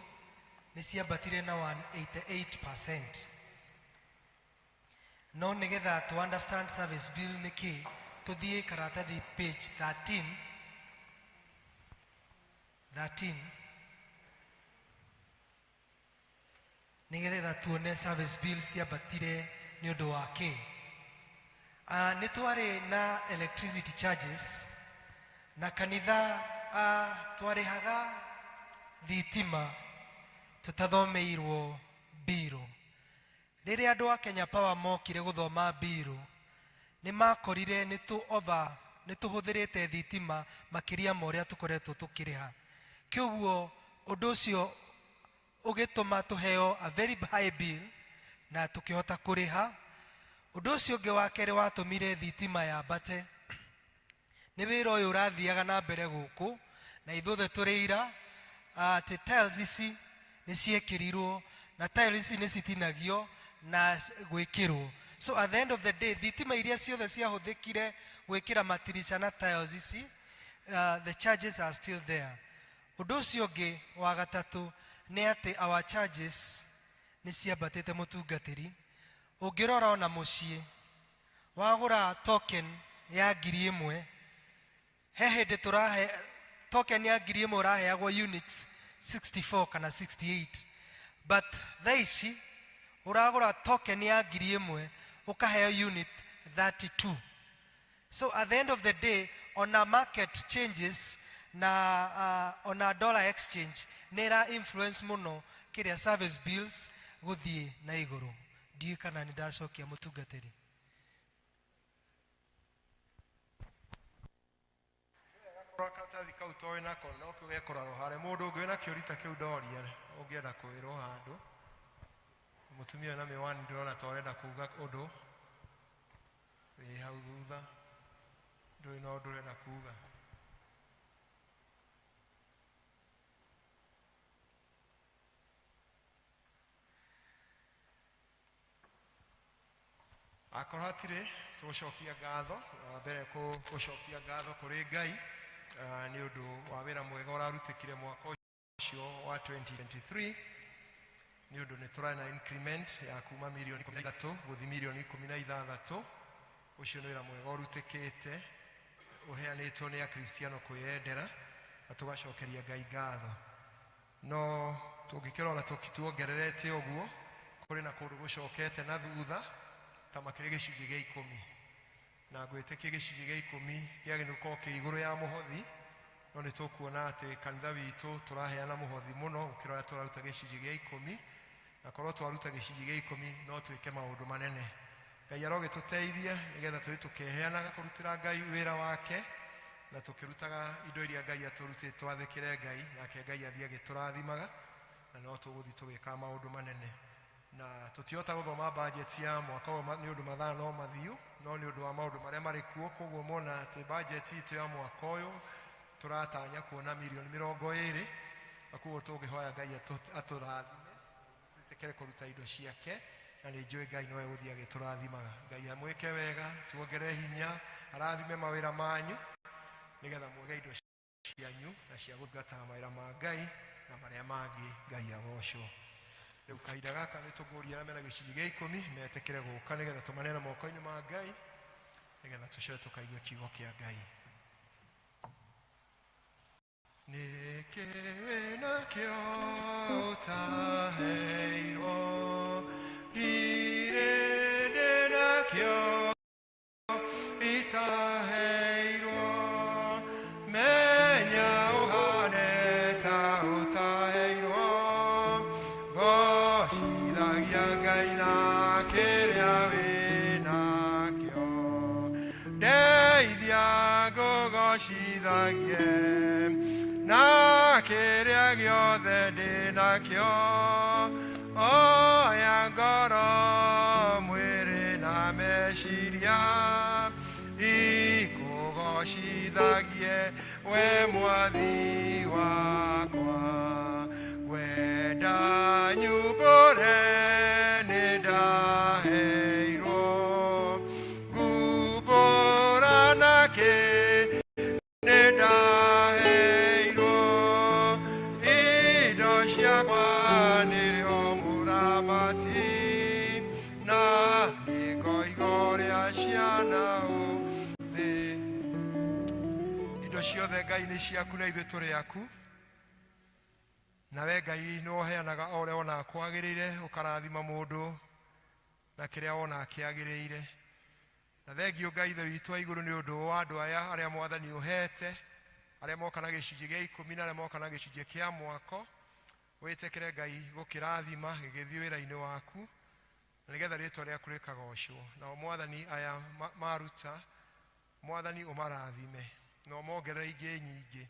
nĩ ciambatire na 188%. No nĩgetha to understand service bill nĩ kĩ, tũthiĩ karatathi page 13, 13 nĩgetha tuone service bill ciambatire nĩ ũndũ wa kĩ. Nĩ twarĩ na electricity charges na kanitha, twarĩhaga thitima tũtathomeirwo mbirũ. Rĩrĩa andũ a Kenya Power mokire gũthoma mbirũ, nĩ makorire nĩ tũ over, nĩ tũhũthĩrĩte thitima makĩria ma ũrĩa tũkoretwo tũkĩrĩha. Kĩoguo ũndũ ũcio ũgĩtũma tũheo a very high bill na tũkĩhota kũrĩha. Ũndũ ũcio ũngĩ wa kerĩ watũmire thitima yambate nĩ wĩra ũyũ ũrathiaga na mbere gũkũ, na ithuothe tũrĩ ira atĩ tiles ici nĩ ciekĩrirwo, na tiles ici nĩ citinagio na gwĩkĩrwo. So at the end of the day, thitima iria ciothe ciahũthĩkire gwĩkĩra matirica na tiles ici, the charges are still there. Ũndũ ũcio ũngĩ wa gatatũ nĩ atĩ our charges nĩ ciambatĩte mũtungatĩri. Ũngĩrora ona mũciĩ, wagũra token ya 1000, he hĩndĩ tũrahe token ya 1000 ũraheagwo units 64 kana 68, but thaa ici ũragũra token ya 1000 ũkaheo unit 32. So at the end of the day, ona market changes na ona dollar exchange nĩ ĩra influence mũno kĩrĩa service bills gũthiĩ na igũrũ. Ndiũĩ kana nĩ ndacokia mũtungatĩri. Kũrora karatathi kau to wĩnako no kĩo gekũrorwo harĩa. Mũndũ ũngĩ wĩna kĩũria ta kĩu ndoria ũngĩenda kwĩrwo handũ. Mũtumia wĩna mĩwani ndĩrona ta ũrenda kuga ũndũ. Wĩ hau thutha. Ndũrĩ na ũndũ ũrenda kuga. Akorwo hatirĩ, tũgũcokia ngatho. Na mbere gũcokia ngatho kũrĩ Ngai, nĩ ũndũ wa wĩra mwega ũrarutĩkire mwaka ũcio wa 2023, nĩ ũndũ nĩ tũrarĩ na increment ya kuma mirioni 13 gũthiĩ mirioni 16. Ũcio nĩ wĩra mwega ũrutĩkĩte ũheanĩtwo nĩ akristiano kwĩyendera, na tũgacokeria Ngai ngatho. No tũngĩkĩrora tuongererete ũguo, kũrĩ na kũndũ gũcokete na thutha ta makĩria gĩcunjĩ gĩa 10, na ngwĩtĩkia gĩcunjĩ gĩa 10 gĩagĩrĩirwo gũkorwo kĩ igũrũ ya mũhothi, no nĩ tũkuona atĩ kanitha witũ tũraheana mũhothi mũno gũkĩra ũrĩa tũraruta gĩcunjĩ gĩa 10, na korwo twaruta gĩcunjĩ gĩa 10 no twĩke maũndũ manene. Ngai arogĩtũteithia nĩgetha tũthiĩ tũkĩheanaga kũrutĩra Ngai wĩra wake, na tũkĩrutaga indo iria Ngai atũrutĩte twathĩkĩre Ngai, nake Ngai athiĩ agĩtũrathimaga, na no tũgũthiĩ tũgĩkaga maũndũ manene. Na tũtihota gũthoma budget ya mwaka ũyũ nĩ ũndũ mathaa no mathiu, no nĩ ũndũ wa maũndũ marĩa marĩ kuo. Koguo mona atĩ budget itũ ya mwaka ũyũ tũratanya kuona mirioni 20, na koguo tũngĩhoya Ngai atũrathime twĩtĩkĩre kũruta indo ciake, na nĩ njũĩ Ngai no egũthiĩ agĩtũrathimaga. Ngai amwĩke wega, tuongerere hinya, arathime mawĩra manyu nĩgetha muoge indo cianyu na cia gũtungata mawĩra ma Ngai na marĩa mangĩ. Ngai agocwo. Rĩu kahinda gaka nĩ tũngũria arĩa mena gĩcunjĩ gĩa 10 metĩkĩre gũka nĩgetha tũmaneane moko-inĩ ma Ngai, nĩgetha tũcoke tũkaigue kiugo kĩa Ngai. Nĩkĩ wĩnakĩo ũtaheirwo? Ndirĩ ndĩnakĩo itaheirwo. Menya ũhane ta ũtaheirwo, gocithagia Ngai na kĩrĩa wĩnakĩo. Ndeithia ngũgocithagie na kĩrĩa gĩothe ndĩnakĩo, oya ngoro, mwĩrĩ na meciria, ikũgocithagie we Mwathi wakwa. Ngwenda nyumbũre nĩ ndaheirwo, ngumbũra nakĩ nĩ ndaheirwo. Indo ciakwa nĩrĩo mũramati, na nĩngoiga ũrĩa ciana thĩ. Indo ciothe Ngai nĩ ciaku na ithuĩ tũrĩ aku, nawe Ngai nĩ ũheanaga o ũrĩa wonaga kwagĩrĩire, ũkarathima mũndũ na kĩrĩa wonaga kĩagĩrĩire. Na thengiũ Ngai Ithe witũ wa igũrũ nĩ ũndũ wa andũ aya arĩa Mwathani ũhete, arĩa moka na gĩcunjĩ gĩa 10 na arĩa moka na gĩcunjĩ kĩa mwako, wĩtĩkĩre Ngai gũkĩrathima gĩgĩthiĩ wĩra-inĩ waku, na nĩgetha rĩtwa rĩaku rĩkagocwo. Nao Mwathani aya maruta, Mwathani ũmarathime na ũmongerere ingĩ nyingĩ,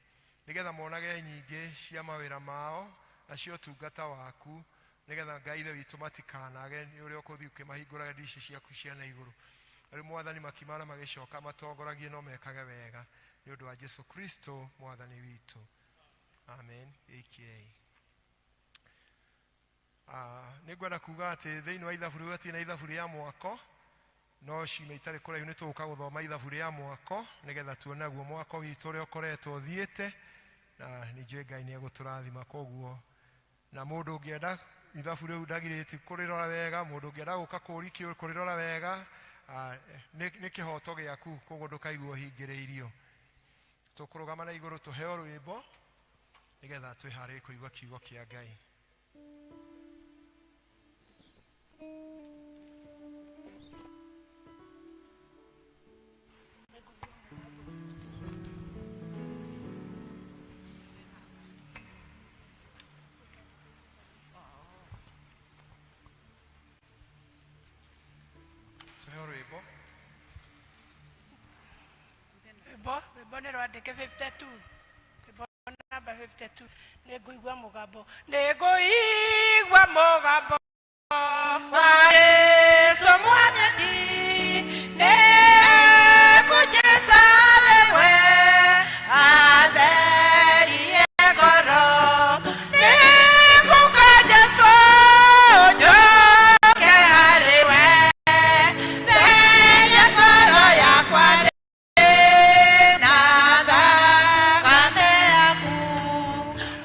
nĩgetha monage nyingĩ cia mawĩra mao na cia ũtungata waku, nĩgetha Ngai Ithe witũ matikanage nĩ ũrĩa ũkũthiĩ ũkĩmahingũraga ndirica ciaku cia na igũrũ. Rĩu Mwathani makimana magĩcoka matongoragie no mekage wega, nĩ ũndũ wa Jesu Kristo Mwathani witũ, amen. Ĩkiei. Nĩ ngwenda kuga atĩ thĩinĩ wa ithabu rĩu hatirĩ na ithabu rĩa mwako, no ciumia itarĩ kũraihu nĩ tũgũka gũthoma ithabu rĩa mwako nĩgetha tuone guo mwako witũ ũrĩa ũkoretwo ũthiĩte, na nĩ njũĩ Ngai nĩ egũtũrathima. Koguo na mũndũ ũngĩenda ithabu rĩu ndagirĩti kũrĩrora wega, mũndũ ũngĩenda gũka kũri kũrĩrora wega, nĩ kĩhoto gĩaku, koguo ndũkaigua ũhingĩrĩirio. Tũkũrũgama na igũrũ tũheo rwĩmbo nĩgetha twĩharĩrie kũigua kiugo kĩa Ngai. Tũheo rwĩmbo. Rwĩmbo nĩ rwandĩke 52, rwĩmbo namba 52. Nĩ ngũigua mũgambo, nĩ ngũigua mũgambo wa Yesu Mwathani, nĩ kũnjĩta we atherie ngoro, nĩ ngũka Jesu njoke harĩ we, theria ngoro yakwa na thakame yaku,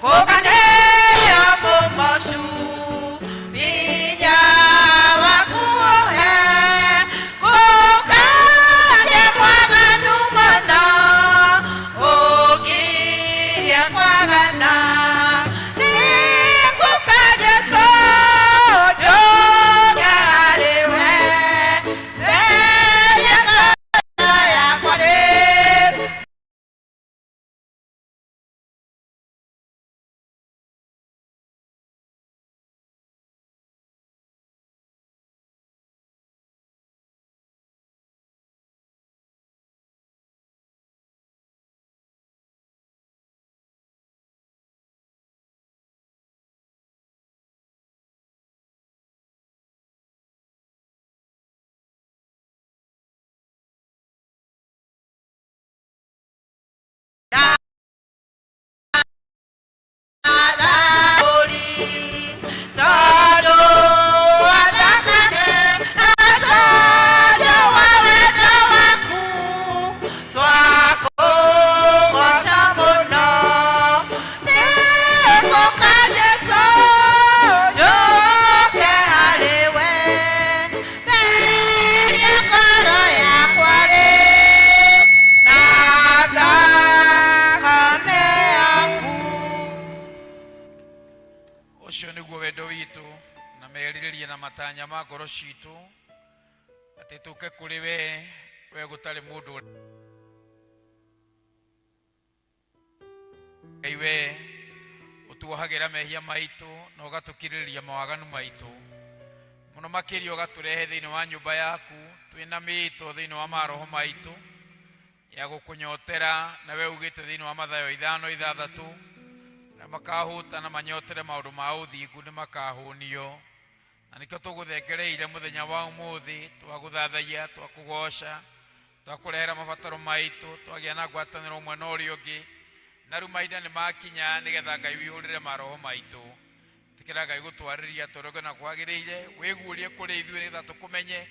kũganĩra mũmocu hinya. Merirĩria na matanya ma ngoro citũ atĩ tũke kũrĩ we, we gũtarĩ mũndũ Ngai, we ũtuohagĩra mehia maitũ na ũgatũkirĩrĩria mawaganu maitũ mũno makĩria, ũgatũrehe thĩinĩ wa nyũmba yaku twĩna mĩĩto thĩinĩ wa maroho maitũ ya gũkũnyotera. Na we ugĩte thĩinĩ wa Mathayo 5:6, na makahũta na manyotere maũndũ ma ũthingu nĩ makahũnio. Na nĩkĩo tũgũthengereire mũthenya wa ũmũthĩ, twagũthathaiya, twakũgoca, twakũrehera mabataro maitũ, twagĩa na ngwatanĩro ũmwe na ũrĩa ũngĩ. Na rĩu mahinda nĩ makinya nĩgetha Ngai wĩihũrĩre maroho maitũ. Tĩkĩra Ngai gũtwarĩria tũrĩa na kwagĩrĩire, wĩguũrie kũrĩ ithuĩ nĩgetha tũkũmenye,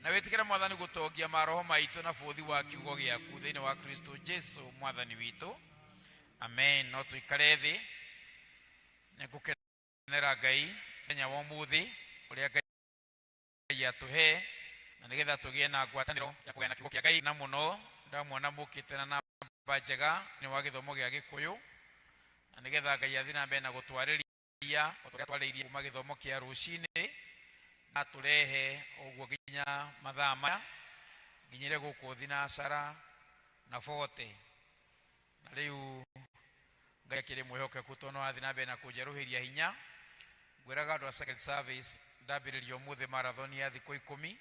na wĩtĩkĩre Mwathani gũtongia maroho maitũ na bũthi wa kiugo gĩaku thĩinĩ wa Kristo Jesu Mwathani witũ, amen. No tũikare thĩ. Nĩ ngũkenera Ngai mũthenya wa ũmũthĩ ũrĩa Ngai atũhe na nĩgetha tũgĩe na ngwatanĩro ya kũgaya na kiugo kĩa Ngai. Na mũno ndamuona mũkĩte na namba njega nĩ wa gĩthomo gĩa Gĩkũyũ, na nĩgetha Ngai athiĩ na mbere na gũtwarĩria o ta ũrĩa twarĩirie kuma gĩthomo kĩa rũcinĩ, na tũrehe ũguo nginya mathaa maya nginyĩre gũkũ thinacara na 40. Na rĩu Ngai akĩrĩ mwĩhokeku tondũ no athiĩ na mbere na kũnjerũhĩria hinya. Ngwĩraga andũ a second service, ndambĩrĩria ũmũthĩ marathon ya thikũ 10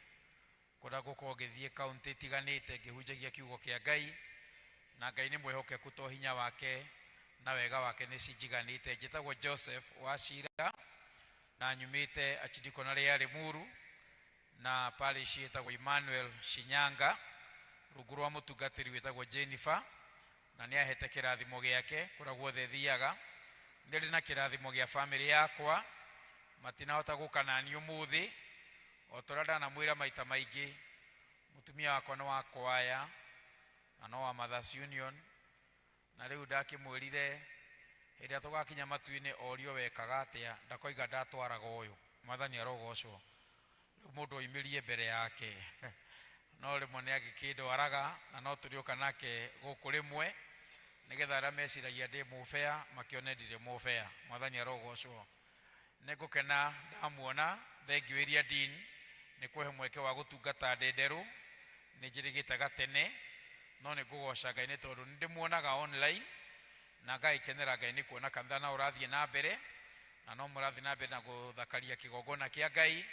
kũrĩa ngũkorwo ngĩthiĩ kaunti itiganĩte ngĩhunjagia kiugo kĩa Ngai. Na Ngai nĩ mwĩhokeku to hinya wake na wega wake nĩ cinjiganĩte. Njĩtagwo Joseph Wachira na nyumĩte Archdiaconary ya Limuru na parish ĩtagwo Emmanuel Shinyanga, rungu rwa mũtungatĩri wĩtagwo Jennifer, na nĩ ahete kĩrathimo gĩake kũrĩa guothe thiaga. Nĩ ndĩ na kĩrathimo gĩa famĩlĩ yakwa, matinahota gũka nani ũmũthĩ. O ta ũrĩa ndanamwĩra maita maingĩ, mũtumia wakwa nĩ wa kwaya na no wa Mothers Union, na rĩu ndakĩmwĩrire hĩndĩ ĩrĩa tũgakinya matu-inĩ orio wekaga atĩa, ndakoiga ndatwaraga ũyũ. Mwathani arogocwo. Rĩu mũndũ oimĩrie mbere yake, no rĩmwe nĩ agĩkĩndwaraga, na no tũrĩũka nake gũkũ rĩmwe nĩgetha arĩa meciragia ndĩ mũbea makĩone ndirĩ mũbea. Mwathani arogocwo. Nĩ ngũkena ndamuona. Thank you, area dean, nĩ kũhe mweke wa gũtungata Ndenderũ. Nĩ njĩrĩgĩte gatene, no nĩ ngũgoca Ngai nĩ tondũ nĩ ndĩmuonaga online na ngagĩkenera Ngai nĩ kuona kanitha no ũrathiĩ na mbere, na no mũrathiĩ na mbere na gũthakaria kĩgongona kĩa Ngai,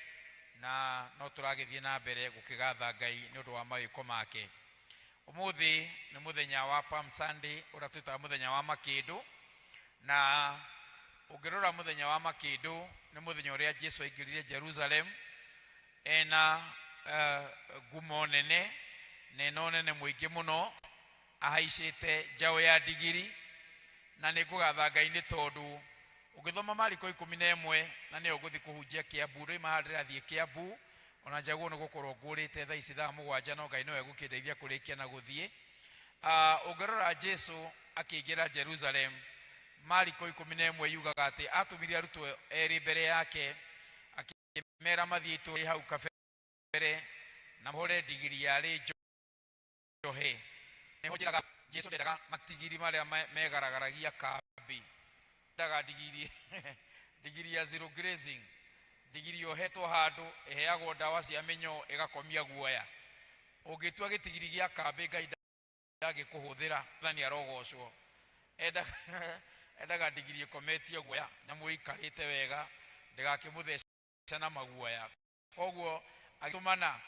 na no tũragĩthiĩ na mbere gũkĩgatha Ngai nĩ ũndũ wa mawĩko make. Ũmũthĩ nĩ mũthenya wa Palm Sunday, ũrĩa twĩtaga mũthenya wa makĩndũ. Na ũngĩrora, mũthenya wa makĩndũ nĩ mũthenya ũrĩa Jesu aingĩrire Jerusalem ena ngumo nene na ena ũnene mũingĩ mũno, ahaicĩte njaũ ya ndigiri. Na nĩ ngũgatha Ngai nĩ tondũ ũngĩthoma Mariko 11, na nĩyo ngũthiĩ kũhunjia Kĩambu, ndũima haha ndĩrathiĩ Kĩambu, ona njagwo nĩ gũkorwo ngũrĩte thaa ici thaa 7, no Ngai nowe gũkĩndeithia kũrĩkia na gũthiĩ. Ũngĩrora Jesu akĩingĩra Jerusalem, Mariko 11 yugaga atĩ atũmire arutwo erĩ mbere yake, akĩmera mathiĩ itũũra hau kabere na mahũre ndigiri yarĩ njohe. Nĩho njĩraga Jesu ndendaga matigiri marĩa megaragaragia kambi, endaga ndigiri ya zero grazing, ndigiri yohetwo handũ ĩheagwo ndawa cia mĩnyoo ĩgakomia guoya. Ũngĩtua gĩtigiri gĩa kambĩ, Ngai ndangĩkũhũthĩra. Mwathani arogocwo. Endaga ndigiri ĩkometie guoya, nyamũ ĩikarĩte wega ndĩgakĩmũthece na maguoya. Koguo agĩtũmana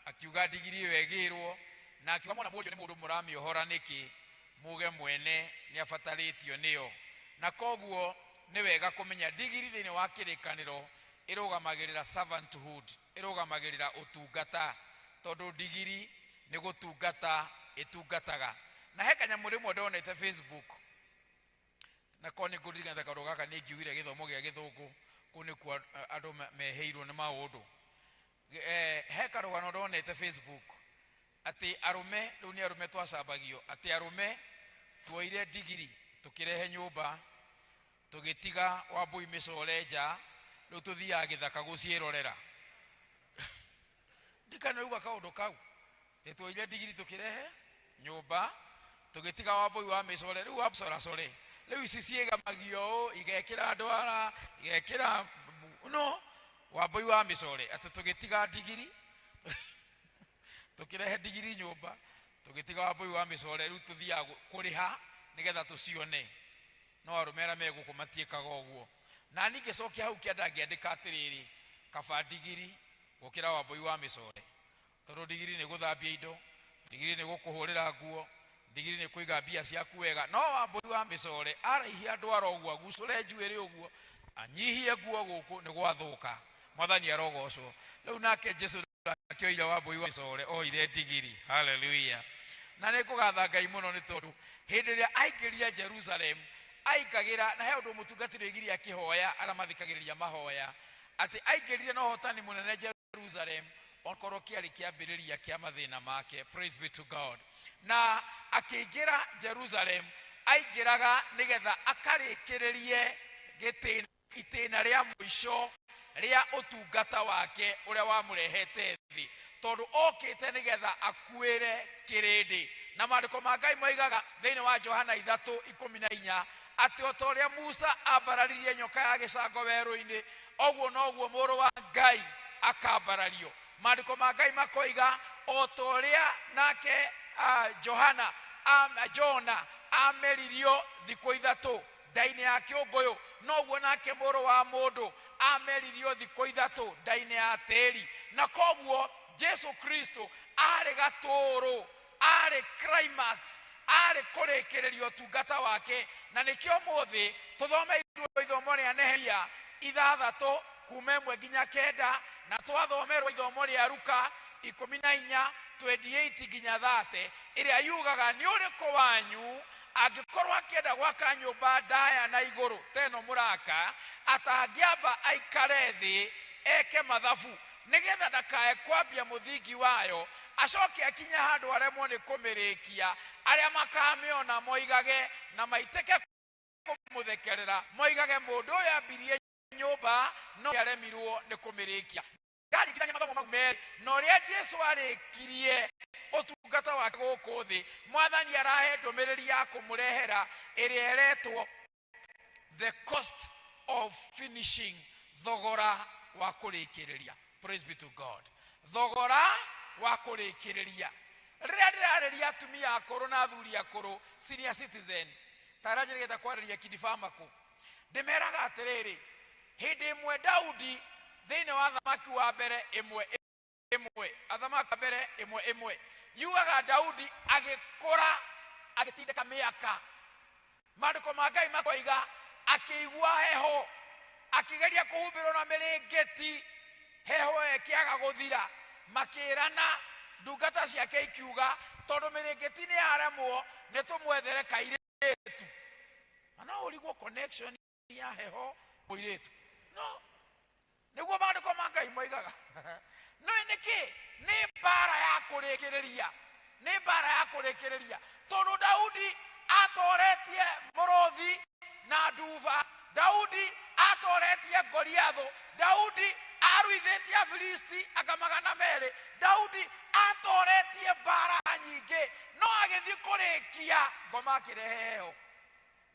akiuga ndigiri ĩyo ĩgĩrwo, na akiuga mwana mũũrio nĩ mũndũ mũramĩohora nĩkĩ, muge mwene nĩ abatarĩtio nĩyo. Na koguo nĩ wega kũmenya ndigiri thĩinĩ wa kĩrĩkanĩro ĩrũgamagĩrĩra servanthood, ĩrũgamagĩrĩra ũtungata, tondũ ndigiri nĩ gũtungata ĩtungataga. Na he kanyamũ rĩmwe ndonete Facebook, na korwo nĩ ngũririkana kaũndũ gaka, nĩ ngiugire gĩthomo gĩa Gĩthũngũ kũu nĩkuo andũ mehĩirwo nĩ maũndũ. He karũgano ndonete Facebook atĩ arũme, rĩu nĩ arũme twacambagio, atĩ arũme tuoire ndigiri tũkĩrehe nyũmba, tũgĩtiga Wambũi mĩcore nja, rĩu tũthiaga gĩthaka gũciĩrorera. Ndikanaigua kaũndũ kau, atĩ tuoire ndigiri tũkĩrehe nyũmba, tũgĩtiga Wambũi wa mĩcore, rĩu wacoracore, rĩu ici ciĩgamagio ũũ, igekĩra ndwara, igekĩra no. Wambũi wa Mĩcore, atĩ tũgĩtiga ndigiri, tũkĩrehe ndigiri nyũmba, tũgĩtiga Wambũi wa Mĩcore. Rĩu tũthiaga kũrĩha nĩgetha tũcione, no arũme arĩa me gũkũ matiĩkaga ũguo. Na niĩ ngĩcokia hau kĩanda ngĩandĩka atĩrĩrĩ, kaba ndigiri gũkĩra Wambũi wa Mĩcore, tondũ ndigiri nĩ gũthambia indo, ndigiri nĩ gũkũhũrĩra nguo, ndigiri nĩ kũiga mbia ciaku wega. No Wambũi wa Mĩcore araihia ndwara ũguo, agucũre njuĩrĩ ũguo, anyihie nguo, gũkũ nĩ gwathũka. Mwathani arogocwo. Rĩu nake Jesu akĩoire Wambũi wa Mĩcore, oire ndigiri. Haleluya! Na nĩ ngũgatha Ngai mũno nĩ tondũ hĩndĩ ĩrĩa aingĩrire Jerusalem aingagĩra na he ũndũ mũtungatĩri oigire akĩhoya arĩa mathikagĩrĩria mahoya, atĩ aingĩrire na ũhotani mũnene Jerusalem, okorwo kĩarĩ kĩambĩrĩria kĩa mathĩna make. Praise be to God. Na akĩingĩra Jerusalem aingĩraga nĩgetha akarĩkĩrĩrie gĩtĩna itĩna rĩa mũico rĩa ũtungata wake ũrĩa wamũrehete thĩ, tondũ okĩte nĩgetha akuĩre kĩrĩndĩ. Na maandĩko ma Ngai moigaga thĩinĩ wa Johana 3:14 atĩ o ta ũrĩa Musa ambararirie nyoka ya gĩcango werũ-inĩ, ũguo noguo Mũrũ wa Ngai akambarario. Maandĩko ma Ngai makoiga o ta ũrĩa nake Johana Jona ameririo thikũ 3 nda-inĩ ya kĩũngũyũ, noguo nake Mũrũ wa Mũndũ ameririo thikũ 3 nda-inĩ ya tĩri. Na koguo Jesu Kristo arĩ gatũũrũ, arĩ climax, arĩ kũrĩkĩrĩria ũtungata wake. Na nĩkĩo mũthĩ tũthomeirwo ithomo rĩa Nehemia 6 kuma 1 nginya 9, na twathomerwo ithomo rĩa Luka 14 28 nginya 30, ĩrĩa yugaga nĩ ũrĩkũ wanyu angĩkorwo akĩenda gwaka nyũmba ndaya na igũrũ teno mũraka, atangĩamba aikare thĩ eke mathabu, nĩgetha ndakae kwambia mũthingi wayo, acoke akinye handũ aremwo nĩ kũmĩrĩkia, arĩa makamĩona moigage na maitĩke kũmũthekerera, moigage mũndũ ũyũ ambirie nyũmba no aremirwo nĩ kũmĩrĩkia. Ndaringithania mathomo mau merĩ na ũrĩa Jesu arĩkirie ũtungata wake gũkũ thĩ, Mwathani arahe ndũmĩrĩri ya kũmũrehera ĩrĩa ĩretwo "The Cost of Finishing", thogora wa kũrĩkĩrĩria. Praise be to God. Thogora wa kũrĩkĩrĩria. Rĩrĩa ndĩrarĩria atumia akũrũ na athuri akũrũ, senior citizen, ta arĩa njĩrĩgĩte kwarĩria kidifamaku, ndĩmeraga atĩrĩrĩ, hĩndĩ ĩmwe Daudi thĩinĩ wa Thamaki wa Mbere 1:1, Athamaki wa Mbere 1:1, yugaga Daudi agĩkũra, agĩtindĩka mĩaka. Maandĩko ma Ngai makoiga akĩigua heho, akĩgeria kũhumbĩrwo na mĩrĩngĩti, heho ĩyo ĩkĩaga gũthira. Makĩrana ndungata ciake ikiuga, tondũ mĩrĩngĩti nĩ yaremwo, nĩ tũmwethere kairĩtu. Na no ũrigwo connection ya heho mũirĩtu, no nĩguo maandĩko ma Ngai moigaga. No nĩkĩ? Nĩ mbara ya kũrĩkĩrĩria, nĩ mbara ya kũrĩkĩrĩria, tondũ Daudi atoretie mũrũthi na nduba, Daudi atoretie Goliathũ, Daudi aruithĩtie Afilisti anga 200, Daudi atoretie mbara nyingĩ, no agĩthiĩ kũrĩkia ngoma akĩrehe heho,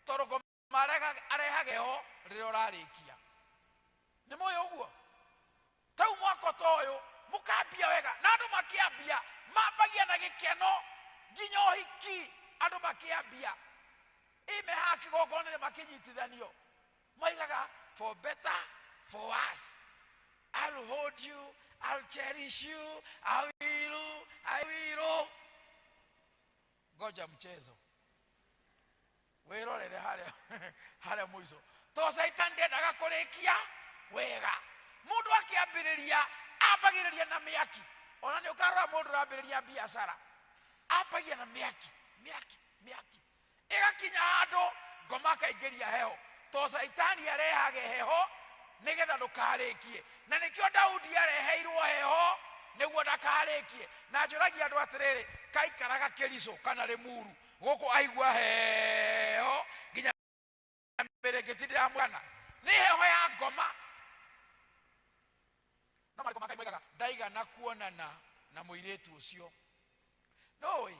tondũ ngoma arehaga heho rĩrĩa ũrarĩkia. Nĩ mũĩ ũguo? Tau mwako ta ũyũ mũkambia wega, na andũ makĩambia mambagia na gĩkeno, nginya ũhiki andũ makĩambia ime haha kĩgongona-inĩ makĩnyitithanio moigaga, "For better, for worse, I'll hold you, I'll cherish you, I will, I will." Ngoja mchezo wĩrorere harĩa harĩa mũico, to Caitani ndendaga kũrĩkia wega. Mũndũ akĩambĩrĩria ambagĩrĩria na mĩaki. Ona nĩ ũkarora mũndũ ũrambĩrĩria biacara ambagia na mĩaki, mĩaki, mĩaki, ĩgakinya handũ ngoma akaingĩria heho, to Caitani arehage heho nĩgetha ndũkarĩkie. Na nĩkĩo Daudi areheirwo heho nĩguo ndakarĩkie. Na njũragia andũ atĩrĩrĩ, kaikaraga Kĩricũ kana Rĩmuru gũkũ, aigua heho nginya mĩrĩngĩti ndĩramwana nĩ heho ya ngoma? No marĩko ma Ngai moigaga ndaigana kuonana na mũirĩtu ũcio. Nũĩ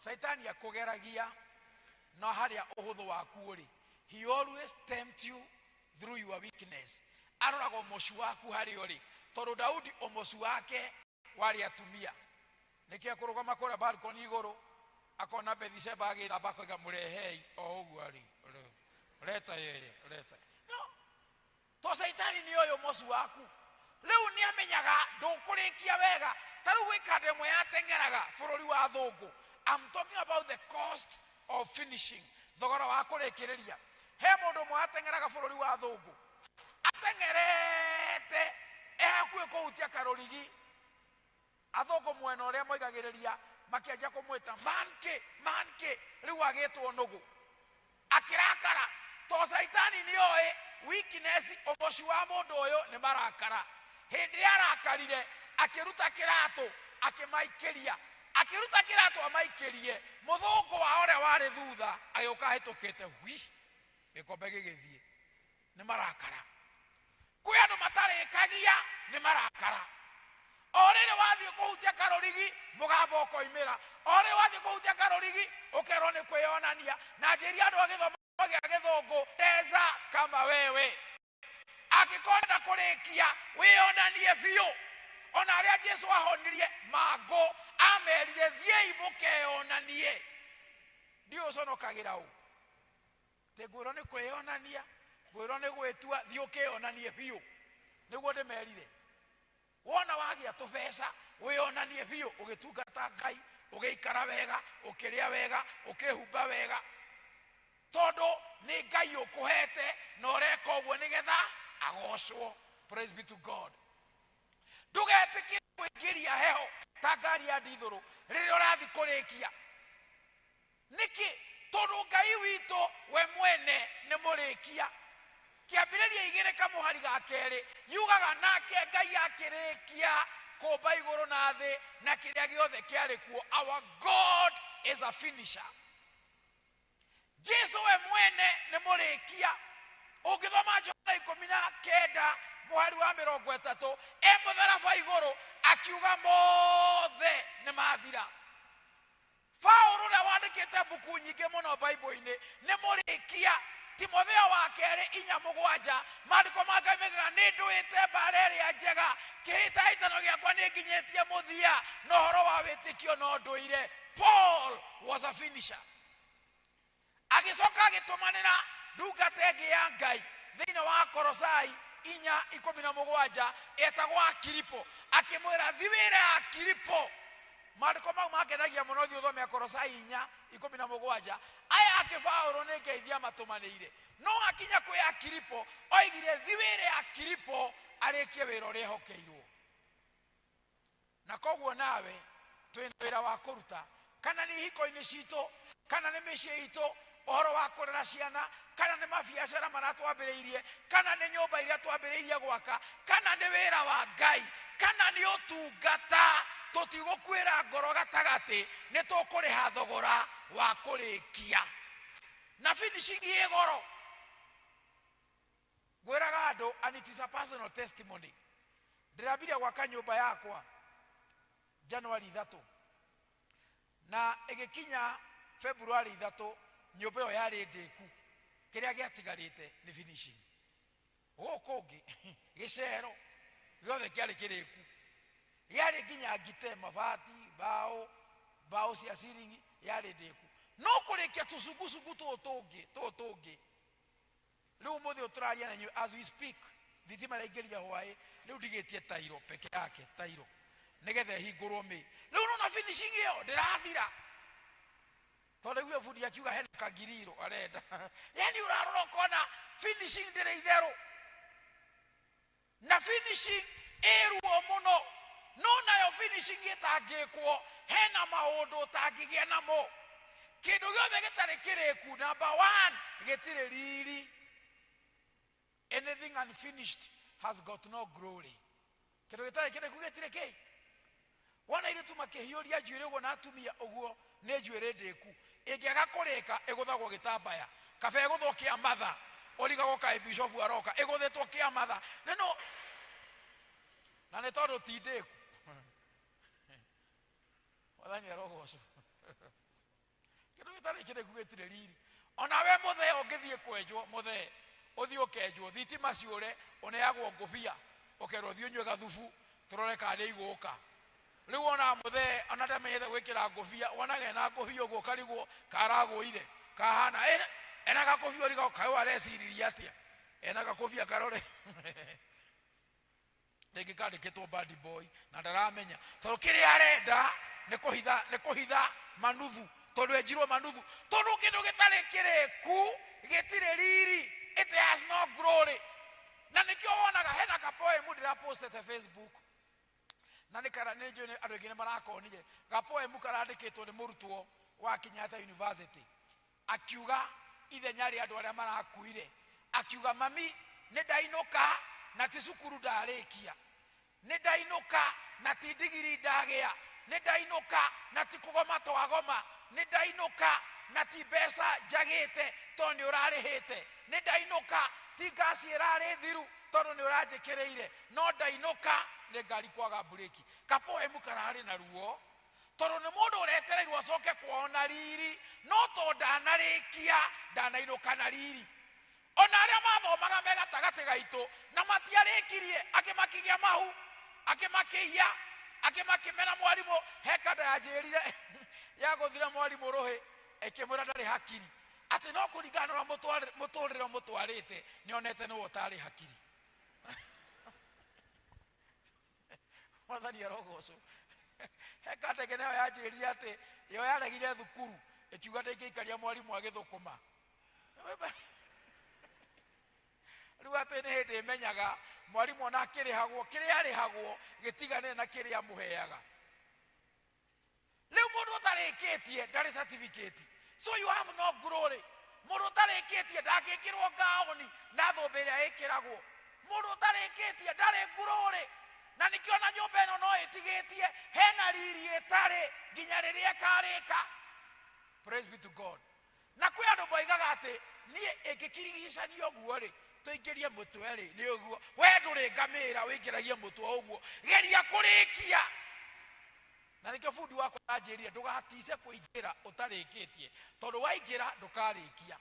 Caitani akũgeragia na harĩa ũhũthũ waku ũrĩ. He always tempt you through your weakness. Aroraga ũmocu waku harĩa ũrĩ, tondũ Daudi ũmocu wake warĩ atumia. Nĩkĩo ekũrũgama kũrĩa balcony igũrũ akona Bethsheba agĩthamba akoiga mũrehei o ũguo arĩ, leta yeye, leta. No to Caitani nĩ oĩ ũmocu waku. Rĩu nĩ amenyaga ndũkũrĩkia wega. Ta rĩu gwĩ kanda ĩmwe yateng'eraga bũrũri wa athũngũ. I'm talking about the cost of finishing, thogora wa kũrĩkĩrĩria. He mũndũ ũmwe wateng'eraga bũrũri wa athũngũ, ateng'erete e hakuhĩ kũhutia karũrigi. Athũngũ mwena ũrĩa moigagĩrĩria makĩanjia kũmwĩta monkey, monkey, rĩu agĩtwo nũgũ. Akĩrakara to Caitani nĩ oĩ weakness, ũmoci wa mũndũ ũyũ nĩ marakara. Hĩndĩ ĩrĩa arakarire akĩruta kĩratũ akĩmaikĩria, akĩruta kĩratũ amaikĩrie, mũthũngũ wa ũrĩa warĩ thutha agĩũka ahĩtũkĩte, hui, gĩkombe gĩgĩthiĩ. Nĩ marakara. Kwĩ andũ matarĩkagia nĩ marakara. O rĩrĩ wathiĩ kũhutia karũrigi mũgambo ũkoimĩra, o rĩrĩ wathiĩ kũhutia karũrigi ũkerwo nĩ kwĩyonania. Na njĩria andũ a gĩthomo gĩa gĩthũngũ, teza kama wewe, angĩkorwo ndenda kũrĩkia wĩyonanie biũ. Ona arĩa Jesu ahonirie mangũ amerire thiĩi mũkeyonanie. Ndiũĩ ũconokagĩra ũ, atĩ ngwĩrwo nĩ kwĩyonania, ngwĩrwo nĩ gwĩtua, thiĩ ũkĩyonanie biũ. Nĩguo ndĩmerire, wona wagĩa tũbeca wĩyonanie biũ, ũgĩtungata Ngai, ũgĩikara wega, ũkĩrĩa wega, ũkĩhumba wega, tondũ nĩ Ngai ũkũhete na ũreka ũguo nĩgetha agocwo. Praise be to God. Ndũgetĩkĩre kũingĩria heho ta ngari ya ndithũrũ rĩrĩa ũrathiĩ kũrĩkia. Nĩkĩ? Tondũ Ngai witũ we mwene nĩ mũrĩkia. Kĩambĩrĩria igĩrĩ kamũhari ga kerĩ yugaga, nake Ngai akĩrĩkia kũmba igũrũ na thĩ na kĩrĩa gĩothe kĩarĩ kuo. Our God is a finisher. Jesu we mwene nĩ mũrĩkia. Ũngĩthoma Johana 19 mũhari wa 30, e mũtharaba igũrũ akiuga mothe nĩ mathira. Paulo ũrĩa wandĩkĩte mbuku nyingĩ mũno Baibũ-inĩ nĩ mũrĩkia. Timotheo wa kerĩ 4:7, maandĩko ma Ngai moigaga, nĩ ndũĩte mbara ĩrĩa njega, kĩhĩtahĩtano gĩakwa nĩ nginyĩtie mũthia, na ũhoro wa wĩtĩkio no ndũire. Paul was a finisher. Agĩcoka agĩtũmanĩra ndungata ĩngĩ ya Ngai thĩinĩ wa Kolosai 4:17 etagwo Akiripo, akĩmwĩra thi wĩre Akiripo. Maandĩko mau mangenagia mũno, thiĩ ũthome Akolosai 4:17. Aya angĩ Paulo nĩ ngeithi amatũmanĩire, no akinya kwĩ Akiripo oigire thi wĩre Akiripo arĩkie wĩra ũrĩa ehokeirwo. Na koguo nawe twĩna wĩra wa kũruta, kana nĩ ihiko-inĩ citũ, kana nĩ mĩciĩ itũ, ũhoro wa kũrera ciana, kana nĩ mabiacara marĩa twambĩrĩirie, kana nĩ nyũmba iria twambĩrĩirie gwaka, kana nĩ wĩra wa Ngai, kana nĩ ũtungata, tũtigũkuĩra ngoro gatagatĩ, nĩ tũkũrĩha thogora wa kũrĩkia. Na finishing ĩ goro. Ngwĩraga andũ, and it is a personal testimony, ndĩrambirie gwaka nyũmba yakwa January 3, na ĩgĩkinya February 3 nyũmba ĩyo yarĩ ndĩku, kĩrĩa gĩatigarĩte nĩ finishing. Gũkũ ũngĩ gĩcero gĩothe kĩarĩ kĩrĩku, gĩarĩ nginya ngite, mabati, mbaũ, mbaũ cia ceiling yarĩ ndĩku, no kũrĩkia tũcukucuku tũtũ tũngĩ, tũtũ tũngĩ. Rĩu ũmũthĩ ũyũ tũraria na inyuĩ, as we speak, thitima ĩraingĩria hwaĩ, rĩu ndigĩtie tairo peke yake, tairo nĩgetha ĩhingũrwo mĩ. Rĩu nona finishing ĩyo ndĩrathira, tondũ rĩu bundi akiuga hena kagiriro arenda. Yani ũrarora ũkona finishing ndĩrĩ itherũ, na finishing ĩ ruo mũno. No nayo finishing ĩtangĩkwo, hena maũndũ ũtangĩgĩa namo. Kĩndũ gĩothe gĩtarĩ kĩrĩku, number 1, gĩtirĩ riri. Anything unfinished has got no glory. Kĩndũ gĩtarĩ kĩrĩku gĩtirĩ kĩ. Wona airĩtu makĩhiũria njuĩrĩ ũguo na atumia ũguo, nĩ njuĩrĩ ndĩku. Ĩngĩaga kũrĩka ĩgũthagwo gĩtambaya, kaba ĩgũthwo kĩa matha, ũrigagwo kaĩ bishofu aroka, ĩgũthĩtwo kĩa matha. Nĩ no, na nĩ tondũ ti ndĩku. Mwathani arogocwo. Kĩndũ gĩtarĩ kĩrĩku gĩtirĩ riri. Ona we mũthee ũngĩthiĩ kwenjwo, mũthee Ũthiĩ ũkenjwo, thitima ciũre, ũneagwo ngũbia, ũkerwo thiĩ ũnyue gathubu, tũrore kana nĩ igũka. Rĩu wonaga mũthee ona ndamenyete gwĩkĩra ngũbia, wonaga ena ngũbia ũguo ũkarigwo karagũire, kahana ena gakũbia ũrigagwo kaĩ ũyũ areciririe atĩa, ena gakũbia karore rĩngĩ kandĩkĩtwo bad boy na ndaramenya tondũ kĩrĩa arenda nĩ kũhitha, nĩ kũhitha manuthu, tondũ enjirwo manuthu, tondũ kĩndũ gĩtarĩ kĩrĩku gĩtirĩ riri, it has no glory. Na nĩkĩo wonaga hena ka poem ndĩrapostete Facebook, na nĩ kara nĩ njũĩ andũ aingĩ nĩ marakonire, ga poem karandĩkĩtwo nĩ mũrutwo wa Kenyatta University, akiuga ithenya rĩa andũ arĩa marakuire, akiuga mami nĩ ndainũka na ti cukuru ndarĩkia, nĩ ndainũka na ti ndigiri ndagĩa, nĩ ndainũka na ti kũgoma twagoma, nĩ ndainũka na ti mbeca njagĩte tondũ nĩ ũrarĩhĩte, nĩ ndainũka ti ngasi ĩrarĩ thiru tondũ nĩ ũranjĩkĩrĩire, no ndainũka nĩ ngari kwaga mburĩki. Kapoemu kararĩ na ruo tondũ nĩ mũndũ ũretereirwo acoke kwao na riri, no tondũ ndanarĩkia ndanainũka na riri. Ona arĩa mathomaga me gatagatĩ gaitũ na matiarĩkirie, angĩ makĩgĩa mahu, angĩ makĩiya, angĩ makĩmena mwarimũ. He kanda yanjĩrire ya gũthira mwarimũ rũhĩ, ĩkĩmwĩra ndarĩ hakiri, atĩ no kũringana na ũrĩa mũtũrĩre ũmũtwarĩte nĩonete nĩwe ũtarĩ hakiri. Mwathani arogocwo. He kanda ĩngĩ nayo yanjĩrire atĩ yo yaregire thukuru ĩkiuga ndĩngĩikaria mwarimũ agĩthũkũma. Rĩu atĩ nĩ hĩndĩ ĩmenyaga mwarimũ ona akĩrĩhagwo, kĩrĩa arĩhagwo gĩtiganĩre na kĩrĩa amũheaga. Rĩu mũndũ ũtarĩkĩtie ndarĩ certificate, so you have no glory. Mũndũ ũtarĩkĩtie ndangĩkĩrwo ngaũni na thũmbĩ ĩrĩa ĩkĩragwo. Mũndũ ũtarĩkĩtie ndarĩ glory, na nĩkĩo na nyũmba ĩno no ĩtigĩtie hena riri ĩtarĩ nginya rĩrĩa ĩkarĩka. Praise be to God. Na kwĩ andũ moigaga atĩ niĩ ĩngĩkirigicania ũguo rĩ, tũingĩrie mũtwe rĩ, nĩ ũguo. We ndũrĩ ngamĩra ũingĩragie mũtwe ũguo, geria kũrĩkia. Na nĩkĩo bundi wakwa anjĩrire ndũgatice kũingĩra ũtarĩkĩtie, tondũ waingĩra ndũkarĩkia.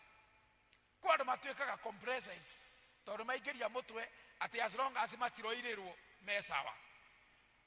Kwĩ andũ matuĩkaga complacent tondũ maingĩria mũtwe atĩ as long as matiroirĩrwo me sawa.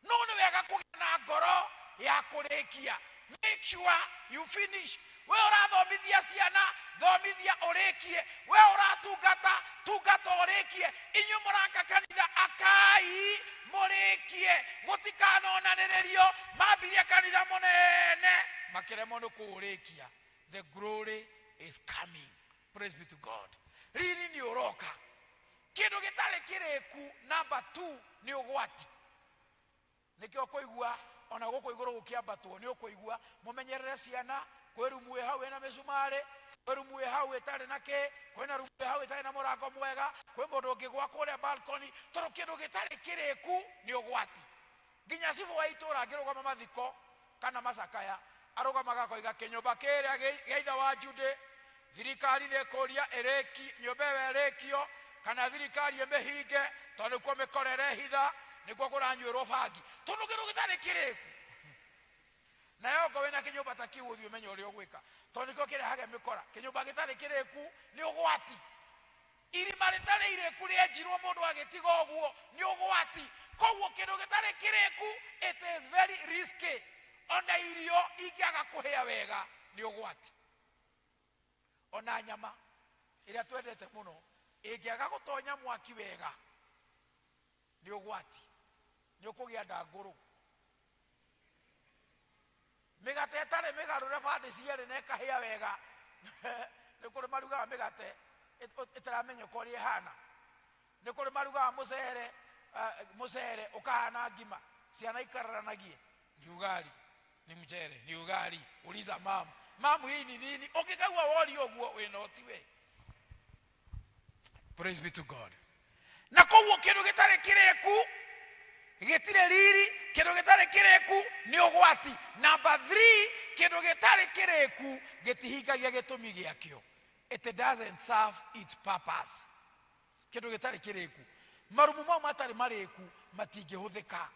No nĩ wega kũgĩa na ngoro ya kũrĩkia. Make sure you finish. We ũrathomithia ciana, thomithia ũrĩkie. We ũratungata, tungata ũrĩkie. Inyuĩ mũraka kanitha, akai mũrĩkie. Gũtikanonanĩrĩrio mambirie kanitha mũnene makĩremwo nĩ kũũrĩkia. The glory is coming. Praise be to God. Riri nĩ ũroka. Kĩndũ gĩtarĩ kĩrĩku number 2 nĩ ũgwati. Nĩkĩo ũkũigua ona gũkũ igũrũ gũkĩambatwo nĩ ũkũigua mũmenyerere ciana, kwĩ rumu ĩ hau ĩna mĩcumarĩ, kwĩ rumu ĩ hau ĩtarĩ na kĩ, kwĩna rumu ĩ hau ĩtarĩ na mũrango mwega, kwĩ mũndũ ũngĩgwa kũrĩa balcony, tondũ kĩndũ gĩtarĩ kĩrĩku nĩ ũgwati. Nginya cibũ wa itũra angĩrũgama mathiko kana macakaya, arũgamaga akoiga kĩnyũmba kĩrĩa gĩa ithe wa Jude, thirikari nĩ ĩkũria ĩrĩki, nyũmba ĩyo ĩrĩkio kana thirikari ĩmĩhinge, tondũ nĩkuo mĩkora ĩrehitha, nĩkuo kũranyuĩrwo bangi, tondũ kĩndũ gĩtarĩ kĩrĩku. Nayo ngo wĩna kĩnyũmba ta kĩu ũthiĩ ũmenye ũrĩa ũgwĩka, tondũ nĩkĩo kĩrehage mĩkora. Kĩnyũmba gĩtarĩ kĩrĩku nĩ ũgwati. Irima rĩtarĩ irĩku rĩenjirwo mũndũ agĩtiga ũguo nĩ ũgwati. Koguo kĩndũ gĩtarĩ kĩrĩku, it is very risky. Ona irio ingĩaga kũhĩa wega nĩ ũgwati. Ona nyama ĩrĩa twendete mũno ĩngĩaga gũtonya mwaki wega nĩ ũgwati, nĩ ũkũgĩa nda ngũrũ. Mĩgate ĩtarĩ mĩgarũre bandĩ cierĩ na ĩkahĩa wega, nĩ kũrĩ marugaga mĩgate ĩtaramenyeka ũrĩa ĩhana. Nĩ kũrĩ marugaga mũcere ũkahana ngima, ciana ikararanagie, ni ugali, ni mchere, ni ugali, uliza mamu, mamu hii ni nini? Ũngĩkaigua woria ũguo wĩna ũti we. Praise be to God. Na koguo kĩndũ gĩtarĩ kĩrĩku gĩtirĩ riri, kĩndũ gĩtarĩ kĩrĩku nĩ ũgwati. Number 3, kĩndũ gĩtarĩ kĩrĩku gĩtihingagia gĩtũmi gĩakĩo. It doesn't serve its purpose. Kĩndũ gĩtarĩ kĩrĩku, marumu mau matarĩ marĩku matingĩhũthĩka.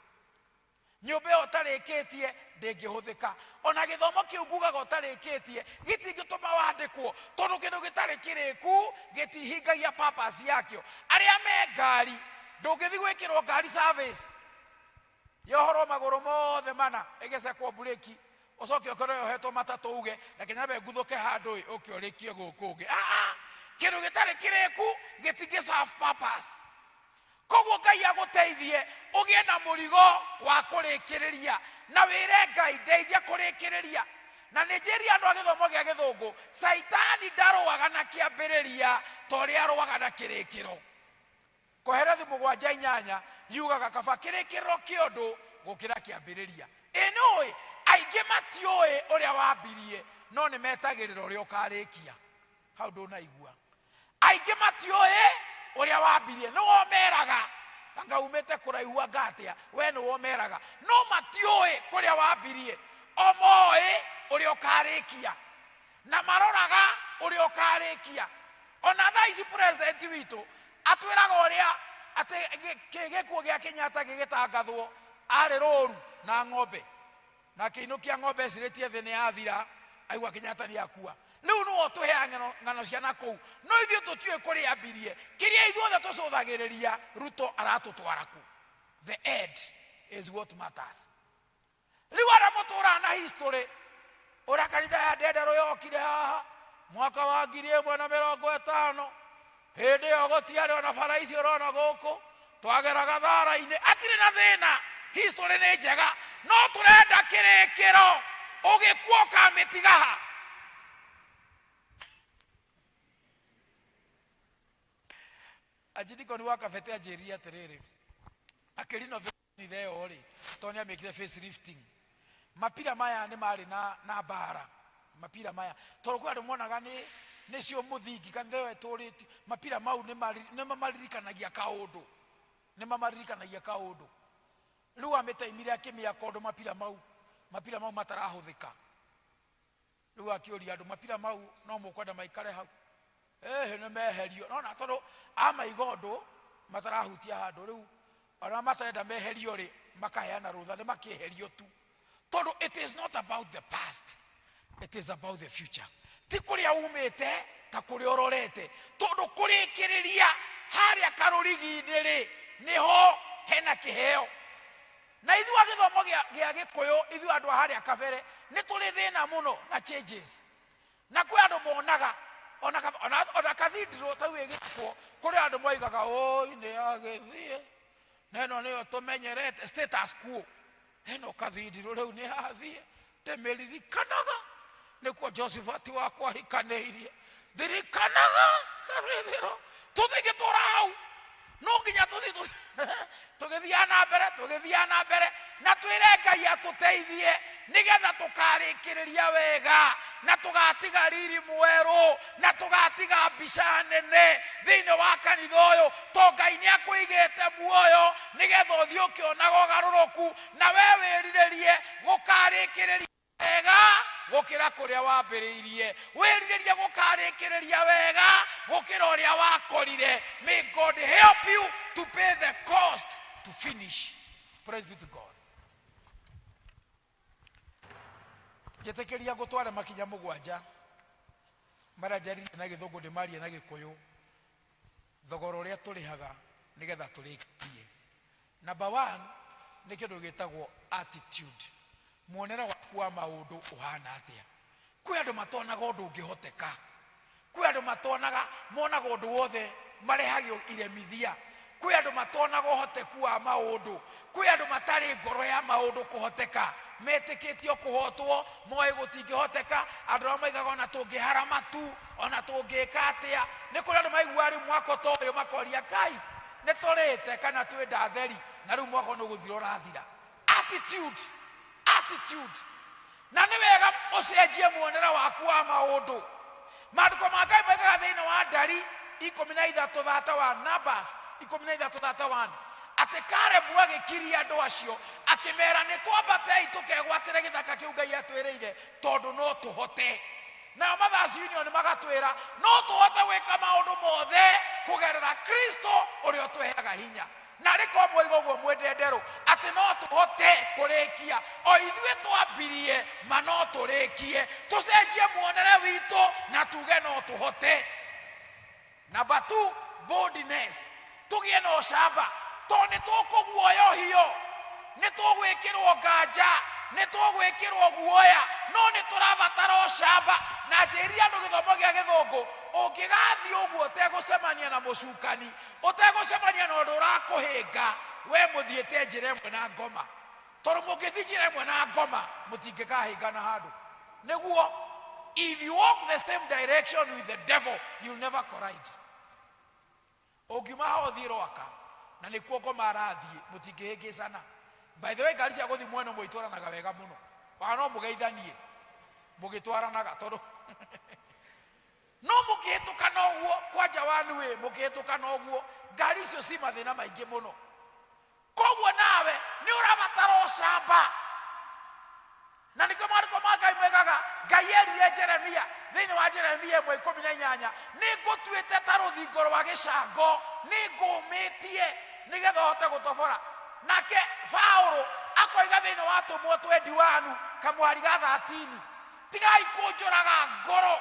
Nyũmba ĩyo ũtarĩkĩtie ndĩngĩhũthĩka. Ona gĩthomo kĩu ngugaga ũtarĩkĩtie gĩtingĩtũma wandĩkwo, tondũ kĩndũ gĩtarĩ kĩrĩku gĩtihingagia purpose yakĩo. Arĩa me ngari, ndũngĩthiĩ gwĩkĩrwo ngari service yohorwo magũrũ mothe mana ĩgĩcekwo mburĩki, ũcoke ũkore yohetwo matatũ uge reke nyambe nguthũke handũ ĩ ũke ũrĩkie gũkũ ũngĩ. Ah, kĩndũ gĩtarĩ kĩrĩku gĩtingĩ serve purpose. Koguo Ngai agũteithie ũgĩe na mũrigo wa kũrĩkĩrĩria, na wĩre Ngai ndeithia kũrĩkĩrĩria. Na nĩ njĩrire andũ a gĩthomo gĩa gĩthũngũ, Caitani ndarũaga na kĩambĩrĩria ta ũrĩa arũaga na kĩrĩkĩro. Kohelethu 7:8 yugaga kaba kĩrĩkĩrĩro kĩa ũndũ gũkĩra kĩambĩrĩria. Ĩ nĩũĩ, aingĩ matiũĩ ũrĩa wambirie, no nĩ metagĩrĩra ũrĩa ũkarĩkia. Hau ndũnaigua. Aingĩ matiũĩ ũrĩa wambirie, nĩwe ũmeraga anga umĩte kũraihu anga atĩa, we nĩwe ũmeraga, no matiũĩ kũrĩa wambirie, o moĩ ũrĩa ũkarĩkia na maroraga ũrĩa ũkarĩkia. Ona thaa ici president witũ atwĩraga ũrĩa atĩ gĩkuũ gĩa Kenyatta gĩgĩtangathwo arĩ rũru na ng'ombe, na akĩinũkia ng'ombe ecirĩtie thĩ nĩ yathira, aigua Kenyatta nĩ akua. Rĩu nĩwe ũtũheaga ng'ano cia na kũu, no ithuĩ tũtiũĩ kũrĩa ambirie. Kĩrĩa ithuothe tũcũthagĩrĩria, Ruto aratũtwara kũ? The end is what matters. Rĩu arĩa mũtũraga na history, ũrĩa kanitha ya Ndenderũ yokire haha mwaka wa 1050, hĩndĩ ĩyo gũtiarĩ ona bara ici ũrona gũkũ, twageraga thara-inĩ, hatirĩ na thĩna, history nĩ njega, no tũrenda kĩrĩkĩro, ũgĩkua ũkamĩtiga ha? Anjidikoni wa Kabete anjĩrire atĩrĩrĩ, akĩrinovate kanitha ĩyo rĩ, tondũ nĩ amĩkire facelifting, mapira maya nĩ marĩ na mbara, mapira maya tondũ kwĩ andũ monaga nĩcio mũthingi kanitha ĩyo ĩtũrĩte, mapira mau nĩ mamaririkanagia kaũndũ, nĩ mamaririkanagia kaũndũ. Rĩu amĩtaimire akĩmĩaka ũndũ mapira mau matarahũthĩka. Rĩu akĩũria andũ, mapira mau no mũkwenda maikare hau? Ĩhĩ, nĩ meherio. Nona tondũ amaiga ũndũ matarahutia handũ, rĩu arĩa matarenda meherio rĩ, makaheana rũtha, nĩ makĩeherio tu. Tondũ it is not about the past, it is about the future. Ti kũrĩa umĩte ta kũrĩa ũrorete, tondũ kũrĩkĩrĩria harĩa karũrigi-inĩ rĩ, nĩho hena kĩheo. Na ithuĩ a gĩthomo gĩa Gĩkũyũ, ithuĩ andũ a harĩa kabere, nĩ tũrĩ thĩna mũno na changes. Na kwĩ andũ monaga, ona cathedral ta rĩu ĩgĩakwo, kũrĩ andũ moigaga, oi nĩ yagĩthiĩ, na ĩno nĩyo tũmenyerete, status quo. Ĩno cathedral rĩu nĩ yathiĩ, ndĩmĩririkanaga, nĩkuo Josephat wakwa ahikanĩirie, ndirikanaga cathedral, tũtingĩtũra hau, no nginya tũthiĩ tũgĩthiaga na mbere, tũgĩthiaga na mbere, na twĩre Ngai atũteithie nĩgetha tũkarĩkĩrĩria wega, na tũgatiga riri mwerũ, na tũgatiga mbica nene thĩinĩ wa kanitha ũyũ, to Ngai nĩ akũigĩte muoyo nĩgetha ũthiĩ ũkĩonaga ũgarũrũku, na we wĩrirĩrie gũkarĩkĩrĩria wega gũkĩra kũrĩa wambĩrĩirie, wĩrirĩrie gũkarĩkĩrĩria wega gũkĩra ũrĩa wakorire. May God help you to pay the cost to finish. Praise be to God. Njĩtĩkĩria ngũtware makinya mũgwanja marĩa njaririe na gĩthũngũ ndĩmarie na gĩkũyũ, thogora ũrĩa tũrĩhaga nĩgetha tũrĩkie. Number 1 nĩ kĩndũ gĩtagwo attitude, muonere waku wa maũndũ ũhana atĩa. Kwĩ andũ matonaga ũndũ ũngĩhoteka, kwĩ andũ matonaga, monaga ũndũ wothe marehagio iremithia, kwĩ andũ matonaga ũhoteku wa maũndũ, kwĩ andũ matarĩ ngoro ya maũndũ kũhoteka, metĩkĩtio kũhotwo, moĩ gũtingĩhoteka, andũ arĩa moigaga ona tũngĩhara matu, ona tũngĩka atĩa. Nĩ kũrĩ andũ maiguaga rĩu mwako ta ũyũ makoria Ngai nĩ tũrĩte kana twĩ nda theri, na rĩu mwako nĩ gũthira ũrathira. Attitude, attitude. Na nĩ wega ũcenjie muonere waku wa maũndũ. Maandĩko ma Ngai moigaga thĩinĩ wa Ndari ikũmi na ithatũ thata wa Numbers ikũmi na ithatũ thata one atĩ Kalebu agĩkiria andũ acio akĩmera, nĩ twambatei tũkegwatĩre gĩthaka kĩu Ngai atwĩrĩire, tondũ no tũhote. Nao Mothers Union magatwĩra no tũhote gwĩka maũndũ mothe kũgerera Kristo ũrĩa ũtũheaga hinya. Na arĩ korwo mwoiga ũguo mwĩ ndenderũ atĩ no tũhote kũrĩkia, o ithuĩ twambirie ma no tũrĩkie, tũcenjie muonere witũ na tuge no tũhote. Number 2, boldness. Tũgĩe na ũcamba, tondũ nĩ tũkũguoyohio, nĩ tũgwĩkĩrwo nganja, nĩ tũgwĩkĩrwo guoya, no nĩ tũrabatara ũcamba. Na njĩrire andũ gĩthomo gĩa gĩthũngũ, ũngĩgathiĩ ũguo ũtegũcemania na mũcukani, ũtegũcemania na ũndũ ũrakũhĩnga, we mũthiĩte njĩra ĩmwe na ngoma. Tondũ mũngĩthiĩ njĩra ĩmwe na ngoma, mũtingĩkahĩngana handũ. Nĩguo, if you walk the same direction with the devil, you'll never collide. Ũngiuma haha ũthiĩ Rwaka, na nĩkuo ngoma arathiĩ, mũtingĩhĩngĩcana. By the way, ngari cia gũthiĩ mwena ũmwe itwaranaga wega mũno. Ona no mũgeithanie mũgĩtwaranaga, tondũ no mũkĩhĩtũkana ũguo, kwanja one way, mũkĩhĩtũkana ũguo, ngari icio ci mathĩna maingĩ mũno. Koguo nawe nĩ ũrabatara ũcamba. Na nĩkĩo maandĩko ma Ngai moigaga, Ngai erire Jeremia thĩinĩ wa Jeremia 1:18, nĩ ngũtuĩte ta rũthingo rwa gĩcango, nĩ ngũmĩtie nĩgetha ũhote gũtobora. Nake Paulo akoiga thĩinĩ wa Atũmwo 21 kamũhari ga 13, tigai kũnjũraga ngoro,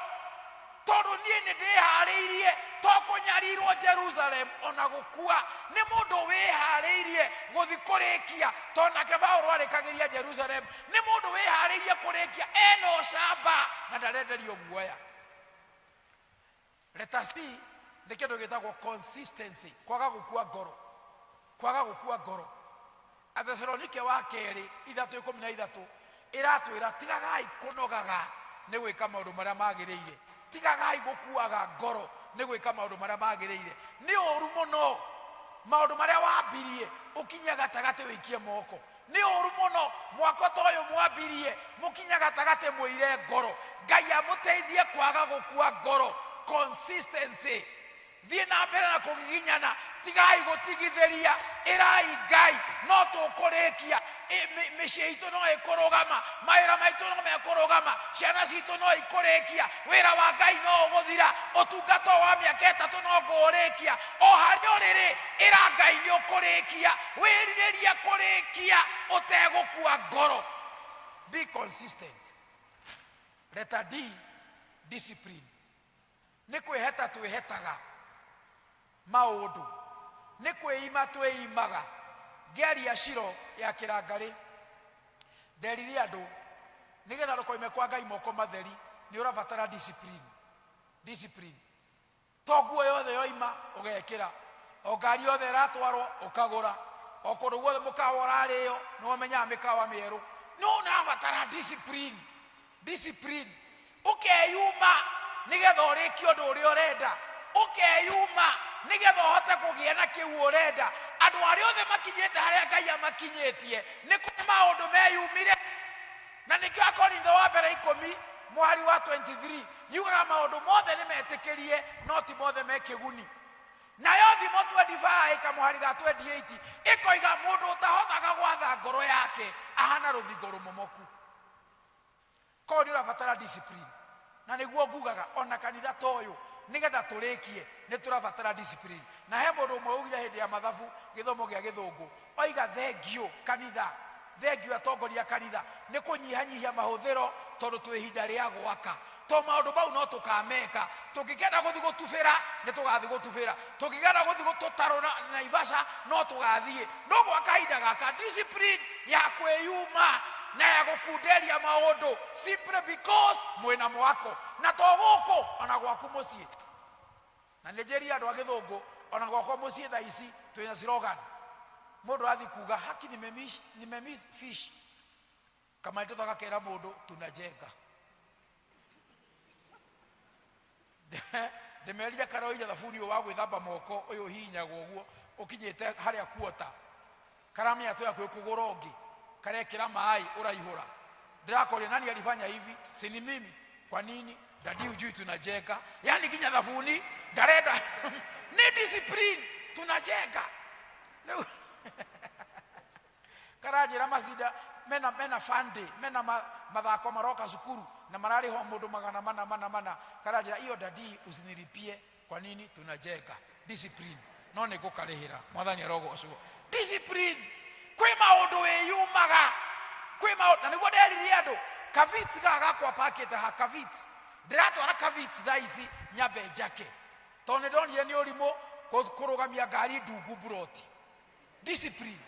tondũ niĩ nĩ ndĩharĩirie to kũnyarirwo Jerusalem ona gũkua. Nĩ mũndũ wĩharĩirie gũthi kũrĩkia, tondũ nake Paulo arĩkagĩria Jerusalem. Nĩ mũndũ wĩharĩirie kũrĩkia, ena ũcamba na ndarenderio guoya. Let us see nĩ kĩndũ gĩtagwo consistency, kwaga gũkua ngoro, kwaga gũkua ngoro. Athesalonike wa kerĩ 3:13 ĩratwĩra tigagai kũnogaga nĩ gwĩka maũndũ marĩa magĩrĩire, tigagai gũkuaga ngoro nĩ gwĩka maũndũ marĩa magĩrĩire. Nĩ ũru mũno maũndũ marĩa wambirie ũkinye gatagatĩ ũikie moko. Nĩ ũru mũno mwako ta ũyũ mwambirie mũkinye gatagatĩ mũire ngoro. Ngai amũteithie kwaga gũkua ngoro. Consistency. Thiĩ na mbere na kũgiginyana, tigai gũtigithĩria, ĩrai Ngai no tũkũrĩkia. Mĩciĩ itũ no ĩkũrũgama, mawĩra maitũ no mekũrũgama, ciana citũ no ikũrĩkia, wĩra wa Ngai no ũgũthira, ũtungata wa mĩaka 3 no ngũũrĩkia. O harĩa ũrĩ rĩ, ĩra Ngai nĩ ũkũrĩkia, wĩrirĩrie kũrĩkia ũtegũkua ngoro. Be consistent. Letter D, discipline. Nĩ kwĩheta twĩhetaga maũndũ, nĩ kwĩima twĩimaga. Ngĩaria Shilo ya Kĩrangarĩ, nderire andũ nĩgetha ndũkoime kwa Ngai moko matheri, nĩ ũrabatara discipline. Discipline. To nguo yothe yoima ũgekĩra, o ngari yothe ĩratwarwo ũkagũra, o kũndũ guothe mũkawa ũrarĩo nĩ wamenyaga mĩkawa mĩerũ. No ũrabatara discipline. Discipline. Ũkeyuma nĩgetha ũrĩkie ũndũ ũrĩa ũrenda, ũkeyuma nĩgetha ũhote kũgĩa na kĩu ũrenda. Andũ arĩa othe makinyĩte harĩa Ngai amakinyĩtie nĩ kũrĩ maũndũ meyumire. Na nĩkĩo Akorintho wa mbere 10 mũhari wa 23 yugaga maũndũ mothe nĩ metĩkĩrie no ti mothe me kĩguni. Nayo Thimo 25 kamũhari ga 28 ĩkoiga mũndũ ũtahotaga gwatha ngoro yake ahana rũthingo rũmomoku. Koguo nĩ ũrabatara discipline. Na nĩguo ngugaga ona kanitha ta ũyũ nĩgetha tũrĩkie nĩ tũrabatara discipline. Na he mũndũ ũmwe ugire hĩndĩ ya mathabu gĩthomo gĩa gĩthũngũ, oiga thengiũ kanitha, thengiũ atongoria a kanitha nĩ kũnyihanyihia mahũthĩro tondũ twĩ ihinda rĩa gwaka. To maũndũ mau no tũkameka, tũngĩkenda gũthiĩ gũtubĩra nĩ tũgathiĩ gũtubĩra, tũngĩkenda gũthiĩ tũtarũ na Naivasha no tũgathiĩ. No gwa kahinda gaka discipline ya kwĩyuma na ya gũkunderia maũndũ simply because mwĩna mwako, na to gũkũ ona gwaku mũciĩ. Na nĩ njĩrire andũ a gĩthũngũ ona gwakwa mũciĩ thaa ici twĩna slogan, mũndũ athiĩ kuga haki nimemiss fish, kamaitũ gakera mũndũ tunajenga. Ndĩmerire karoinya thabuni ũyũ wa gwĩthamba moko ũyũ ũhihinyagwo ũguo ũkinyĩte harĩa kuota, karamenya twĩ hakuhĩ kũgũra ũngĩ, karekĩra maĩ ũraihũra. Ndĩrakoria nani alifanya hivi? Si ni mimi. Kwa nini? Dadi hujui tunajenga. Yani nginya thabuni ndarenda ni discipline, tunajenga. Rĩu karanjĩra macinda mena fund, mena mathako maroka cukuru na mararĩhwo mũndũ magana mana mana mana. Karanjĩra iyo dadi usinilipie. Kwa nini? Tunajenga. Discipline. No nĩ ngũkarĩhĩra. Mwathani arogocwo. Discipline. Kwĩ maũndũ wĩyumaga, kwĩ maũndũ, na nĩguo nderirie andũ kavits gaka gakwa pakĩte ha kavits, ndĩratwara kavits thaa ici nyambe njake, tondũ nĩ ndonire nĩ ũrimũ kũrũgamia ngari ndungu mburoti. Discipline.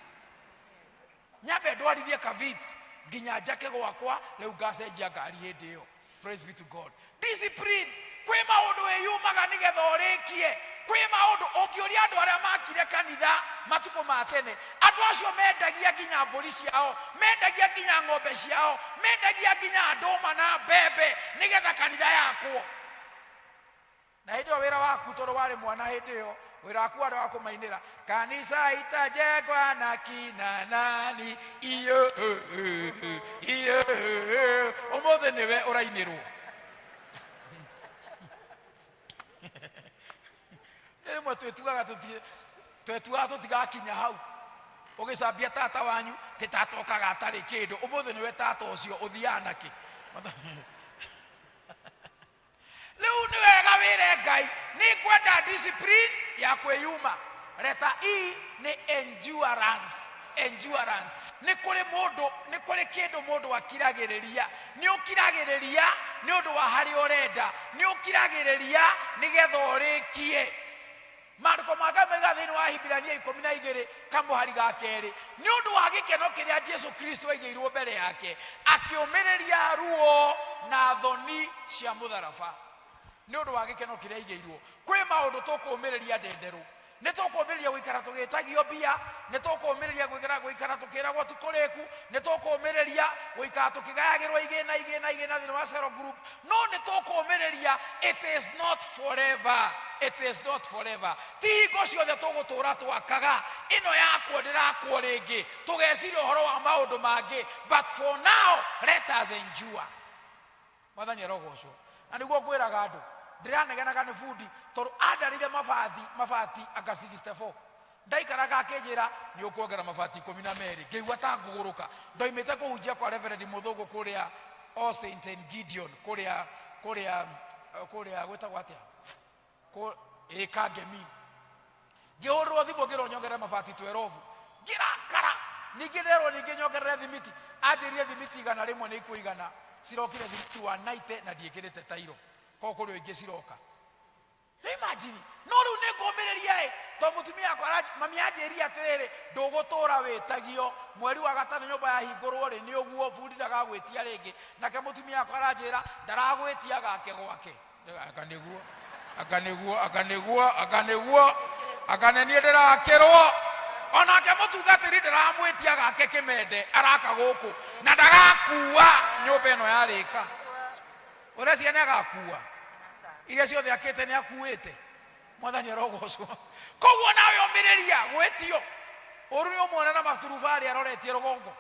Nyambe ndwarithie kavits nginya njake gwakwa, rĩu ngacenjia ngari hĩndĩ ĩyo. Praise be to God. Discipline. Kwĩ maũndũ wĩyumaga nĩgetha ũrĩkie. Kwĩ maũndũ ũngĩũria andũ arĩa makire kanitha matukũ ma tene, andũ acio mendagia nginya mbũri ciao, mendagia nginya ng'ombe ciao, mendagia nginya ndũma na mbembe nĩgetha kanitha yakwo. Na hĩndĩ ĩyo wĩra waku, tondũ warĩ mwana hĩndĩ ĩyo, wĩra waku warĩ wa kũmainĩra, kanisa itajengwa na kina nani, iyo iyo. Ũmũthĩ nĩwe ũrainĩrwo. Nĩ rĩmwe twĩtuaga tũti twetuaga tũtigakinya hau. Ũgĩcambia tata wanyu, ti tata okaga atarĩ kĩndũ. Ũmũthĩ nĩwe tata ũcio ũthiaga nakĩ. Rĩu nĩ wega wĩre Ngai, nĩ ngwenda discipline ya kwĩyuma. Leta E nĩ endurance. Endurance. Nĩ kũrĩ mũndũ, nĩ kũrĩ kĩndũ mũndũ akiragĩrĩria. Nĩ ũkiragĩrĩria nĩ ũndũ wa harĩa ũrenda. Nĩ ũkiragĩrĩria nĩgetha ũrĩkie. Maandĩko ma Ngai moigaga thĩinĩ wa Ahibirania 12 kamũhari ga kerĩ, nĩ ũndũ wa gĩkeno kĩrĩa Jesu Kristo aigĩirwo mbere yake, akĩũmĩrĩria ruo na thoni cia mũtharaba. Nĩ ũndũ wa gĩkeno kĩrĩa aigĩirwo. Kwĩ maũndũ tũkũũmĩrĩria ndenderũ. Nĩ tũkũũmĩrĩria gũikara tũgĩtagio mbia, nĩ tũkũũmĩrĩria gũikara tũkĩragwo ti kũrĩku, nĩ tũkũũmĩrĩria gũikara tũkĩgayagĩrwo igĩna igĩna igĩna thĩinĩ wa cell group, no nĩ tũkũũmĩrĩria. It is not forever. It is not forever. Ti hingo ciothe tũgũtũra twakaga. Ĩno yakwo ndĩrakwo rĩngĩ, tũgeciria ũhoro wa maũndũ mangĩ, but for now let us endure. Mwathani arogocwo. Na nĩguo ngwĩraga andũ, ndĩranegenaga nĩ bundi tondũ andarĩire mabati, mabati anga 64. Ndaikaraga akĩnjĩra nĩ ũkuongerera mabati 12, ngĩigua ta ngũgũrũka. Ndoimĩte kũhunjia kwa Reverend Mũthũngũ kũrĩa All Saints and Gideon, kũrĩa, kũrĩa, kũrĩa gwĩtagwo atĩa? Kũ, ĩ Kangemi. Ngĩhũrĩrwo thimũ ngĩrwo nyongerere mabati 12. Ngĩrakara. Ningĩ nderwo ningĩ nyongerere thimiti. Anjĩrire thimiti 100 nĩ ikũigana. Cirokire thimiti 190 na ndiĩkĩrĩte tairo. Koguo kũrĩ o ingĩ ciroka. Rĩu imagine, no rĩu nĩ ngũmĩrĩria ĩ, tondũ mũtumia wakwa mami anjĩrire atĩrĩrĩ, ndũgũtũra wĩtagio, mweri wa gatano nyũmba yahingũrwo rĩ, nĩ ũguo bundi ndagagwĩtia rĩngĩ. Nake mũtumia wakwa aranjĩra, ndaragwĩtia gake gwake. Anga nĩguo, anga nĩguo, anga nĩguo, anga nĩguo, anga nĩ niĩ ndĩrakĩrwo. Onake mũtungatĩri ndĩramwĩtia gake kĩmende, araka gũkũ, na ndagakua nyũmba ĩno yarĩka. Ũreciria nĩ agakua? Iria ciothe akĩte nĩ akuĩte. Mwathani arogocwo. Koguo nawe ũmĩrĩria gwĩtio. Ũru nĩ ũmuona na maturubarĩ aroretie rũgongo.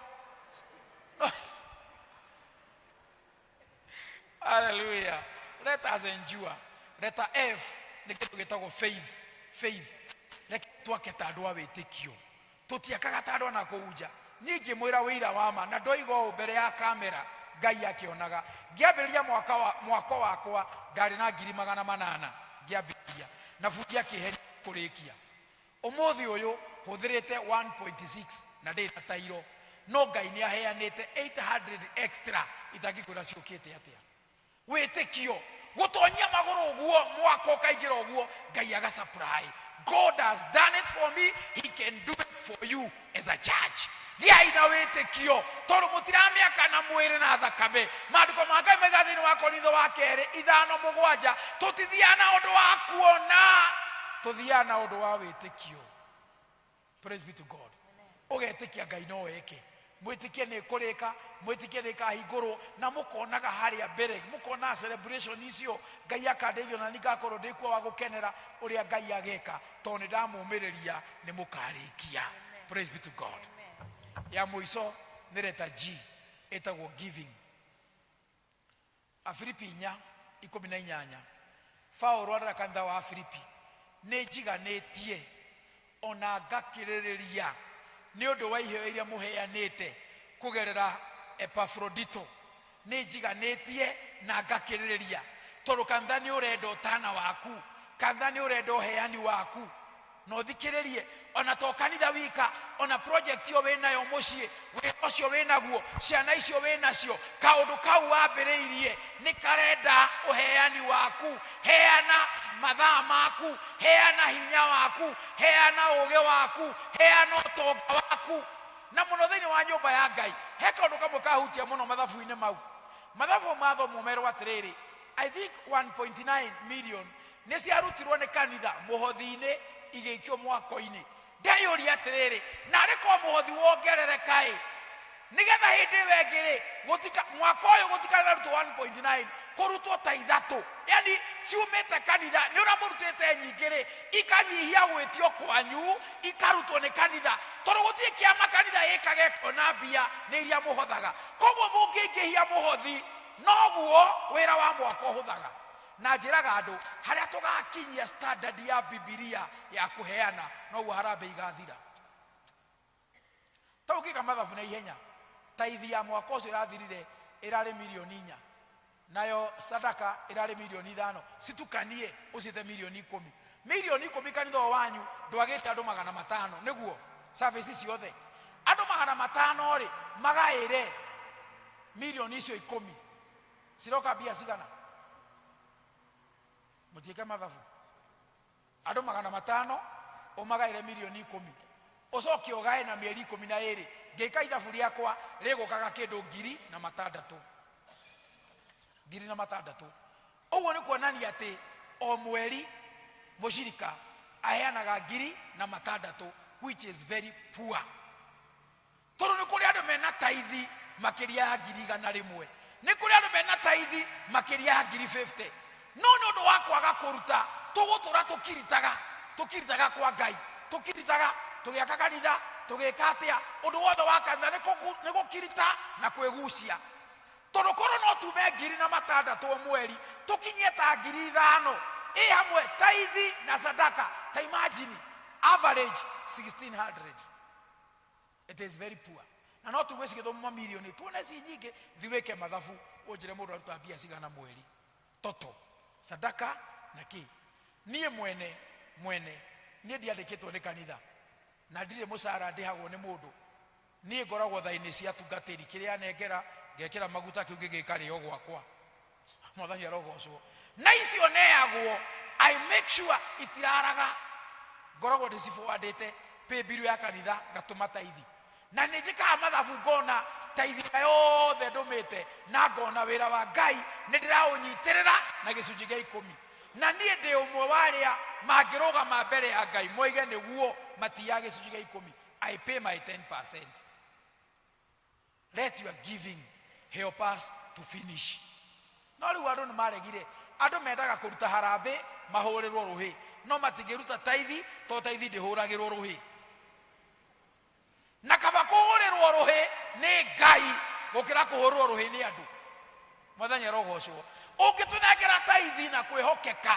Hallelujah. Let us endure. Letter F nĩ kĩndũ gĩtagwo faith. Faith. Reke twake ta andũ a wĩtĩkio. Tũtiakaga ta andũ a na kũu nja. Niĩ ngĩmwĩra ũira wa ma, na ndoiga ũũ mbere ya kamera, Ngai akĩonaga. Ngĩambĩrĩria mwaka wa, mwako wakwa, ndarĩ na ngiri 800 ngĩambĩrĩria, na bundi akĩhe kũrĩkia. Ũmũthĩ ũyũ hũthĩrĩte 1.6 na ndĩrĩ na tairo, no Ngai nĩ aheanĩte 800 extra itangĩkwĩra ciũkĩte atĩa. Wĩtĩkio, gũtonyia magũrũ ũguo, mwako ũkaingĩra ũguo, Ngai aga supply. God has done it for me, he can do it for you as a church. Gĩai na wĩtĩkio, tondũ mũtiramĩaka na mwĩrĩ na thakame. Maandĩko ma Ngai maiga thĩinĩ wa Korintho wa kerĩ 5:7, tũtithiaga na ũndũ wa kuona, tũthiaga na ũndũ wa wĩtĩkio. Praise be to God. Ũgetĩkia Ngai no eke. Mwĩtĩkie nĩ ĩkũrĩka, mwĩtĩkie nĩ ĩkahingũrwo, na mũkonaga harĩa mbere, mũkona celebration icio, Ngai akandeithia ona niĩ ngakorwo ndĩ kuo wa gũkenera ũrĩa Ngai ageka, tondũ nĩ ndamũmĩrĩria nĩ mũkarĩkia. Praise be to God. Ya mũico nĩ letter G, ĩtagwo giving. Afilipi 4:18, Paũlũ arera kanitha wa Afilipi, nĩ njiganĩtie o na ngakĩrĩrĩria nĩ ũndũ wa iheo iria mũheanĩte kũgerera Epafrodito. Nĩ njiganĩtie na ngakĩrĩrĩria, tondũ kanitha nĩ ũrenda ũtana waku, kanitha nĩ ũrenda ũheani waku. Na ũthikĩrĩrie, ona to kanitha wika, ona project ĩyo wĩnayo mũciĩ, wĩra ũcio wĩnaguo, ciana icio wĩnacio, kaũndũ kau wambĩrĩirie nĩ karenda ũheani waku. Heana mathaa maku, heana hinya waku, heana ũũgĩ waku, heana ũtonga waku, na mũno thĩinĩ wa nyũmba ya Ngai. He kaũndũ kamwe kahutia mũno mathabu-inĩ mau. Mathabu mathomwo merwo atĩrĩrĩ, I think 1.9 million nĩ ciarutirwo nĩ kanitha mũhothi-inĩ igĩikio mwako-inĩ. Ndeyũria atĩrĩrĩ, narĩ korwo mũhothi wongerereka-ĩ, nĩgetha hĩndĩ ĩyo ĩngĩ-rĩ, gũtika, mwaka ũyũ gũtikanarutwo 1.9, kũrutwo ta ithatũ, yani ciumĩte kanitha, nĩ ũrĩa mũrutĩte nyingĩ-rĩ, ikanyihia gwĩtio kwanyu, ikarutwo nĩ kanitha, tondũ gũtirĩ kĩama kanitha ĩkaga ĩkona mbia nĩ iria mũhothaga. Koguo mũngĩingĩhia mũhothi, noguo wĩra wa mwako ũhũthaga. Na njĩraga andũ, harĩa tũgakinyia standard ya Bibilia ya kũheana, noguo harambee igathira. Ta ũngĩka mathabu na ihenya, taithi ya mwaka ũcio ĩrathirire ĩrarĩ mirioni inya, nayo sadaka ĩrarĩ mirioni ithano, citukanie ũciĩte mirioni ikũmi. Mirioni ikũmi kanitha ũyũ wanyu ndwagĩte andũ 500, nĩguo service ciothe andũ 500 rĩ, magaĩre mirioni icio ikũmi, ciroka mbia cigana? Mũtiĩke mathabu. Andũ 500 ũmagaĩre mirioni ikũmi, ũcoke ũgae na mĩeri 12. Ngĩka ithabu rĩakwa rĩgũkaga kĩndũ 6,000, 6,000. Ũguo nĩ kuonania atĩ o mweri mũcirika aheanaga 6,000, which is very poor, tondũ nĩ kũrĩ andũ mena taithi makĩria ya 100,000, nĩ kũrĩ andũ mena taithi makĩria ya ngiri 50, no nĩ ũndũ wa kwaga kũruta tũgũtũra tũkiritaga, tũkiritaga kwa Ngai, tũkiritaga tũgĩaka kanitha, tũgĩka atĩa, ũndũ wothe wa kanitha nĩ gũkirita na kwĩgucia, tondũ korwo no tume 6,000 o mweri tũkinyie ta 5,000 ĩ hamwe taithi na sadaka, ta imagine average 1600. It is very poor. Na no tuge cigĩthomwo mamirioni, tuone ci nyingĩ. Thi wĩke mathabu ũnjĩre mũndũ aruta mbia cigana mweri toto sadaka na kĩ. Niĩ mwene mwene niĩ ndiandĩkĩtwo nĩ kanitha na ndirĩ mũcara ndĩhagwo nĩ mũndũ. Niĩ ngoragwo tha-inĩ cia atungatĩri, kĩrĩa anengera ngekĩra maguta, kĩu gĩgĩkarĩo gwakwa. Mwathani arogocwo. Na icio neagwo, I make sure itiraraga, ngoragwo ndĩciforwardĩte pay bill ya kanitha, ngatũma taithi, na nĩ njĩkaga mathabu ngona taithi ĩrĩa yothe ndũmĩte, na ngona wĩra wa Ngai nĩ ndĩraũnyitĩrĩra na gĩcunjĩ gĩa ikũmi. Na niĩ ndĩ ũmwe wa arĩa mangĩrũgama mbere ya Ngai moige nĩguo matiyaga gĩcunjĩ gĩa ikũmi. I pay my 10%. Let your giving help us to finish. No rĩu andũ nĩ maregire. Andũ mendaga kũruta harambĩ mahũrĩrwo rũhĩ, no matingĩruta taithi, tondũ taithi ndĩhũragĩrwo rũhĩ. Na kaba kũhũrĩrwo rũhĩ nĩ Ngai gũkĩra kũhũrĩrwo rũhĩ nĩ andũ. Mwathani arogocwo. Ũngĩtũnengera taithi na kwĩhokeka,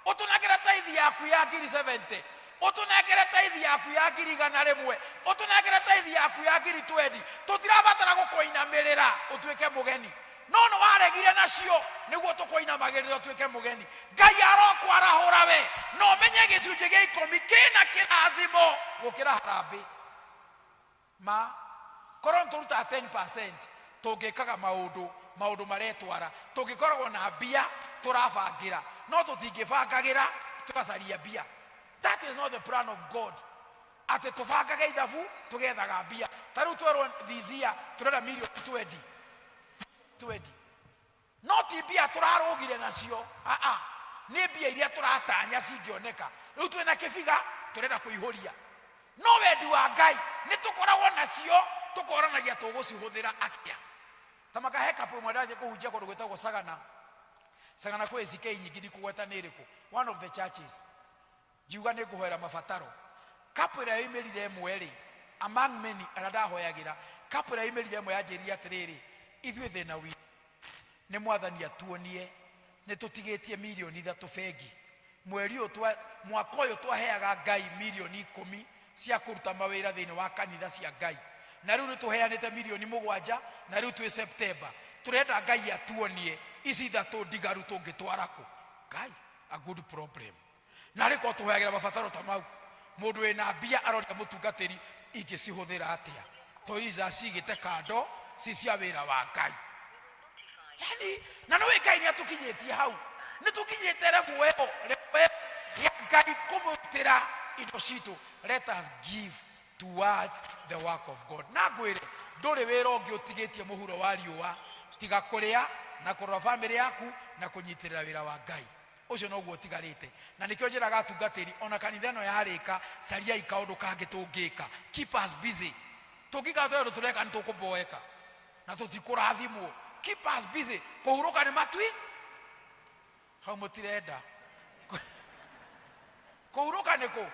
ũtũnengere taithi yaku ya ngiri 70, ũtũnengere taithi yaku ya 100,000, ũtũnengere taithi yaku ya ngiri 20, tũtirabatara gũkũinamĩrĩra ũtuĩke mũgeni. No nĩ waregire nacio nĩguo tũkũinamagĩrĩra ũtuĩke mũgeni. Ngai arokwarahũra we, na ũmenye gĩcunjĩ gĩa ikũmi kĩna kĩrathimo gũkĩra harambĩ. Ma korwo nĩ tũrutaga 10%, tũngĩkaga maũndũ, maũndũ maretwara, tũngĩkoragwo na mbia tũrabangĩra, no tũtingĩbangagĩra tũgacaria mbia. That is not the plan of God, atĩ tũbangage ithabu tũgethaga mbia. Ta rĩu twerwo this year tũrenda mirioni 20 20, no ti mbia tũrarũgire nacio, aa, nĩ mbia iria tũratanya cingĩoneka. Rĩu twĩna kĩbiga tũrenda kũihũria, no wendi wa Ngai nĩ tũkoragwo nacio, tũkoranagia tũgũcihũthĩra atĩa. Ta makahe kapu ĩmwe, ndathiĩ kũhunjia kũndũ gwĩtagwo Sagana. Sagana kwĩ ACK nyingĩ, ndikũgweta nĩ ĩrĩkũ, one of the churches. Ngiuga nĩ ngũhoera mabataro. Kapu ĩrĩa yoimĩrire ĩmwe rĩ, among many arĩa ndahoyagĩra, kapu ĩrĩa yoimĩrire ĩmwe yanjĩrire atĩrĩrĩ, ithuĩ thĩna witũ nĩ Mwathani atuonie nĩ tũtigĩtie mirioni ithatũ bengi. Mweri ũyũ twa, mwaka ũyũ twaheaga Ngai mirioni ikũmi cia kũruta mawĩra thĩinĩ wa kanitha cia Ngai, na rĩu nĩ tũheanĩte mirioni mũgwanja, na rĩu twĩ September. Tũrenda Ngai atuonie ici ithatũ ndigaru tũngĩtwara kũ. Ngai, a good problem. Na rĩ korwo tũhoyagĩra mabataro ta mau. Mũndũ wĩna mbia aroria mũtungatĩri ingĩcihũthĩra atĩa, to ici acigĩte kando ci cia wĩra wa Ngai. Yani na nĩwĩ Ngai nĩ atũkinyĩtie hau, nĩ tũkinyĩte level ĩyo, level ĩyo ya Ngai kũmũrutĩra indo citũ. Let us give towards the work of God. Na ngwĩre, ndũrĩ wĩra ũngĩ ũtigĩtie mũhuro wa riũa tiga kũrĩa na kũrora bamĩrĩ yaku na kũnyitĩrĩra wĩra wa Ngai. Ũcio noguo ũtigarĩte. Na nĩkĩo njĩraga atungatĩri, ona kanitha ĩno yarĩka, cariai kaũndũ kangĩ tũngĩka. Keep us busy. Tũngĩikara tũrĩ ũndũ tũreka nĩ tũkũboeka na tũtikũrathimwo. Keep us busy. Kũhurũka nĩ matui hau mũtirenda. Kũhurũka nĩ kũ?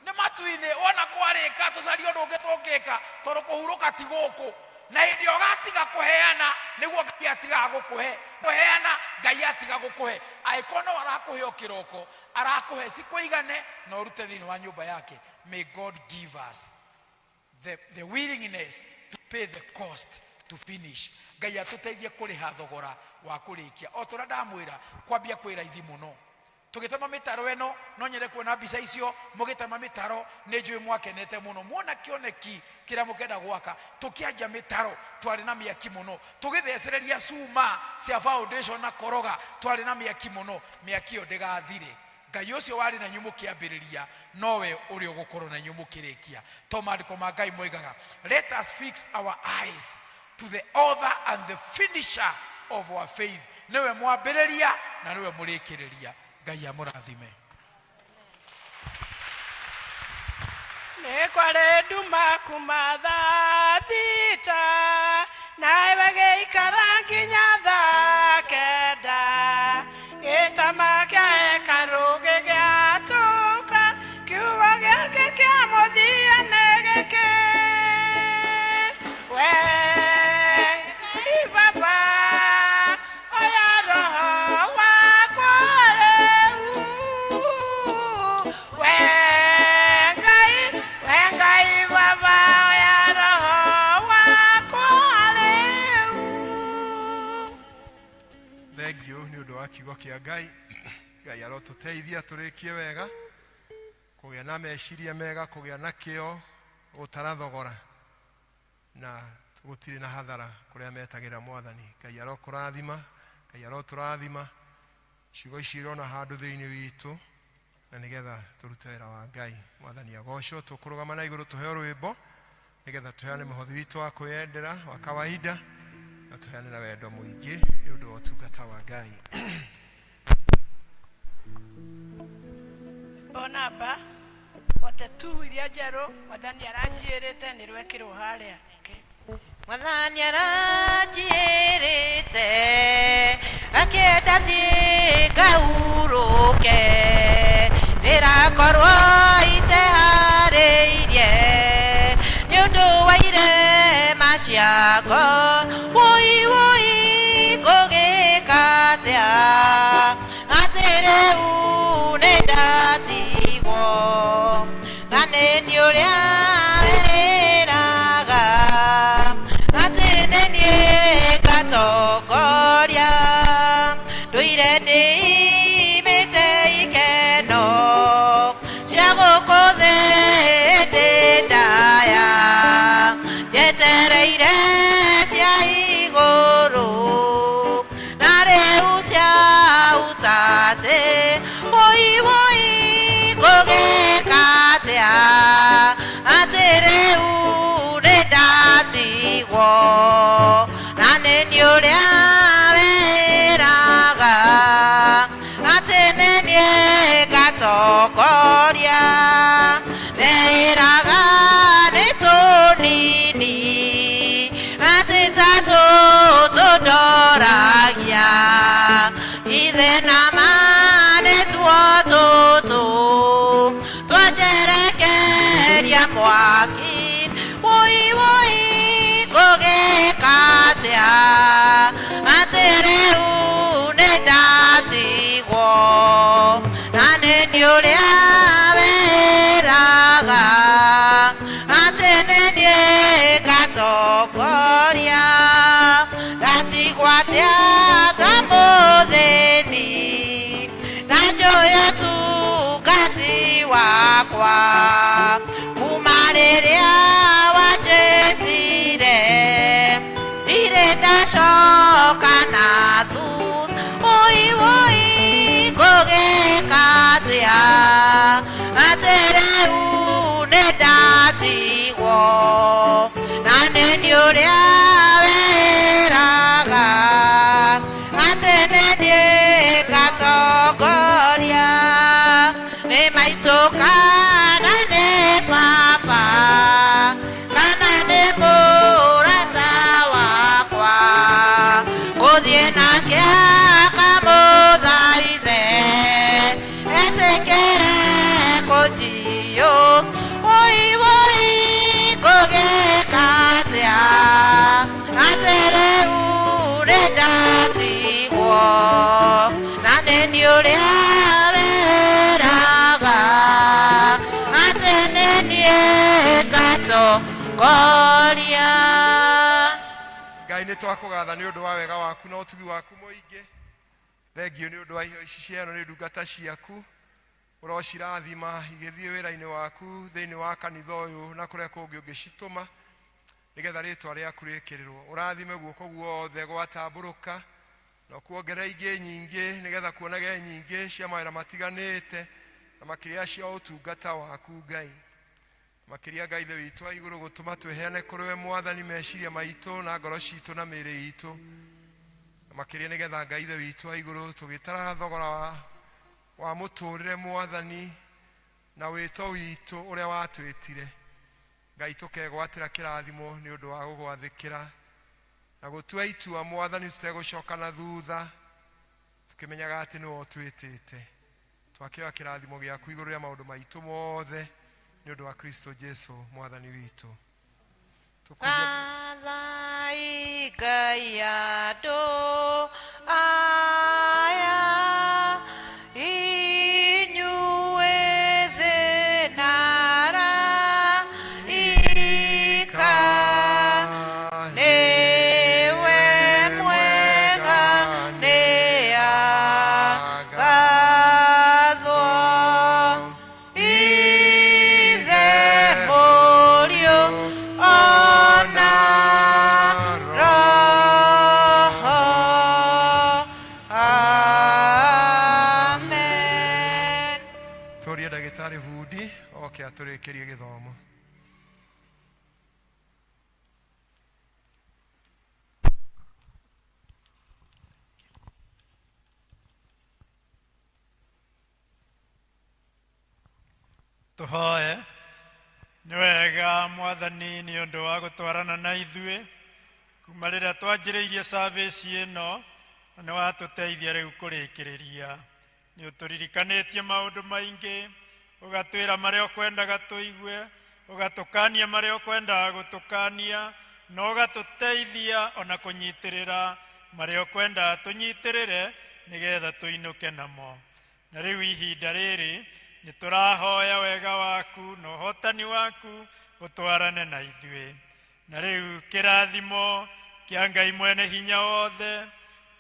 Nĩ matu-inĩ. Wona kwarĩka tũcarie ũndũ ũngĩ tũngĩka, tondũ kũhurũka ti gũkũ. Na hĩndĩ ĩrĩa ũgatiga kũheana, nĩguo Ngai atigaga gũkũhe. Kũheana, Ngai atiga gũkũhe. Angĩkorwo no arakũhe o kĩroko, arakũhe cikũigane na ũrute thĩinĩ wa nyũmba yake. May God give us the willingness to pay the cost to finish. Ngai atũteithie kũrĩha thogora wa kũrĩkia. O ta ũrĩa ndamwĩra, kwambia kwĩ raithi mũno. Tũgĩtema mĩtaro ĩno, no nyende kuona mbica icio mũgĩtema mĩtaro. Nĩ njũĩ mwakenete mũno muona kĩoneki kĩrĩa mũkenda gwaka. Tũkĩanjia mĩtaro twarĩ na mĩaki mũno, tũgĩthecereria cuma cia foundation na koroga, twarĩ na mĩaki mũno. Mĩaki ĩyo ndĩgathire. Ngai ũcio warĩ na inyuĩ mũkĩambĩrĩria nowe ũrĩa ũgũkorwo na inyuĩ mũkĩrĩkia. To maandĩko ma Ngai moigaga, let us fix our eyes to the author and the finisher of our faith. Nĩwe mwambĩrĩria na nĩwe mũrĩkĩrĩria. Ngai amũrathime. Nĩ kwarĩ nduma kuma thaa thita, nawe gĩikara nginya thaa kenda. Gĩtama kĩa hekarũ gĩgĩatũka, kiugo gĩake kĩa mũthia nĩ gĩkĩ. We Ngai Baba, oya roho wakwa rĩu. We Ngai, we Ngai Baba, oya roho wakwa rĩu. Thengiũ nĩ ũndũ wa kiugo kĩa Ngai. Ngai arotũteithia tũrĩkie wega, kũgĩa na meciria mega, kũgĩa na kĩo, gũtara thogora, na gũtirĩ na hathara kũrĩa metagĩra Mwathani. Ngai arokũrathima, Ngai arotũrathima. Ciugo ici irona handũ thĩinĩ witũ, na nĩgetha tũrute wĩra wa Ngai. Mwathani agocwo. Tũkũrũgama na igũrũ tũheo rwĩmbo nĩgetha tũheane mũhothi witũ wa kwĩyendera wa kawaida, na tũheane na wendo mũingĩ nĩ ũndũ wa ũtungata wa Ngai. Rwĩmbo namba 42 iria njerũ Mwathani aranjĩrĩte nĩ rwekĩrwo harĩa. Mwathani aranjĩrĩte akĩenda thiĩ ngahurũke, ndĩrakorwo iteharĩirie nĩ ũndũ wa irema ciakwa. Wũi wũi ngũgĩka atĩa, atĩ rĩu nĩ ndatigwo, na nĩ niĩ ũrĩa wĩraga atĩ nĩ niĩ ngatongoria. Ndũire ndĩimĩte ikeno cia gũkũ thĩ ndĩ ndaya, njetereire cia igũrũ, na rĩu cia ũtate. Wũi wũi ngũgĩka atĩa, atĩ rĩu nĩ ndatigwo, na nĩ niĩ ũrĩa wĩraga atĩ nĩ niĩ ngatongoria. Ndeĩraga nĩ tũnini, atĩ ta tũtũ ndoragia, ithe na ma nĩ tuo tũtũ twanjerekeria mwaki. Wũi wũi ngũgĩka atĩa, atĩ rĩu nĩ ndatigwo, na nĩ niĩ ũrĩa wĩraga atĩ nĩ niĩ ngatongoria. Ndatigwo atĩa ta mũthĩni. rĩrĩa wanjĩtire ndirĩ ndacoka na thutha ũi ũi ngũgĩka atĩa atĩ rĩu nĩ ndatigwo na nĩ niĩ ũrĩa wĩraga atĩ nĩ niĩ ngatongoria nĩ maitũ kana nĩ baba kana nĩ mũrata wakwa ngũthiĩ nake akamũthaithe etĩkĩre kũnjiyũ ũi ũi ngũgĩka atĩa atĩ rĩu nĩ ndatigwo na nĩ niĩ ũrĩa wĩraga atĩ nĩ niĩ ngatongoria. Ngai nĩ twakũgatha nĩ ũndũ wa wega waku na ũtugi waku mũingĩ. Thengiũ nĩ ũndũ wa iheo ici ciano nĩ ndungata ciaku ũrocirathima igĩthiĩ wĩra-inĩ waku thĩinĩ wa kanitha ũyũ na kũrĩa kũngĩ ũngĩcitũma nĩgetha rĩtwa rĩaku rĩkĩrĩrwo. Ũrathime guoko guothe gwatambũrũka na ũkuongerere ingĩ nyingĩ nĩgetha kuonage nyingĩ cia mawĩra matiganĩte na makĩria cia ũtungata waku Ngai. Makĩria Ngai ithe witũ wa igũrũ gũtũma twĩheane kũrĩ we Mwathani meciria maitũ na ngoro citũ na mĩĩrĩ itũ, na makĩria nĩgetha Ngai ithe witũ wa igũrũ tũgĩtara thogora wa mũtũrĩre Mwathani na wĩto witũ ũrĩa watwĩtire Ngai tũkegwatĩra kĩrathimo nĩ ũndũ wa gũgwathĩkĩra na gũtua itua Mwathani tũtegũcoka na thutha tũkĩmenyaga atĩ nĩwe ũtwĩtĩte. Twakĩoya kĩrathimo gĩaku igũrũ rĩa maũndũ maitũ mothe nĩ ũndũ wa Kristo Jesu Mwathani witũ. Gathai Ngai andũ aya inyuĩ thĩ na araika nĩwe mwega nĩ agathwo Ithe Mũriũ ona Roho. Amen. Tũrie ndagĩtarĩ Bundi oke atũrĩkĩrie gĩthomo. Tũhoe. Nĩ wega Mwathani nĩ ũndũ wa gũtwarana na ithuĩ kuma rĩrĩa twanjĩrĩirie service ĩno, na nĩ watũteithia rĩu kũrĩkĩrĩria. Nĩ ũtũririkanĩtie maũndũ maingĩ, ũgatwĩra marĩa ũkwendaga tũigue, ũgatũkania marĩa ũkwendaga gũtũkania, na ũgatũteithia ona kũnyitĩrĩra marĩa ũkwendaga tũnyitĩrĩre nĩgetha tũinũke namo. Na rĩu ihinda rĩrĩ nĩ tũrahoya wega waku na ũhotani waku ũtwarane na ithuĩ. Na rĩu kĩrathimo kĩa Ngai mwene hinya wothe,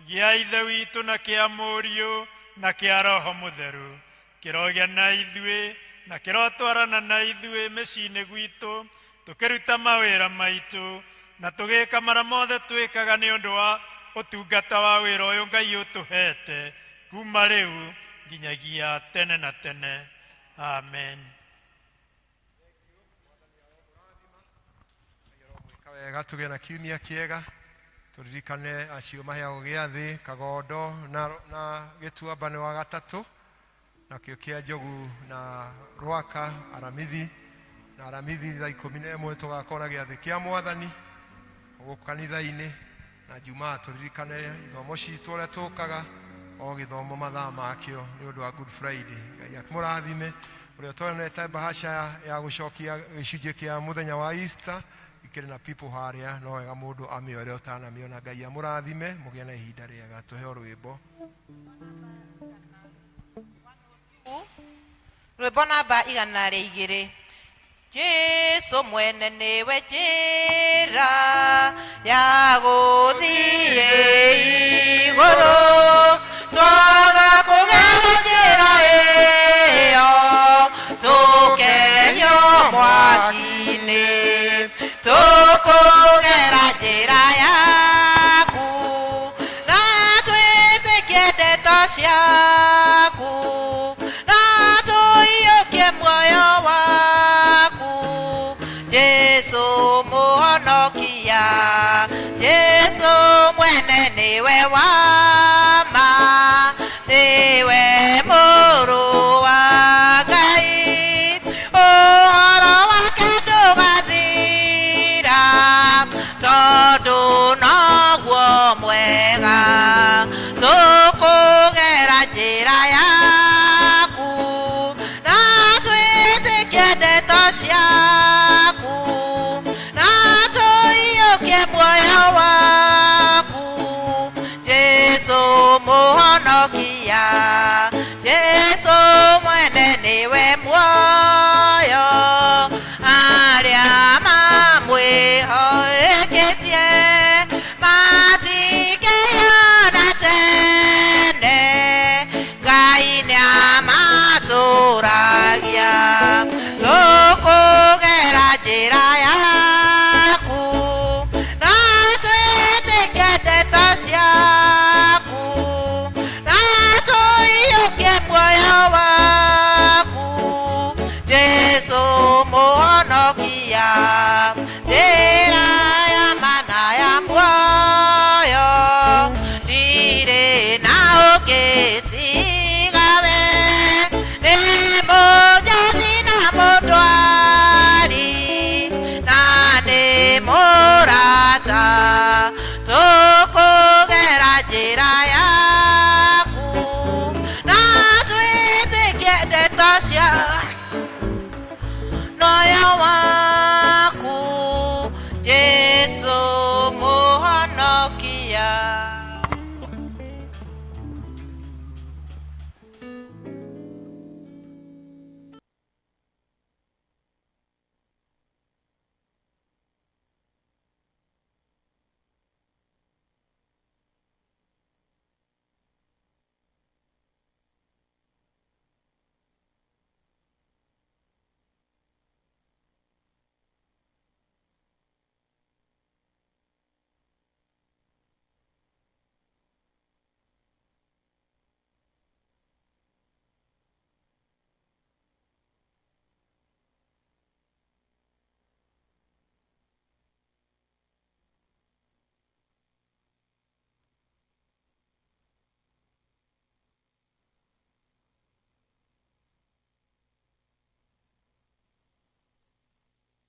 gĩa Ithe witũ na kĩa Mũriũ na kĩa Roho Mũtheru kĩrogĩa na ithuĩ na kĩrotwarana na ithuĩ mĩciĩ-inĩ gwitũ tũkĩruta mawĩra maitũ na tũgĩka marĩa mothe twĩkaga nĩ ũndũ wa ũtungata wa wĩra ũyũ Ngai ũtũhete kuma rĩu nginyagia tene na tene. Amen. Wega tũgĩe na kiumia kĩega, tũririkane acio maheagwo gĩathĩ Kagondo na Gĩtuamba nĩ wa gatatũ, nakĩo kĩa Njogu na Rwaka Aramithi, na Aramithi thaa 11 tũgakorwo na gĩathĩ kĩa Mwathani gũkũ kanitha-inĩ, na Jumaa tũririkane ithomo citũ ũrĩa tũkaga o gĩthomo mathaa makĩo nĩ ũndũ wa Good Friday. Ngai akĩmũrathime. Ũrĩa ũtonete bahasha ya gũcokia gĩcunjĩ kĩa mũthenya wa Easter ikĩrĩ na people harĩa, no wega mũndũ amĩoere ũtanamĩona. Ngai amũrathime, mũgĩe na ihinda rĩega. Tũheo rwĩmbo. Rwĩmbo namba 102. Jesu mwene nĩwe njĩra ya gũthiĩ igũrũ, twaga kũgera njĩra ĩyo tũkehio mwaki-inĩ. ciaku na tũiyũkie muoyo waku Jesu mũhonokia Jesu mwene nĩwe wa ma nĩwe mũrũ wa Ngai ũhoro wake ndũgathira tondũ noguo mwega tũkũgera njĩra yaku na twĩtĩkie ndeto ciaku na tũiyũkie muoyo waku Jesu mũhonokia Jesu mwene nĩwe muoyo arĩa mamwĩhoketie matikeyona tene Ngai nĩamatũragia tũkũgera njĩra yaku na twĩtĩkie ndeto ciaku na tũiyũkie muoyo waku Jesu mũhonokia njĩra ya mana ya muoyo ndirĩ na ũngĩ tiga